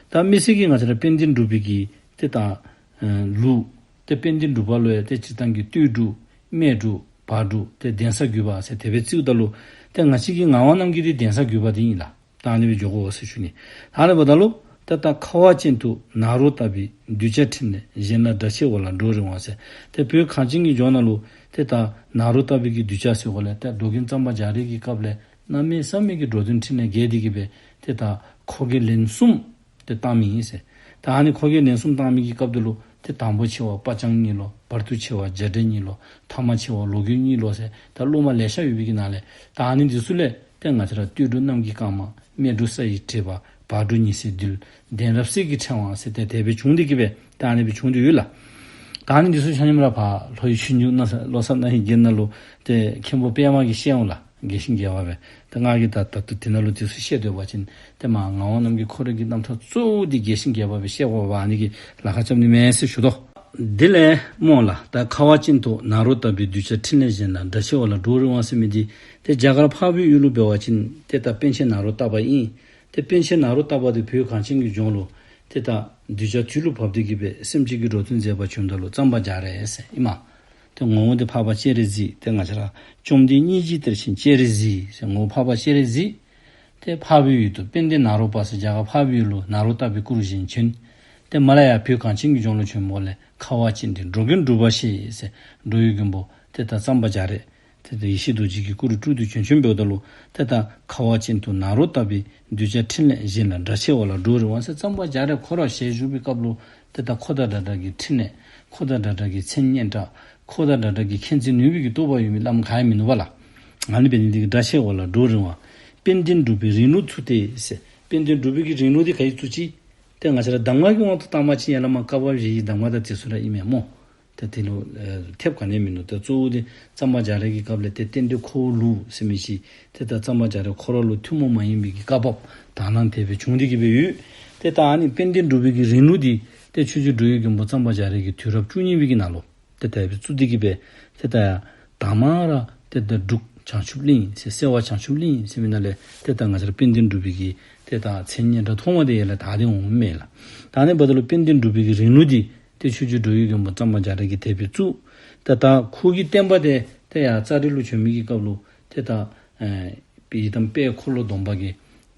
ད་དམིགས་བསལ་གྱི་ང་བཅས་ར་དཔལ་ལྡན་འབྲུག་པའི་གི་ཏེ་ད་ཨ་ལུགས་ཏེ་དཔལ་ལྡན་འབྲུག་པ་ལུ་ཡང་ཏེ་སྤྱིར་བཏང་གི་སྟོད་འབྲུག་སྨད་འབྲུག་བར་འབྲུག་ཏེ་གདན་ས་བརྒྱུད་པ་ཟེར་དེ་སྦེ་བརྩིཝ་ད་ལུ་ཏེ་ང་བཅས་ཀྱི་ངག་དབང་རྣམ་རྒྱལ་འདི་གདན་ས་བརྒྱུད་པ་འདི་ཨིན་ལགས། ད་ཨ་ནི་སྦེ་འགྱོ་དགོ་ཟེར་ཞུ་ནི། ད་ཨ་ནི་འབདཝ་ད་ལུ་ཏེ་ད་ཁ་བ་ཅན་དུ་ནཱ་རོ་ཏ་པའི། གདུལ་བྱ་ཕྲིན་ལས་གཞན་ལ་འདྲ་ཆེ་བ་ལ་འགྲོ་རིང་བ་ཟེར། ཏེ་བོད་གངས་ཅན་གྱི་ལྗོངས་ནང་ལུ་ཏེ་ད་ནཱ་རོ་ཏ་པའི་གི་གདུལ་བྱ་ཟེར་གོ་ལས་ཏེ་འགྲོ་མགོན་གཙང་པ་རྒྱ་རས་ཀྱི་སྐབས་ལས་གནམ་མེད་ས་མེད་ཀྱི་འགྲོ་དོན་ཕྲིན་ལས་རྒྱས་ཏེ་གི་སྦེ་ཏེ་ད་ཁོ་གིས་ལན་གསུམ་ཏེ་བཏང་མི་ཨིན་ཟེར། ད་ཨ་ནི་ཁོ་གིས་ལན་གསུམ་བཏང་མི་གི་སྐབས་དེ་ལུ་ཏེ་དང་པོ་ཆེ་བ་སྤ་རྐྱང་གཉིས་ལོ། བར་དུ་ཆེ་བ་རྒྱ་འབྲས་གཉིས་ལོ། ཐ་མ་ཆེ་བ་ལོ་རྒོད་གཉིས་ལོ་ཟེར་ད་སློབ་མ་ལེ་ཤ་ཡོད་པའི་གི་ནང་ལས་ད་ཨ་ནི་འདི་ཚུ་ལས་ཏེ་ང་བཅས་ར་སྟོད་འབྲུག་གནམ་གྱི་སྐར་མ། སྨད་འབྲུག་ས་ཡི་དྲེག་པ། བར་འབྲུག་ཉི་ཟེར་རྡུལ། གདན་རབས་གསེར་གྱི་ཕྲེང་བ་ཟེར་ཏེ་དེ་སྦེ་བྱུང་སྟེ་གི་སྦེ་ད་ཨ་ནི་སྦེ་བྱུང་སྟེ་ཡོད་ལགས། ད་ཨ་ནི་འདི་ཚུ་ཆ་མཉམ་ར་ཕར་ལྷོ་ཡི་ཆོས་འབྱུང་ན་བློ་གསར་རྣ་བའི་རྒྱན་ནང་ལུ་ཏེ་མཁན་པོ་པདྨ་གིས་བཤད་འོང་ལགས། རྒྱས་ཤིང་རྒྱས་པ་སྦེ། ཏེ་ང་གིས་ད་ད་ལྟོ་དེ་ནང་ལུ་དེ་ཚུ་བཤད་སྡོད་པ་ཅིན་ཏེ་མ་ངག་དབང་རྣམ་རྒྱལ་ཁོ་རའི་གི་རྣམ་ཐར་གཙོ་བོ་འདི་རྒྱས་ཤིང་རྒྱས་པ་སྦེ་བཤད་དགོ་པ་ཨ་ནི་གི་ལཱ་ཁག་རྐྱབ་ནི་མེད་ཟེར་ཞུ་དོ། དེ་ལས་སྨོ་ལགས། ད་ཁ་བ་ཅན་དུ་ནཱ་རོ་ཏ་པའི། གདུལ་བྱ་ཕྲིན་ལས་གཞན་ལ་འདྲ་ཆེ་བ་ལ་འགྲོ་རིང་བ་ཟེར་མི་འདི་ཏེ་རྒྱ་གར་འཕགས་པའི་ཡུལ་ལུ་འབད་བ་ཅིན་ཏེ་ད་པཎ་ཆེན་ནཱ་རོ་ཏ་པ་ཨིན། ཏེ་པཎ་ཆེན་ནཱ་རོ་ཏ་པ་འདི་བོད་གངས་ཅན་གྱི་ལྗོངས་ལུ་ཏེ་ད་གདུལ་བྱ་དུས་ལུ་བབས་ཏེ་གི་སྦེ་སེམས་ཅན་གྱི་འགྲོ་དོན་མཛད་པར་བྱོནམ་ད་ལུ་གཙང་པ་རྒྱ་རས་ཟེར་ཨིན་མས། ཏེ་ངོ་བོ་འདི་འཕགས་པ་སྤྱན་རས་གཟིགས། ཏེ་ང་བཅས་ར་བཅོམ་ལྡན་སྙིང་རྗེའི་གཏེར་ཆེན་སྤྱན་རས་གཟིགས་ཟེར་ངོ་བོ་འཕགས་པ་སྤྱན་རས་གཟིགས། ཏེ་འཕགས་པའི་ཡུལ་དུ་དཔལ་ལྡན་ནཱ་རོ་པ་ཟེར་རྒྱ་གར་འཕགས་པའི་ཡུལ་ལུ་ནཱ་རོ་ཏ་པའི་སྐུ་རུ་བཞེངས་བྱོན། ཏེ་མར་ལས་ཡར་བོད་གངས་ཅན་གྱི་ལྗོངས་ལུ་བྱོནམ་ལས་ཁ་བ་ཅན་དུ་འགྲོ་མགོན་འབྲུག་པ་ཞེས་ཟེར་འགྲོ་བའི་མགོན་པོ་ཏེ་ད་གཙང་པ་རྒྱ་རས། ཏེ་ད་ཡེ་ཤེས་རྡོ་རྗེ་གི་སྐུ་རུ་སྤྲུལ་ཏེ་བྱོན་བྱོནམ་འབདཝ་ད་ལུ་ཏེ་ད་ཁ་བ་ཅན་དུ་ནཱ་རོ་ཏ་པའི། གདུལ་བྱ་ཕྲིན་ལས་གཞན་ལ་འདྲ་ཆེ་བ་ལ་འགྲོ་རིང་བ་ཟེར་གཙང་པ་རྒྱ་རས་ཁོ་ར་ཞལ་བཞུགས་པའི་སྐབས་ལུ་ཏེ་ད་ཁོ་དང་འདྲ་འདྲ་གི་ཕྲིན་ལས། ཁོ་དང་འདྲ་འདྲ་གི་མཚན་སྙན་གྲགས། ཁོ་དང་འདྲ་འདྲ་གི་མཁྱེན་བརྩེ་ནུས་པའི་གི་རྟོགས་པ་ཡོད་མི་བླམ་ག་ཡང་མིན་ནུག་པ་ལགས། ཨ་ནི་འབད་ནི་འདི་གིས་འདྲ་ཆེ་བ་ལ་འགྲོ་རིང་བ། དཔལ་ལྡན་འབྲུག་པའི་རིང་ལུགས་ཚུ་སྟེ་ཟེར། དཔལ་ལྡན་འབྲུག་པའི་གི་རིང་ལུགས་འདི་ག་ཡི་ཚུ་ཅིག། ཏེ་ང་བཅས་ར་གདམས་ངག་གི་དབང་དུ་བཏང་པ་ཅིན་ཡར་ལས་མར་བཀའ་བབས་བཞི་གི་གདམས་ངག་དང་དེ་ཚུ་ར་ཨིན་མས་སྨོ། ཏེ་དེ་ལུ་ཨེ་ཐེབས་ག་ནི་ཡང་མིན་ནུག། ཏེ་གཙོ་བོ་འདི་གཙང་པ་རྒྱ་རས་ཀྱི་སྐབས་ལས་ཏེ་རྟེན་འབྲེལ་ཁོ་བོ་ལུགས་ཟེར་མི་ཅིག། ཏེ་ད་གཙང་པ་རྒྱ་རས་ཁོ་ར་ལུ་ཐུན་མོང་མ་ཡིན་པའི་གི་བཀའ་བབས་དག་སྣང་དེ་སྦེ་བྱུང་སྟེ་གི་སྦེ་ཡོད། ཏེ་ད་ཨ་ནི་དཔལ་ལྡན་འབྲུག་པའི་གི་རིང་ལུགས་འདི་ཏེ་ཆོས་རྗེ་འགྲོ་བའི་མགོན་པོ་གཙང་པ་རྒྱ་རས་ཀྱི་དུས་རབས་བཅུ་གཉིས་པའི་གི་ནང་ལུ་ཏེ་དེ་སྦེ་བཙུགས་ཏེ་གི་སྦེ་ཏེ་ད་ཡར་དང་པ་ར་ཏེ་ད་འབྲུག་བྱང་ཆུབ་གླིང་ཟེར་སེ་བ་བྱང་ཆུབ་གླིང་ཟེར་མི་ནང་ལས་ཏེ་ད་ང་བཅས་ར་དཔལ་ལྡན་འབྲུག་པའི་གི་ཏེ་ད་མཚན་སྙན་གྲགས་ཐོག་མ་དེ་ཡར་ལས་དར་ཏེ་འོངམ་མས་ལགས། ད་ཨ་ནི་འབདཝ་ད་ལུ་དཔལ་ལྡན་འབྲུག་པའི་གི་རིང་ལུགས་འདི་ཏེ་ཆོས་རྗེ་འགྲོ་བའི་མགོན་པོ་གཙང་པ་རྒྱ་རས་ཀྱིས་དེ་སྦེ་བཙུགས། ཏེ་ད་ཁོ་གི་བསྟན་པ་དེ་ཏེ་ཡར་ཙཱ་རི་ལུ་བྱོན་མི་གི་སྐབས་ལུ་ཏེ་ད་ཨེ་ཡི་དམ་དཔལ་འཁོར་ལོ་སྡོམ་པ་གི་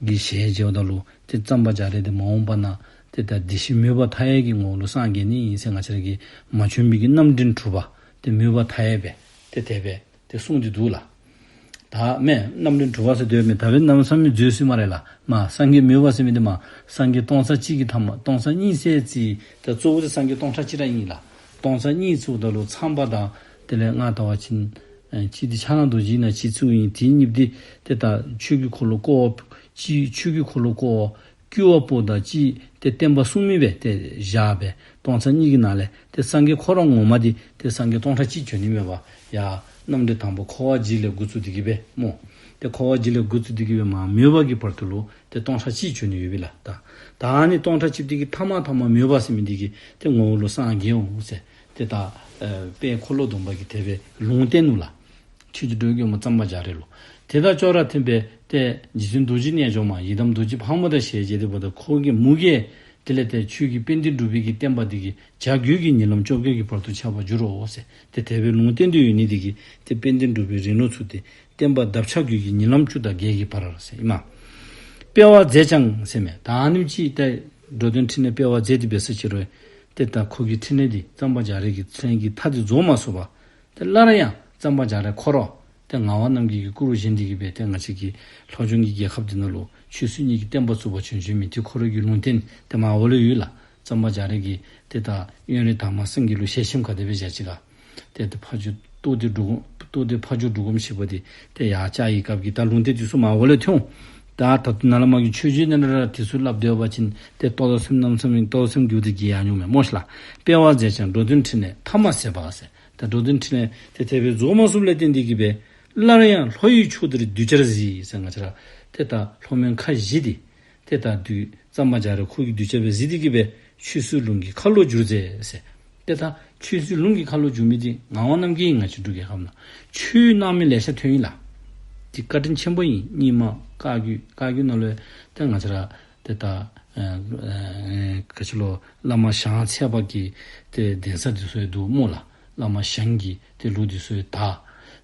གི་ཞལ་མཇལཝ་ད་ལུ་ཏེ་གཙང་པ་རྒྱ་རས་དེ་མ་འོངས་པ་ན་ཏེ་ད་བདེ་གཤེགས་མོས་པ་མཐའ་ཡས་ཀྱི་ངོ་བོ་ལུ་སངས་རྒྱས་ནི་ཨིན་ཟེར་ང་བཅས་ར་གི་མ་བྱོན་པའི་གི་རྣམ་འདྲེན་དྲུག་པ་ཏེ་མོས་པ་མཐའ་ཡས་སྦེ་ཏེ་དེ་སྦེ་ཏེ་གསུངས་ཏེ་འདུག་ལགས། ད་མེན་རྣམ་འདྲེན་དྲུག་པ་ཟེར་དེ་མེན། ད་འབདན་གནམ་མེད་ས་མེད་མཛོད་ཟེར་སྨ་རེ་ལགས། མ་སངས་རྒྱས་མོས་པ་ཟེར་མི་འདི་མ་སངས་རྒྱས་སྟོང་རྩ་གཅིག་གི་ཐ་མ་སྟོང་རྩ་གཉིས་ཟེར་ཅིག། ད་གཙོ་བོ་དེ་སངས་རྒྱས་སྟོང་ཕྲག་གཅིག་ར་ཨིན་ལགས། སྟོང་རྩ་གཉིས་ཚུ་ད་ལུ་ཚངས་པ་དང་དེ་ལས་ང་ལྟ་བ་ཅིན་ཨེ་གཅིག་འདི་ཕྱག་ན་རྡོ་རྗེ་ཨིན་ན་གཅིག་ཚུ་ཨིན། དེ་གཉིས་འདི་ཏེ་ད་ཆོས་ཀྱི་འཁོར་ལོ་བསྐོར་གཅིག་ཆོས་ཀྱི་འཁོར་ལོ་བསྐོར་བསྐུལ་བ་པོ་དང་གཅིག་ཏེ་བསྟན་པ་སྲུང་མི་སྦེ་ཏེ་བཞག་སྦེ་སྟོང་རྩ་གཉིས་ཀྱི་ནང་ལས་ཏེ་སངས་རྒྱས་ཁོ་ར་ངོ་མ་འདི་ཏེ་སངས་རྒྱས་སྟོང་ཕྲག་གཅིག་བྱོན་ནི་མས་པ། ཡར་རྣམ་འདྲེན་དང་པོ་འཁོར་བ་འཇིག་ལས་འགོ་བཙུགས་ཏེ་གི་སྦེ་སྨོ། ཏེ་འཁོར་བ་འཇིག་ལས་འགོ་བཙུགས་ཏེ་གི་སྦེ་མ་མོས་པ་གི་བར་དུ་ལུ་ཏེ་སྟོང་ཕྲག་གཅིག་བྱོན་ནི་ཡོད་པས་ལགས། ད་ད་ཨ་ནི་སྟོང་ཕྲག་གཅིག་འདི་གི་ཐ་མ་ཐ་མ་མོས་པ་ཟེར་མི་འདི་གིས་ཏེ་ངོ་བོ་ལུ་སངས་རྒྱས་འོང་ཟེར་ཏེ་ད་ཨེ་དཔལ་འཁོར་ལོ་སྡོམ་པ་གིས་དེ་སྦེ་ལུང་བསྟན་ནུག་ལགས། ཆོས་རྗེ་འགྲོ་བའི་མགོན་པོ་གཙང་པ་རྒྱ་རས་ལུ། དེ་དང་ཅོག་ར་འཐདཔ་སྦེ་ཏེ་རྗེ་བཙུན་རྡོ་རྗེ་རྣལ་འབྱོར་མ་ཡི་དམ་རྡོ་རྗེ་ཕག་མོ་དང་ཞལ་མཇལ་ཏེ་འབདཝ་ད་ཁོ་གིས་མོ་གིས་དེ་ལས་ཏེ་ཁྱོད་ཀྱིས་དཔལ་ལྡན་འབྲུག་པའི་གི་བསྟན་པ་འདི་གིས་བྱ་རྒོད་ཀྱི་ཉིན་ལམ་བཅོ་བརྒྱད་ཀྱི་བར་དུ་ཁྱབ་པར་འགྱུར་རོ་ཟེར་ཏེ་དེ་སྦེ་ལུང་བསྟན་ཏེ་ཡོད་ནི་འདི་གིས་ཏེ་དཔལ་ལྡན་འབྲུག་པའི་རིང་ལུགས་ཚུ་ཏེ་བསྟན་པ་འདབ་ཆགས་རྒོད་ཀྱི་ཉིན་ལམ་བཅུ་དང་བརྒྱད་ཀྱི་བར་ཟེར་ཨིན་མས། སྤེལ་བར་མཛད་ཀྱང་ཟེར་མས། ད་ཨ་ནེམ་ཅིག་ཏེ་འགྲོ་དོན་ཕྲིན་ལས་སྤེལ་བར་མཛད་དེ་འབད་ས་ཅིག་རུང་ཏེ་ད་ཁོ་གི་ཕྲིན་ལས་འདི་གཙང་པ་རྒྱ་རས་ཀྱི་ཕྲིན་ལས་ཀྱི་མཐའ་འདི་རྫོགས་མ་ཚུགས་པར་ཏེ་སླར་ཡང་གཙང་པ་རྒྱ་རས་ཁོ་ར་ཏེ་ངག་དབང་རྣམ་རྒྱལ་གྱི་སྐུ་རུ་བཞེངས་ཏེ་གི་སྦེ་ཏེ་ང་བཅས་ཀྱི་ལྷོ་ལྗོངས་ཀྱི་རྒྱལ་ཁབ་འདི་ནང་ལུ་ཆོས་སྲིད་གཉིས་ཀྱི་བསྟན་པ་བཙུགས་པར་བྱོན་བྱོན་མི་འདི་ཁོ་ར་གི་ལུང་བསྟན་ཏེ་མར་འོག་ལུ་ཡོད་ལགས། གཙང་པ་རྒྱ་རས་ཀྱིས་ཏེ་ད་དབོན་རས་དར་མ་སེང་གེ་ལུ་ཞལ་ཆེམས་ག་དེ་སྦེ་བཞག་ཅི་ག། ཏེ་ད་ཕ་ཇོ་རྟོགས་ལྡན་འབྲུག་རྟོགས་ལྡན་ཕ་ཇོ་འབྲུག་སྒོམ་ཞིག་པོ་འདི་ཏེ་ཡར་བཅར་བའི་སྐབས་ཀྱི་ད་ལུང་བསྟན་འདི་ཚུ་མར་འོག་ལུ་ཐོན། ད་ད་ལྟོ་ནཱ་ལས་མར་གྱི་ཆོས་རྗེ་ནཱ་ལས་ར་འདི་ཚུ་སླབ་སྡོད་པ་ཅིན་ཏེ་རྟོགས་སེམས་རྣམ་གསུམ་ཨིན། རྟོགས་སེམས་རྒྱུད་སྡེ་གི་ཡང་ཉུང་མས་སྨོ་ཤ་ལགས། སྤེལ་བར་མཛད་ཀྱང་འགྲོ་དོན་ཕྲིན་ལས་མཐའ་མ་ཟད་པ་ཟེར། ད་འགྲོ་དོན་ཕྲིན་ལས་ཏེ་དེ་སྦེ་རྫོགས་མ་ཚུགསཔ་ལས་བརྟེན་ཏེ་གི་སྦེ་ སླར་ཡང་ལྷོ་ཡི་ཕྱོགས་འདིར་གདུལ་བྱར་གཟིགས་ཟེར། ང་བཅས་ར་ཏེ་ད་ལྷོ་མོན་ཁ་བཞི་འདི་ཏེ་ད་གདུལ་གཙང་པ་རྒྱ་རས་ཁོ་གིས་གདུལ་བྱ་སྦེ་གཟིགས་ཏེ་གི་སྦེ་ཆོས་སྲིད་ལུགས་ཀྱི་ཁ་ལོ་བསྒྱུར་མཛད་ཟེར། ཏེ་ད་ཆོས་སྲིད་ལུགས་ཀྱི་ཁ་ལོ་བསྒྱུར་མི་འདི་ངག་དབང་རྣམ་རྒྱལ་ཨིན། ང་བཅས་འབྲུག་རྒྱལ་ཁབ་ནང་ཆོས་གནང་མི་ལེ་ཤ་ཐོན་ཡི་ལགས། འདི་བཀའ་དྲིན་ཆེན་པོ་ཨིན། རྙིང་མ་བཀའ་བརྒྱུད་བཀའ་བརྒྱུད་ནང་ལུ་ཏེ་ང་བཅས་ར་ཏེ་ད་ཨེ་ཨེ་ག་ཅི་ལོ་བླ་མ་ཞང་ཚལ་པ་གི་ཏེ་གདན་ས་འདི་ཚུ་ཡང་འདུག་སྨོ་ལགས། བླ་མ་ཞང་གི་ཏེ་ལུགས་འདི་ཚུ་ཡང་དར།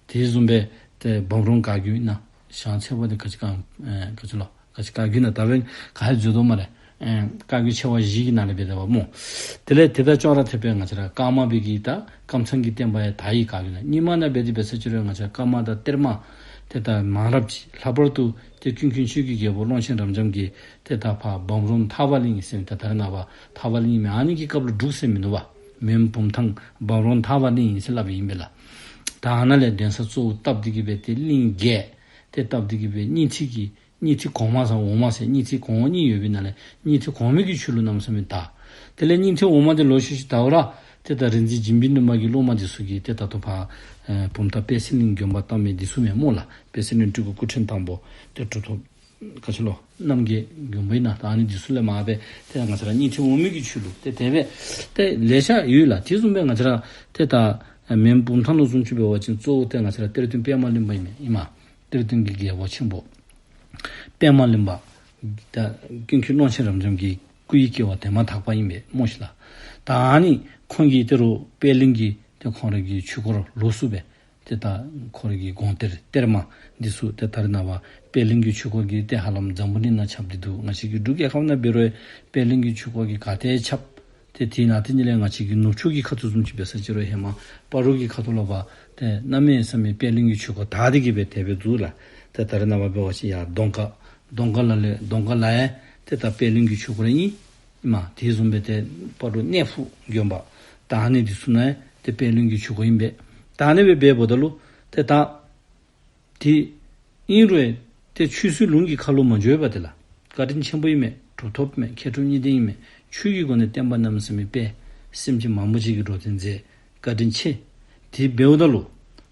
དེ་བཟུམ་སྦེ་ཏེ་འབམ་རོམ་བཀའ་བརྒྱུད་ཨིན་ན་ཞང་ཚལ་པ་འདི་ག་ཅི་ག་ཨེ་ག་ཅི་ལོ་ག་ཅི་བཀའ་བརྒྱུད་ཨིན་ན་ད་འབདན་ག་ཡང་འཛོལ་དོ་སྨ་རེ། ཨེ་བཀའ་བརྒྱུད་ཆེ་བ་བཞི་གི་ནང་ལས་འབད་དེ་བ་སྨོ། དེ་ལས་དེ་དང་ཅོག་ར་འཐདཔ་སྦེ་ང་བཅས་ར་ཀརྨ་པའི་གི་ད་ཀམ་ཚང་གི་བསྟན་པ་ཡང་དར་ཡི། བཀའ་བརྒྱུད་ནང་རྙིང་མ་ནང་འབད་དེ་འབད་ས་ཅིག་རུང་ང་བཅས་ར་ཀརྨ་དང་གཏེར་མ་ཏེ་ད་མང་རབས་ཅིག། ལྷག་པར་དུ་ཏེ་ཀུན་མཁྱེན་ཆོས་ཀྱི་རྒྱལ་པོ་ཀློང་ཆེན་རབ་འབྱམས་ཀྱིས་ཏེ་ད་ཕར་འབམ་རོམ་ཐར་པ་གླིང་ཟེར་ད་ད་རེས་ནངས་པ་ཐར་པ་གླིང་མེན། ཨ་ནི་གི་སྐབས་ལུ་འབྲུག་ཟེར་མིན་འདུག་པ། མོན་བུམ་ཐང་འབམ་རོམ་ཐར་པ་གླིང་ཟེར་སླབ་ཨིན་པས་ལགས། ད་ཨ་ནཱ་ལས་གདན་ས་གཙོ་བོ་བཏབ་སྟེ་གི་སྦེ་ཏེ་གླིང་བརྒྱད་ཏེ་བཏབ་སྟེ་གི་སྦེ་སྙིང་ཐིག་གི་སྙིང་ཐིག་གོང་མ་ཟེར་འོག་མ་ཟེར་སྙིང་ཐིག་གོང་འོག་གཉིས་ཡོད་པའི་ནང་ལས་སྙིང་ཐིག་གོང་མའི་གི་ཆོས་ལུགས་གནམ་མེད་ས་མེད་དར། དེ་ལས་སྙིང་ཐིག་འོག་མ་འདི་ལོག་ཤུལ་ཤུལ་དརཝ་ར་ཏེ་ད་རིག་འཛིན་འཇིགས་མེད་གླིང་པ་གི་སློབ་མ་འདི་ཚུ་གིས་ཏེ་ད་ལྟོ་ཕར་ཨེ་བུམ་ཐང་པད་ཚལ་གླིང་དགོན་པ་བཏབ་མི་འདི་ཚུ་མས་སྨོ་ལགས། པད་ཚལ་གླིང་སྤྲུལ་སྐུ་སྐུ་ཕྲེང་དང་པོ་ཏེ་གྲུབ་ཐོབ་ག་ཅི་ལོ་རྣམ་རྒྱལ་མགོན་པོ་ཨིན་ན་ད་ཨ་ནི་འདི་ཚུ་ལས་མར་སྦེ་ཏེ་ང་བཅས་ར་སྙིང་ཐིག་འོག་མའི་གི་ཆོས་ལུགས་ཏེ་དེ་སྦེ་ཏེ་ལེ་ཤ་ཡོད་ལགས། དེ་བཟུམ་སྦེ་ང་བཅས་ར་ཏེ་ད་མོན་བུམ་ཐང་ལུ་བཟུམ་ཅིག་འབད་བ་ཅིན་གཙོ་བོ་ཏེ་ང་བཅས་ར་གཏེར་སྟོན་པདྨ་གླིང་པ་ཨིན་མས། ཨིན་མས། གཏེར་སྟོན་གྱི་རྒྱལ་པོ་ཆེན་པོ་པདྨ་གླིང་པ་ད་ཀུན་མཁྱེན་ཀློང་ཆེན་རབ་འབྱམས་ཀྱི་སྐུ་ཡི་སྐྱེ་བ་དེ་མ་ཐག་པ་ཨིན་པས་སྨོ་ཤིག་ལགས། ད་ཨ་ནི་ཁོང་གིས་ཏེ་རུང་པད་གླིང་གི་ཏེ་ཁོང་རའི་གི་ཆོས་སྐོར་ལོགས་སུ་སྦེ་ཏེ་ད་ཁོ་རའི་གི་དགོངས་གཏེར་གཏེར་མ་འདི་ཚུ་ཏེ་ད་རེས་ནངས་པ་པད་གླིང་གི་ཆོས་སྐོར་གྱི་ཏེ་ཧ་ལམ་འཛམ་བུ་གླིང་ནང་ཁྱབ་སྟེ་འདུག། ང་བཅས་ཀྱི་འབྲུག་རྒྱལ་ཁབ་ནང་འབད་རུང་པད་གླིང་གི་ཆོས་སྐོར་གྱི་ག་ཏེ་ཁྱབ། ཏེ་དེ་ནང་དེ་ཉིད་ལས་ང་བཅས་ཀྱི་ནུབ་ཕྱོགས་ཀྱི་ཁ་ཐུག་བཟུམ་ཅིག་འབད་ས་ཅིག་རུང་ཧེ་མ་སྤ་རོ་གི་ཁ་ཐུག་ལུ་འབད་ཏེ་གནམ་མེད་ས་མེད་པད་གླིང་གི་ཆོས་སྐོར་དར་ཏེ་གི་སྦེ་དེ་སྦེ་འདུག་ལགས། ཏེ་ད་རེས་ནངས་པ་འབད་བ་ཅིན་ཡར་གདོང་དཀར་གདོང་དཀར་ལ་ལས་གདོང་དཀར་ལ་ཡང་ཏེ་ད་པད་གླིང་གི་ཆོས་སྐོར་ཨིན། ཨིན་མས། དེ་བཟུམ་སྦེ་ཏེ་སྤ་རོ་གནས་ཕུག་དགོན་པ་ད་ཨ་ནི་འདི་ཚུ་ནང་ཡང་ཏེ་པད་གླིང་གི་ཆོས་སྐོར་ཨིན་པས། ད་ཨ་ནི་སྦེ་འབདཝ་ད་ལུ་ཏེ་ད་དེ་ཨིན་རུང་ཏེ་ཆོས་སྲིད་ལུགས་ཀྱི་ཁ་ལོ་མ་བསྒྱུར་བ་དེ་ལགས། བཀའ་དྲིན་ཆེན་པོ་ཨིན་མས། གྲུབ་ཐོབ་མས། མཁས་གྲུབ་གཉིས་ལྡན་ཨིན་མས། ཆོས་ཀྱི་སྒོ་ནས་བསྟན་པ་གནམ་མེད་ས་མེད་སྤེལ། སེམས་ཅན་མང་པོ་ཅིག་གི་འགྲོ་དོན་མཛད། བཀའ་དྲིན་ཆེ། དེ་འབདཝ་ད་ལུ་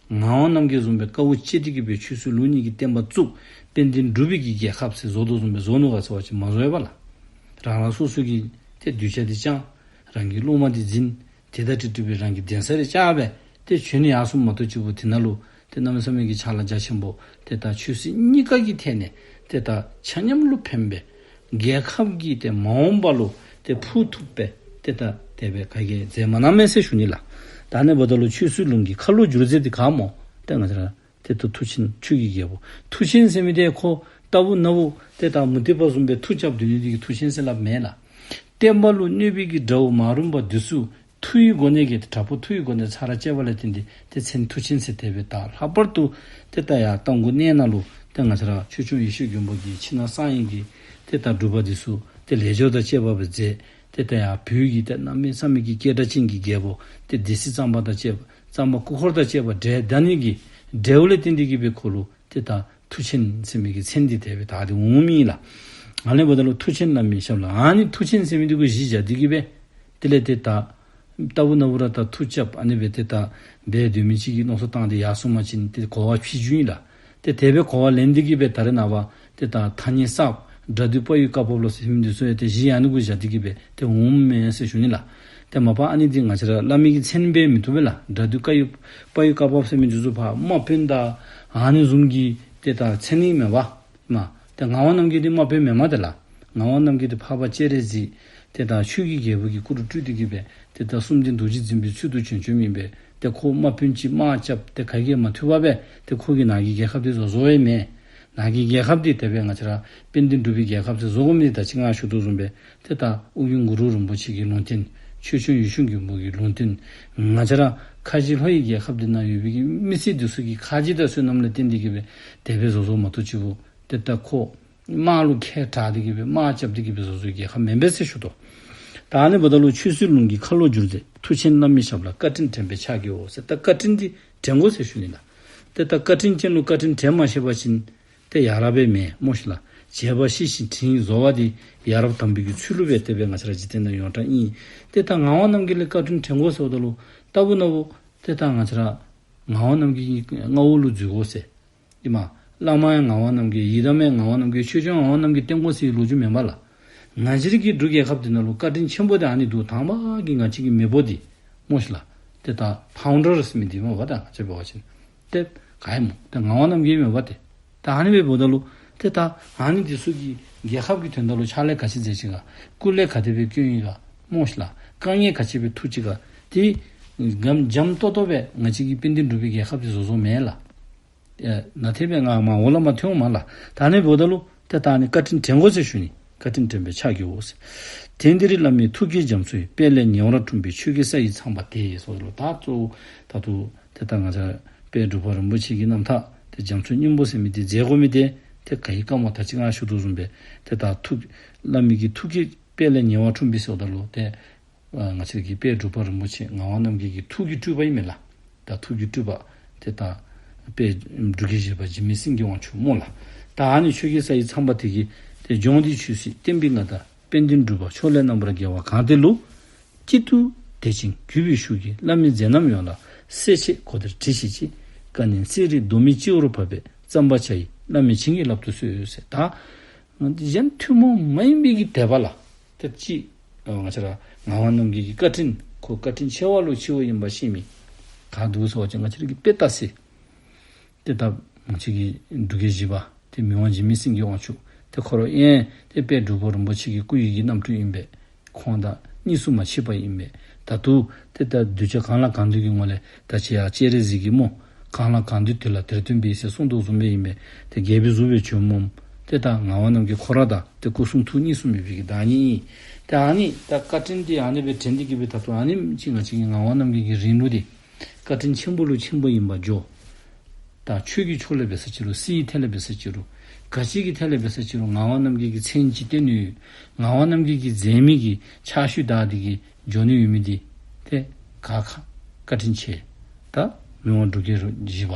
ངག་དབང་རྣམ་རྒྱལ་བཟུམ་སྦེ་དཀའཝ་སྤྱད་དེ་གི་སྦེ་ཆོས་སྲིད་ལུགས་གཉིས་ཀྱི་བསྟན་པ་བཙུགས། དཔལ་ལྡན་འབྲུག་པའི་གི་རྒྱལ་ཁབ་ཟེར་བཟོ་དོ་བཟུམ་སྦེ་བཟོ་ནུག་ག་ཟེར་བ་ཅིན་མ་བཟོ་བས་ལགས། རང་རང་སོ་སོ་གི་ཏེ་གདུལ་བྱ་འདི་བསྐྱང་། རང་གི་སློབ་མ་འདི་འཛིན། དེ་དང་འཁྲིལ་འཁྲིལ་སྦེ་རང་གི་གདན་ས་རེ་བཅགས་སྦེ་ཏེ་བྱོན་ནི་ཡར་སོང་མ་གཏོགས་གཅིག་པུ་དེ་ནང་ལུ་ཏེ་གནམ་མེད་ས་མེད་ཀྱི་ཕྱག་ལཱ་རྒྱ་ཆེན་པོ་ཏེ་ད་ཆོས་སྲིད་གཉིས་ཀ་གི་ཐད་ནས་ཏེ་ད་ཆ་མཉམ་ལུ་ཕན་པའི་རྒྱལ་ཁབ་ཀྱི་ཏེ་མ་འོངས་པ་ལུ་ཏེ་ཕུགས་ཐུབ་པའི་ཏེ་ད་དེ་སྦེ་ག་གིས་མཛད་མ་གནང་མས་ཟེར་ཞུ་ནི་ལགས། ད་ཨ་ནི་འབདཝ་ད་ལུ་ཆོས་སྲིད་ལུགས་ཀྱི་ཁ་ལོ་བསྒྱུར་མཛད་འདི་ག་སྨོ། ཏེ་ང་བཅས་ར་ཏེ་ད་མཐུ་ཆེན་ཆོས་ཀྱི་རྒྱལ་པོ། མཐུ་ཆེན་ཟེར་མི་འདི་ཁོ་རྟག་བུ་ན་བུ་ཏེ་ད་མུ་སྟེགས་པ་བཟུམ་སྦེ་མཐུ་རྐྱབ་སྡོད་ནི་འདི་གིས་མཐུ་ཆེན་ཟེར་སླབ་མེན་ལགས། བསྟན་པ་ལུ་གནོད་པའི་གི་དགྲ་བོ་མ་རུངས་པ་འདི་ཚུ་མཐུ་ཡི་སྒོ་ནས་གི་དྲག་པོ་མཐུ་ཡི་སྒོ་ནས་ཚར་བཅད་པ་ལས་བརྟེན་ཏེ་ཏེ་མཚན་མཐུ་ཆེན་ཟེར་དེ་སྦེ་བཏགས། ལྷག་པར་དུ་ཏེ་ད་ཡར་རྟ་མགོ་གནས་ནང་ལུ་ཏེ་ང་བཅས་ར་ཆོས་སྐྱོང་ཡེ་ཤེས་མགོན་པོ་གི་ཕྱི་ནང་གསང་བའི་གི་ཏེ་ད་སྒྲུབ་པ་འདི་ཚུ་ཏེ་ལས་སྦྱོར་དང་བཅས་པ་སྦེ་མཛད། ཏེ་ད་ཡར་བོད་ཀྱི་ཏེ་གནམ་མེད་ས་མེད་ཀྱི་སྐད་གྲགས་ཅན་གྱི་རྒྱལ་པོ་ཏེ་སྡེ་སྲིད་གཙང་པ་དང་བཅས་པ་གཙང་པ་སྐུ་འཁོར་དང་བཅས་པ་བསྒྲལ་ད་ནི་གི་བསྒྲལ་བ་ལས་བརྟེན་ཏེ་གི་སྦེ་ཁོ་ལུ་ཏེ་ད་མཐུ་ཆེན་ཟེར་མི་གི་མཚན་འདི་དེ་སྦེ་བཏགས་ཏེ་འོང་མི་ཨིན་ལགས། ཨ་ནི་འབདཝ་ད་ལུ་མཐུ་ཆེན་བླ་མའི་ཞབས་ལ། ཨ་ནི་མཐུ་ཆེན་ཟེར་མི་འདི་གུ་གཞི་བཞག་སྟེ་གི་སྦེ་དེ་ལས་ཏེ་ད་རྟག་བུ་ན་བུ་ར་ད་མཐུ་རྐྱབ་ཨ་ནི་སྦེ་ཏེ་ད་འབད་སྡོད་མི་ཅིག་གིས་མནོ་བསམ་བཏང་སྟེ་ཡར་སོང་པ་ཅིན་ཏེ་གོ་བ་ཕྱི་འགྱུར་ཨིན་ལགས། ཏེ་དེ་སྦེ་གོ་བ་ལེན་ཏེ་གི་སྦེ་ད་རེས་ནངས་པ་ཏེ་ད་ཐ་སྙད་གསརཔ་དགྲ་འདུལ་དཔའ་བོའི་བཀའ་བབས་ལོ་ཟེར་མི་འདི་ཚུ་ཡང་ཏེ་གཞི་ཨ་ནི་གུ་བཞག་སྟེ་གི་སྦེ་ཏེ་འོངམ་མས་ཟེར་ཞུ་ནི་ལགས། ཏེ་མ་པ་ཨ་ནི་འདི་ང་བཅས་ར་བླ་མའི་གི་མཚན་སྦེ་མི་བཏུབ་པས་ལགས། དགྲ་འདུལ་དཀའ་བའི་དཔའ་བོའི་བཀའ་བབས་ཟེར་མི་འདི་ཚུ་ཕར་དམག་དཔོན་དང་ཨ་ནི་བཟུམ་གྱི་ཏེ་ད་མཚན་ཨིན་མས་པ། མ་ཏེ་ངག་དབང་རྣམ་རྒྱལ་འདི་དམག་དཔོན་མེན་མས་ཏེ་ལགས། ངག་དབང་རྣམ་རྒྱལ་འདི་འཕགས་པ་སྤྱན་རས་གཟིགས་ཏེ་ད་ཆོས་ཀྱི་རྒྱལ་པོ་གི་སྐུ་རུ་སྤྲུལ་ཏེ་གི་སྦེ་ཏེ་ད་གསུམ་ལྡན་རྡོ་རྗེ་འཛིན་པའི་ཚུལ་དུ་བྱོན་བྱོནམ་ཨིན་པས། ཏེ་ཁོ་དམག་དཔོན་ཅིག་དམག་རྐྱབ་སྟེ་ག་གིས་མ་ཐུབ་པར་སྦེ་ཏེ་ཁོ་གིས་ནཱ་གི་རྒྱལ་ཁབ་འདི་བཟོ་བཟོཝ་ཡང་མེན། ནཱ་གི་རྒྱལ་ཁབ་འདི་དེ་སྦེ་ང་བཅས་ར་དཔལ་ལྡན་འབྲུག་པའི་རྒྱལ་ཁབ་ཟེར་བཟོ་དགོ་མི་འདི་ད་ཅི་ང་ཞུ་དོ་བཟུམ་སྦེ་ཏེ་ད་ཨོ་རྒྱན་གུ་རུ་རིན་པོ་ཆེ་གི་ལུང་བསྟན། ཆོས་སྐྱོང་ཡེ་ཤེས་མགོན་པོ་གི་ལུང་བསྟན། ང་བཅས་ར་ཁ་བཞི་ལྷོ་ཡི་རྒྱལ་ཁབ་འདི་ནང་ཡོད་པའི་གི་མི་སེར་འདི་ཚུ་གི་ཁ་རྗེ་དང་བསོད་ནམས་ལས་བརྟེན་ཏེ་གི་སྦེ་དེ་སྦེ་བཟོ་བཟོཝ་མ་གཏོགས་གཅིག་པུ་ཏེ་ད་ཁོ་དམག་ལུ་མཁས་དྲགས་ཏེ་གི་སྦེ་དམག་རྐྱབ་སྟེ་གི་སྦེ་བཟོ་བཟོཝ་གི་རྒྱལ་ཁབ་མེན་པས་ཟེར་ཞུ་དོ། ད་ཨ་ནི་འབདཝ་ད་ལུ་ཆོས་སྲིད་ལུགས་ཀྱི་ཁ་ལོ་བསྒྱུར་མཛད་མཐུ་ཆེན་བླ་མའི་ཞབས་ལ་བཀའ་དྲིན་དྲན་པས་ཕྱག་བགྱིའོ་ཟེར། ད་བཀའ་དྲིན་འདི་དྲན་དགོ་ཟེར་ཞུ་ནི་ལགས། ཏེ་ད་བཀའ་དྲིན་ཅན་ལུ་བཀའ་དྲིན་དྲན་མ་ཤེས་པ་ཅིན་ཏེ་ཡ་རབས་སྦེ་མེན་སྨོ་ཤིག་ལགས། བྱས་པ་ཤེས་ཤིང་དྲིན་གཟོ་བ་འདི་ཡ་རབས་དམ་པའི་གི་ཚུལ་ལུ་སྦེ་དེ་སྦེ་ང་བཅས་ར་འཇིག་རྟེན་ནང་ཡོངས་གྲགས་ཨིན། ཏེ་ད་ངག་དབང་རྣམ་རྒྱལ་ལས་བཀའ་དྲིན་དྲན་དགོ་ཟེརཝ་ད་ལུ་རྟག་བུ་ན་བུ་ཏེ་ད་ང་བཅས་ར་ ངག་དབང་རྣམ་རྒྱལ་གྱི་མངའ་འོག་ལུ་འཛུལ་དགོ་ཟེར། ཨིན་མས། བླ་མ་ཡང་ངག་དབང་རྣམ་རྒྱལ། ཡི་དམ་ཡང་ངག་དབང་རྣམ་རྒྱལ། ཆོས་སྐྱོང་ངག་དབང་རྣམ་རྒྱལ་བསྟེན་དགོ་ཟེར་བའི་ལོ་རྒྱུས་མེན་པ་ལགས། ང་བཅས་རའི་གི་འབྲུག་རྒྱལ་ཁབ་འདི་ནང་ལུ་བཀའ་དྲིན་ཆེན་པོ་འདི་ཨ་ནི་འདུག། དང་པ་གི་ང་བཅས་ཀྱི་མེས་པོ་འདི་སྨོ་ཤིག་ལགས། ཏེ་ད་ཕའུན་ཌར་ཟེར་མི་འདི་སྨོ་བ། ད་ང་བཅས་འབད་བ་ཅིན་ཏེ་ག་ཨིན་སྨོ། ཏེ་ངག་དབང་རྣམ་རྒྱལ་མེན་པ་ཏེ། ད་ཨ་ནི་སྦེ་འབདཝ་ད་ལུ་ཏེ་ད་ཨ་ནི་འདི་ཚུ་གིས་རྒྱལ་ཁབ་ཀྱི་དོན་དག་ལུ་ཕྱག་ལཱ་ག་ཅི་མཛད་ཅི་ག། སྐུ་ལས་ག་དེ་སྦེ་བསྐྱོན་ཡི་ག་སྨོ་ཤིག་ལགས། དཀའ་ངལ་ག་ཅི་སྦེ་ཐུག་ཅི་ག། ཏེ་འཇམ་འཇམ་ཏོང་ཏོ་སྦེ་ང་བཅས་ཀྱི་དཔལ་ལྡན་འབྲུག་པའི་རྒྱལ་ཁབ་འདི་བཟོ་བཟོཝ་མེན་ལགས། ཨེ་ན་ཏེ་སྦེ་ང་མར་འོག་ལས་མར་ཐོན་འོང་མས་ལགས། ད་ཨ་ནི་འབདཝ་ད་ལུ་ཏེ་ད་ཨ་ནི་བཀའ་དྲིན་དྲན་དགོ་ཟེར་ཞུ་ནི། བཀའ་དྲིན་དྲན་པའི་ཕྱག་བགྱིའོ་ཟེར། དེང་འདིར་བླ་མའི་ཐུགས་བསྐྱེད་རྒྱ་མཚོའི། དཔལ་ལས་ཉེ་བར་འཁྲུངས་པའི་ཆོས་ཀྱི་ས་ཡི་ཚངས་པ་དེ་ཟེར་ལོ། ད་གཙོ་བོ་ད་ལྟོ་ཏེ་ད་ང་བཅས་དཔལ་འབྲུག་པ་རིན་པོ་ཆེ་གི་རྣམ་ཐར་ཏེ་རྒྱ་མཚོའི་སྙིང་པོ་ཟེར་མི་འདི་མཛད་དགོ་མི་འདི་ཏེ་ག་གི་བཀའ་མོ། ད་ཅི་ང་ཞུ་དོ་བཟུམ་སྦེ་ཏེ་ད་ཐུགས་བླ་མའི་གི་ཐུགས་བསྐྱེད་དཔལ་ལས་ཉེ་བར་འཁྲུངས་པའི་ཟེརཝ་ད་ལུ་ཏེ་ཨ་ང་བཅས་ཀྱི་དཔལ་འབྲུག་པ་རིན་པོ་ཆེ་ངག་དབང་རྣམ་རྒྱལ་གྱི་ཐུགས་ཀྱི་སྤྲུལ་པ་ཨིན་མས་ལགས། ད་ཐུགས་ཀྱི་སྤྲུལ་པ་ཏེ་ད་དཔལ་འབྲུག་རྒྱལ་བཞི་པ་འཇིགས་མེད་སེང་གེ་དབང་ཕྱུག་སྨོ་ལགས། ད་ཨ་ནི་ཆོས་ཀྱི་ས་ཡི་ཚངས་པ་དེ་གིས་ཏེ་ལྗོངས་འདིའི་ཆོས་སྲིད་བསྟན་པའི་མངའ་བདག་དཔལ་ལྡན་འབྲུག་པ་ཕྱོགས་ལས་རྣམ་པར་རྒྱལ་བ་གང་དེ་ལུ། དཀྱིལ་དུ་དད་ཅིང་གུས་པའི་ཤུགས་ཀྱིས། བླ་མའི་མཛད་རྣམ་ཡོངས་ལ་གསལ་བྱེད་གོ་བདེར་བྲིས་ཤིག་ཅིག། བཀའ་ནན་གསེར་རིའི་མདོ་སྨད་སྤྱི་བོར་བབས་པའི། གཙང་པ་བྱ་ཡི་བླ་མའི་བྱིན་གྱིས་བརླབ་ཏུ་གསོལ་ཟེར། ད་གཞན་ཐུན་མོང་མ་ཡིན་པའི་གི་དད་པ་ལགས། ཏེ་ཅིག་ཨ་ང་བཅས་ར་ངག་དབང་རྣམ་རྒྱལ་གྱི་བཀའ་དྲིན་ཁོ་བཀའ་དྲིན་ཆེ་བ་ལུ་ཆེ་བ་ཨིནམ་ཤེས་མི་ག་འདུག་ཟེར་བ་ཅིན་ང་བཅས་ར་གི་དཔེ་ལྟ་ཟེར། ཏེ་ད་ང་བཅས་ཀྱི་འབྲུག་རྒྱལ་བཞི་པ་ཏེ་མི་དབང་འཇིགས་མེད་སེང་གེ་དབང་ཕྱུག་ཏེ་ཁོ་ར་ཡང་ཏེ་དཔལ་འབྲུག་པ་རིན་པོ་ཆེ་གི་སྐུ་ཡི་གི་རྣམ་སྤྲུལ་ཨིན་པས། ཁོང་དང་གཉིས་སུ་མ་མཆིས་པ་ཨིན་པས། ད་ལྟོ་ཏེ་ད་གདུལ་བྱ་གང་ལ་གང་འདུལ་གྱི་ངོ་ལས་ད་ཅི་ཡང་སྤྱན་རས་གཟིགས་ཀྱིས་སྨོ། གང་ལ་གང་འདུལ་དེ་ལ་དེར་སྟོན་པའི་ཟེར་གསུངས་དོ་བཟུམ་སྦེ་ཨིན་པས། ཏེ་རྒྱལ་པོའི་གཟུགས་སྦེ་བྱོནམ་སྨོ། ཏེ་ད་ངག་དབང་རྣམ་རྒྱལ་ཁོ་ར་དང་ཏེ་སྐུ་གསུང་ཐུགས་གཉིས་སུ་མེད་པའི་གི་བདག་ཉིད་ཨིན། ཏེ་ཨ་ནི་ད་བཀའ་དྲིན་འདི་ཨ་ནི་སྦེ་དྲན་ཏེ་གི་སྦེ་ད་ལྟོ་ཨ་ནེམ་ཅིག་ང་བཅས་ཀྱི་ངག་དབང་རྣམ་རྒྱལ་གྱི་རིང་ལུགས་འདི་བཀའ་དྲིན་ཆེན་པོ་ལུ་ཆེན་པོ་ཨིནམ་འགྱོ། ད་ཆོས་ཀྱི་ཕྱོགས་ལས་འབད་ས་ཅི་རུང་སྲིད་ཀྱི་ཐད་ལས་འབད་ས་ཅི་རུང་ག་ཅི་གི་ཐད་ལས་འབད་ས་ཅི་རུང་ངག་དབང་རྣམ་རྒྱལ་གྱི་མཚན་ཅིག་བཏོན་ནི་ཡོད། ངག་དབང་རྣམ་རྒྱལ་གྱིས་མཛད་མི་གི་ཕྱག་ཤུལ་བདའ་སྟེ་གི་འགྱོ་ནི་ཡོད་མི་འདི་ཏེ་ག་ག་བཀའ་དྲིན་ཆེ། ད་མི་དབང་འབྲུག་རྒྱལ་བཞི་པ་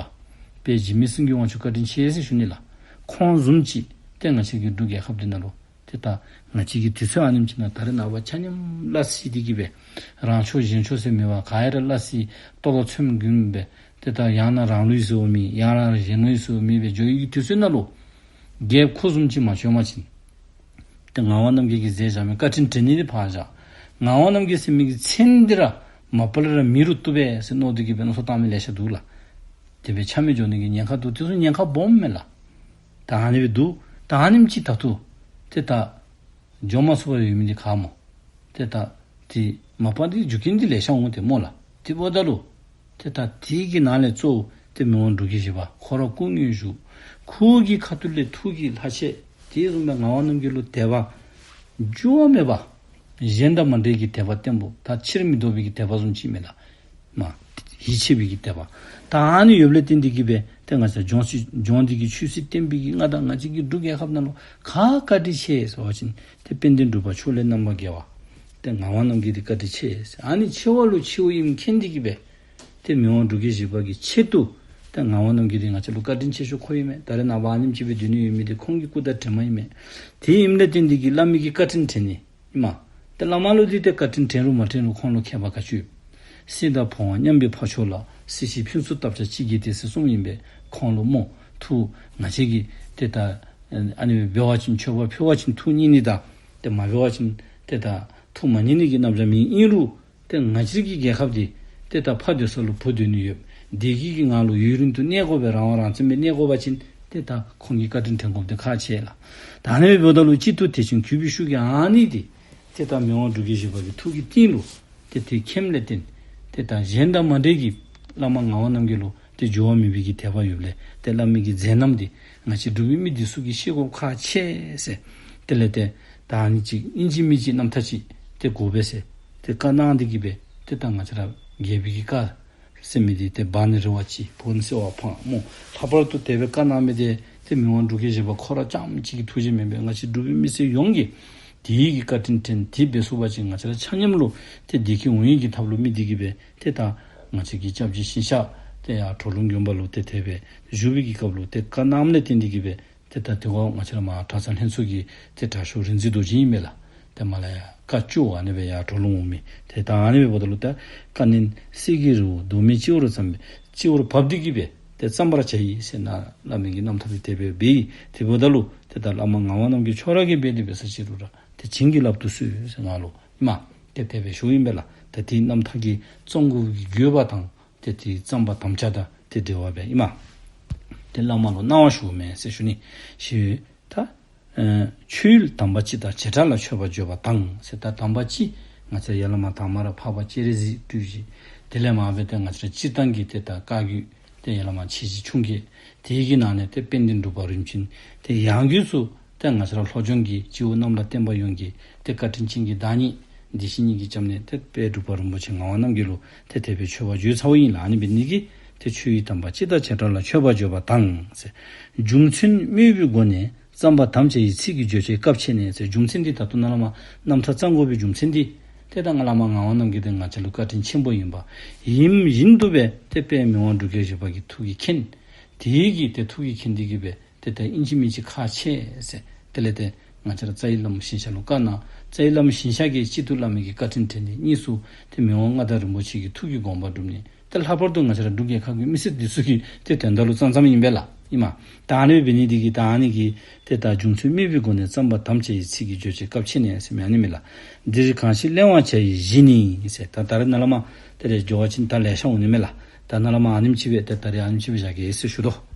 དཔལ་འཇིགས་མེད་སེང་གེ་དབང་ཕྱུག་བཀའ་དྲིན་ཆེ་ཟེར་ཞུ་ནི་ལགས། ཁོང་བཟུམ་ཅིག་ཏེ་ང་བཅས་ཀྱི་འབྲུག་རྒྱལ་ཁབ་འདི་ནང་ལུ་ཏེ་ད་ང་བཅས་ཀྱི་དུས་ཚོད་ཨ་ནེམ་ཅིག་ནང་ད་རེས་ནངས་པ་ཆ་མཉམ་སླ་བསྲེ་སྟེ་གི་སྦེ་རང་ཕྱོགས་གཞན་ཕྱོགས་ཟེར་མེད་པར་ག་ཡ་ར་སླ་བསྲེ་ལྟོ་ལོག་ཚོདམ་གྱོན་སྦེ་ཏེ་ད་ཡང་ན་རང་ལུགས་ཟེར་བ་མེད་ཡང་ན་གཞན་ལུགས་ཟེར་བ་མེད་སྦེ་འགྱོ་བའི་གི་དུས་ཚོད་ནང་ལུ་རྒྱལཔོ་ཁོ་བཟུམ་ཅིག་མ་བྱོན་པ་ཅིན་ཏེ་ངག་དབང་རྣམ་རྒྱལ་གྱིས་མཛད་བཞག་མི་བཀའ་དྲིན་དྲན་ནི་འདི་ཕར་བཞག། ངག་དབང་རྣམ་རྒྱལ་ཟེར་མི་གི་མཚན་འདི་ར་མ་པ་ལས་ར་མེད་རུང་བཏུབ་པས་ཟེར་མནོ་སྟེ་གི་སྦེ་མནོ་བསམ་བཏང་མི་ལེ་ཤ་འདུག་ལགས། དེ་སྦེ་ཆ་མེད་འགྱོ་ནི་གི་ཉེན་ཁ་འདུག། དེ་ཚུ་ཉེན་ཁ་སྦོམ་མས་ལགས། ད་ཨ་ནི་སྦེ་འདུག། ད་ཨ་ནེམ་ཅིག་ད་ལྟོ་ཏེ་ད་འགྱོ་མ་ཚུགས་པར་ཡོད་མི་འདི་ག་སྨོ། ཏེ་ད་ཏེ་མ་པ་འདི་རྒྱུ་རྐྱེན་འདི་ལེ་ཤ་འོང་སྟེ་སྨོ་ལགས། དེ་འབདཝ་ད་ལུ་ཏེ་ད་དེ་གི་ནང་ལས་གཙོ་བོ་ཏེ་མི་དབང་འབྲུག་རྒྱལ་བཞི་པ་ཁོ་ར་སྐུ་དངོས་བཞུགས། ཁོ་གི་ཁ་ཐུག་ལས་ཐུགས་ཀྱི་ལྷག་བཅས་དེ་བཟུམ་སྦེ་ངག་དབང་རྣམ་རྒྱལ་ལུ་དད་པ་འགྱུར་བ་མེད་པ་གཞན་དང་མ་འདྲེས་ཀྱི་དད་པ་བརྟན་པོ་ད་ཕྱིར་མི་ལྡོག་པའི་གི་དད་པ་བཟུམ་ཅིག་མས་ལགས། མ་ཡིད་ཆེས་པའི་གི་དད་པ། ད་ཨ་ནི་ཡོདཔ་ལས་བརྟེན་ཏེ་གི་སྦེ་ཏེ་ང་བཅས་ལྗོངས་སྲིད་ལྗོངས་འདི་གི་ཆོས་སྲིད་བསྟན་པའི་གི་མངའ་བདག་ང་བཅས་ཀྱི་འབྲུག་རྒྱལ་ཁབ་ནང་ལུ་ག་བཀའ་དྲིན་ཆེ་ཟེར་བ་ཅིན་ཏེ་དཔལ་ལྡན་འབྲུག་པ་ཕྱོགས་ལས་རྣམ་པར་རྒྱལ་བ་ཏེ་ངག་དབང་རྣམ་རྒྱལ་འདི་བཀའ་དྲིན་ཆེ་ཟེར། ཨ་ནི་ཆེ་བ་ལུ་ཆེ་བ་ཨིནམ་མཁྱེན་ཏེ་གི་སྦེ་ཏེ་མི་དབང་འབྲུག་རྒྱལ་བཞི་པ་གི་ཆེད་དུ་ཏེ་ངག་དབང་རྣམ་རྒྱལ་འདི་ང་བཅས་ལུ་བཀའ་དྲིན་ཆེ་ཤོས་ཁོ་ཨིན་མས། ད་རེས་ནངས་པ་ཨ་ནེམ་ཅིག་སྦེ་སྡོད་ནི་ཡོད་མི་འདི་ཁོང་གི་སྐུ་ཟླ་དྲན་མ་ཨིན་མས། དེ་ཨིནམ་ལས་བརྟེན་ཏེ་གི་བླ་མའི་གི་བཀའ་དྲིན་དྲན་ནི་ཨིན་མས། ཏེ་བླ་མ་ལུ་འདི་ཏེ་བཀའ་དྲིན་དྲན་རུང་མ་དྲན་རུང་ཁོང་ལུ་ཁྱད་པར་ག་ཅི་ཡོད། སྲིད་དང་འཕོ་བ་མཉམ་པའི་འཕགས་མཆོག་ལ། སྲིད་ཞིའི་ཕུན་ཚོགས་བཏབ་ཀྱང་ཕྱི་རྒྱལ་ཏེ་ཟེར་གསུངམ་ཨིན་པས། ཁོང་ལུ་སྨོ། ཐུགས་ང་བཅས་ཀྱིས་ཏེ་ད་ཨ་ནི་འབད་བ་ཅིན་མཆོད་པ་ཕུལ་བ་ཅིན་ཐུགས་མཉེས་ནི་དང་ཏེ་མ་འབད་བ་ཅིན་ཏེ་ད་ཐུགས་མ་མཉེས་ནི་གི་རྣམ་གཞག་མེད། ཨིན་རུང་ཏེ་ང་བཅས་ཀྱི་རྒྱལ་ཁབ་འདི་ཏེ་ད་ཕ་སྡོད་ས་ལུ་བུ་སྡོད་ནི་ཡོད། བདེ་སྐྱིད་ཀྱི་ངང་ལུ་ཡུན་རིང་དུ་གནས་དགོ་པའི་རང་དབང་རང་བཙན་སྦེ་གནས་དགོ་པ་ཅིན་ཏེ་ད་ཁོང་གི་བཀའ་དྲིན་དྲན་དགོཔ་འདི་ཁག་ཆེ་ལགས། ད་ཨ་ནི་འབདཝ་ད་ལུ་དཀྱིལ་དུ་དད་ཅིང་གུས་པའི་ཤུགས་ཀྱིས་ཨ་ནི་འདི་ཏེ་ད་མི་དབང་འབྲུག་རྒྱལ་བཞི་པ་གི་ཐུགས་ཀྱི་གཏིང་ལུ་ཏེ་དེ་མཁྱེནམ་ལས་བརྟེན་ཏེ་ད་གཞན་དང་མ་འདྲེས་ཀྱི་བླ་མ་ངག་དབང་རྣམ་རྒྱལ་ལུ་ཏེ་འགྱུར་བ་མེད་པའི་གི་དད་པ་ཡོདཔ་ལས་ཏེ་བླ་མའི་གི་མཛད་རྣམ་འདི་ང་བཅས་འབྲུག་པའི་མི་འདི་ཚུ་གིས་ཤེས་དགོཔ་ཁག་ཆེ་ཟེར། དེ་ལས་ཏེ་ད་ཨ་ནི་ཅིག་ཨིན་ཅི་མིན་ཅི་རྣམ་ཐར་ཅིག་ཏེ་དགོ་པས་ཟེར་ཏེ་བཀའ་གནང་སྟེ་གི་སྦེ་ཏེ་ད་ང་བཅས་ར་རྒྱལ་པོའི་གི་བཀའ་ཟེར་མི་འདི་ཏེ་འབག་ནི་རེ་བ་ཅིག་འབག་ནི་སེར་བ་འཕངས་སྨོ། ལྷག་པར་དུ་དེ་སྦེ་བཀའ་གནང་མི་འདི་ཏེ་མི་དབང་འབྲུག་རྒྱལ་བཞི་པ་ཁོ་ར་རྐྱངམ་གཅིག་གི་ཐུགས་རྗེ་མེན་པས། ང་བཅས་འབྲུག་པའི་མི་སེར་ཡོངས་ཀྱིས་དེ་ཡི་གི་བཀའ་དྲིན་དྲན། དེ་འབད་ཚུགས་པ་ཅིན་ང་བཅས་ར་ཆ་མཉམ་ལུ་ཏེ་བདེ་སྐྱིད་འོང་ནི་གི་ཐབས་ལུ་དམིགས་ཏེ་གི་སྦེ་ཏེ་ད་ང་བཅས་ཀྱི་སྐྱབས་རྗེ་ཞིང་གཤེགས་ཏེ་ཡར་གྲོ་ལུང་དགོན་པ་ལུ་ཏེ་དེ་སྦེ་བཞུགས་པའི་གི་སྐབས་ལུ་ཏེ་བཀའ་གནངམ་ལས་བརྟེན་ཏེ་གི་སྦེ་ཏེ་ད་དེ་གུ་ང་བཅས་ར་མར་གྲྭ་ཚང་ལྷན་ཚོགས་ཀྱི་ཏེ་དྲག་ཤོས་རིག་འཛིན་རྡོ་རྗེ་ཨིན་མས་ལགས། ཏེ་མར་ལས་ཡར་བཀའ་བཅུ་ཨ་ནི་སྦེ་ཡར་གྲོ་ལུང་འོང་མི་ཏེ་ད་ཨ་ནི་སྦེ་འབདཝ་ད་ལུ་ད་བཀའ་ནན་གསེར་གྱི་རི་བོ་མདོ་སྨད་སྤྱི་བོར་བརྩམས་པའི། སྤྱི་བོར་བབས་ཏེ་གི་སྦེ་ཏེ་བརྩམ་པར་བྱ་ཡི་ཟེར་ན་བླ་མའི་གི་རྣམ་ཐར་སྦེ་དེ་སྦེ་འབད་ཡི། དེ་འབདཝ་ད་ལུ་ཏེ་ད་བླ་མ་ངག་དབང་རྣམ་རྒྱལ་ཁྱོད་ར་གིས་འབད་དེ་འབད་ས་ཅི་རུང་ར་ཏེ་བྱིན་གྱིས་བརླབ་ཏུ་གསོལ་ཟེར་ང་ལུ་ཨིན་མས། ཏེ་དེ་སྦེ་ཞུཝ་ཨིན་པས་ལགས། ཏེ་དེའི་རྣམ་ཐར་གྱི་བརྩམ་དགོ་པའི་དགོས་པ་དང་ཏེ་དེའི་བརྩམ་པ་དམ་བཅའ་དང་ཏེ་འབྲེལ་བ་སྦེ་ཨིན་མས། ཏེ་བླ་མ་ལུ་གནང་བ་ཞུཝ་མས་ཟེར་ཞུ་ནི། ཞུ་ད་ཨེ་ཆོས་ཡུལ་དམ་པ་སྤྱི་དང་བྱེ་བྲག་ལ་མཆོད་པར་བརྗོད་པ་དང་ཟེར། ད་དམ་པ་སྤྱི་ང་བཅས་ཡར་ལས་མར་དང་མ་ར་འཕགས་པ་སྤྱན་རས་གཟིགས་སྤྲུལ་གཞི། དེ་ལས་མར་སྦེ་ཏེ་ང་བཅས་ར་སྤྱིར་བཏང་གི་ཏེ་ད་བཀའ་བརྒྱུད་ཏེ་ཡར་ལས་མར་ཆེ་བཞི་ཆུང་བརྒྱད། དེའི་གི་ནང་ནས་ཏེ་དཔལ་ལྡན་འབྲུག་པ་རིམ་བྱོན། ཏེ་ཡང་སྒོས་སུ་ཏེ་ང་བཅས་ར་ལྷོ་ལྗོངས་ཀྱི་སྤྱི་བོ་གནམ་ལ་བརྟན་པ་ཡོངས་ཀྱི་ཏེ་བཀའ་དྲིན་ཅན་གྱི་བདག་ཉིད་འདི་ཕྱི་གཉིས་ཀྱི་སྐྱབས་གནས་ཏེ་དཔལ་འབྲུག་པ་རིན་པོ་ཆེ་ངག་དབང་རྣམ་རྒྱལ་ལུ་ཏེ་དེ་སྦེ་མཆོད་པར་བརྗོད་ཚརཝ་ཨིན་ལགས། ཨ་ནི་འབད་ནི་གིས་ཏེ་ཆོས་ཡུལ་དམ་པ་སྤྱི་དང་བྱེ་བྲག་ལ་མཆོད་པར་བརྗོད་པ་དང་ཟེར། རྒྱུ་མཚན་དམིགས་པའི་སྒོ་ནས་བརྩམ་པ་དམ་བཅའ་ཡི་ཚིག་གི་བརྗོད་བྱའི་སྐབས་ཕྱེ་ནས་ཟེར། རྒྱུ་མཚན་འདི་ད་ལྟོ་ནཱ་ལས་མར་རྣམ་ཐར་བརྩམ་དགོ་པའི་རྒྱུ་མཚན་འདི་ཏེ་ད་ང་བླ་མ་ངག་དབང་རྣམ་རྒྱལ་འདི་ང་བཅས་ལུ་བཀའ་དྲིན་ཆེན་པོ་ཨིན་པ་ཨིནམ་བཞིན་དུ་སྦེ་ཏེ་དཔལ་མི་དབང་འབྲུག་རྒྱལ་བཞི་པ་གི་ཐུགས་ཀྱི་མཁྱེན། དེ་གི་ཏེ་ཐུགས་ཀྱི་མཁྱེན་འདི་གིས་སྦེ་ཏེ་ད་ཨིན་ཅི་མིན་ཅི་ཁག་ཆེ་ཟེར། དེ་ལས་ཏེ་ང་བཅས་ར་རྩ་བའི་བླ་མ་ཞིང་གཤེགས་ལུ་བཀའ་གནང་། རྩ་བའི་བླ་མ་ཞིང་གཤེགས་ཀྱིས་སྤྱི་འཐུས་བླ་མའི་གི་བཀའ་དྲིན་དྲན་ནི། གཉིས་སུ་ཏེ་མི་དབང་མངའ་བདག་རིན་པོ་ཆེ་གི་ཐུགས་ཀྱི་དགོངས་པ་སྒྲུབ་ནི། ཏེ་ལྷག་པར་དུ་ང་བཅས་ར་འབྲུག་རྒྱལ་ཁབ་ཀྱི་མི་སེར་འདི་ཚུ་གི་ཏེ་དོན་དག་ལུ་བརྩམས་བརྩམསམ་ཨིན་པས་ལགས། ཨིན་མས། ད་ཨ་ནི་འབད་ནི་འདི་གིས་ད་ཨ་ནི་གི་ཏེ་ད་རྒྱུ་མཚན་དམིགས་པའི་སྒོ་ནས་བརྩམ་པ་དམ་བཅའ་ཡི་ཚིག་གི་བརྗོད་བྱའི་སྐབས་ཕྱེ་ནས་ཟེར་མི་ཨ་ནི་མས་ལགས། འདིར་གང་ཞིག་གླེང་བར་བྱ་ཡི་གཞི་ནི་ཟེར། ད་ད་རེས་ནཱ་ལས་མར་ཏེ་རེ་འགྱོ་བ་ཅིན་ད་ལེ་ཤ་འོང་ནི་མས་ལགས། ད་ནཱ་ལས་མར་ཨ་ནེམ་ཅིག་སྦེ་ཏེ་ད་རེས་ཨ་ནེམ་ཅིག་སྦེ་བཞག་གེ་ཟེར་ཞུ་དོ།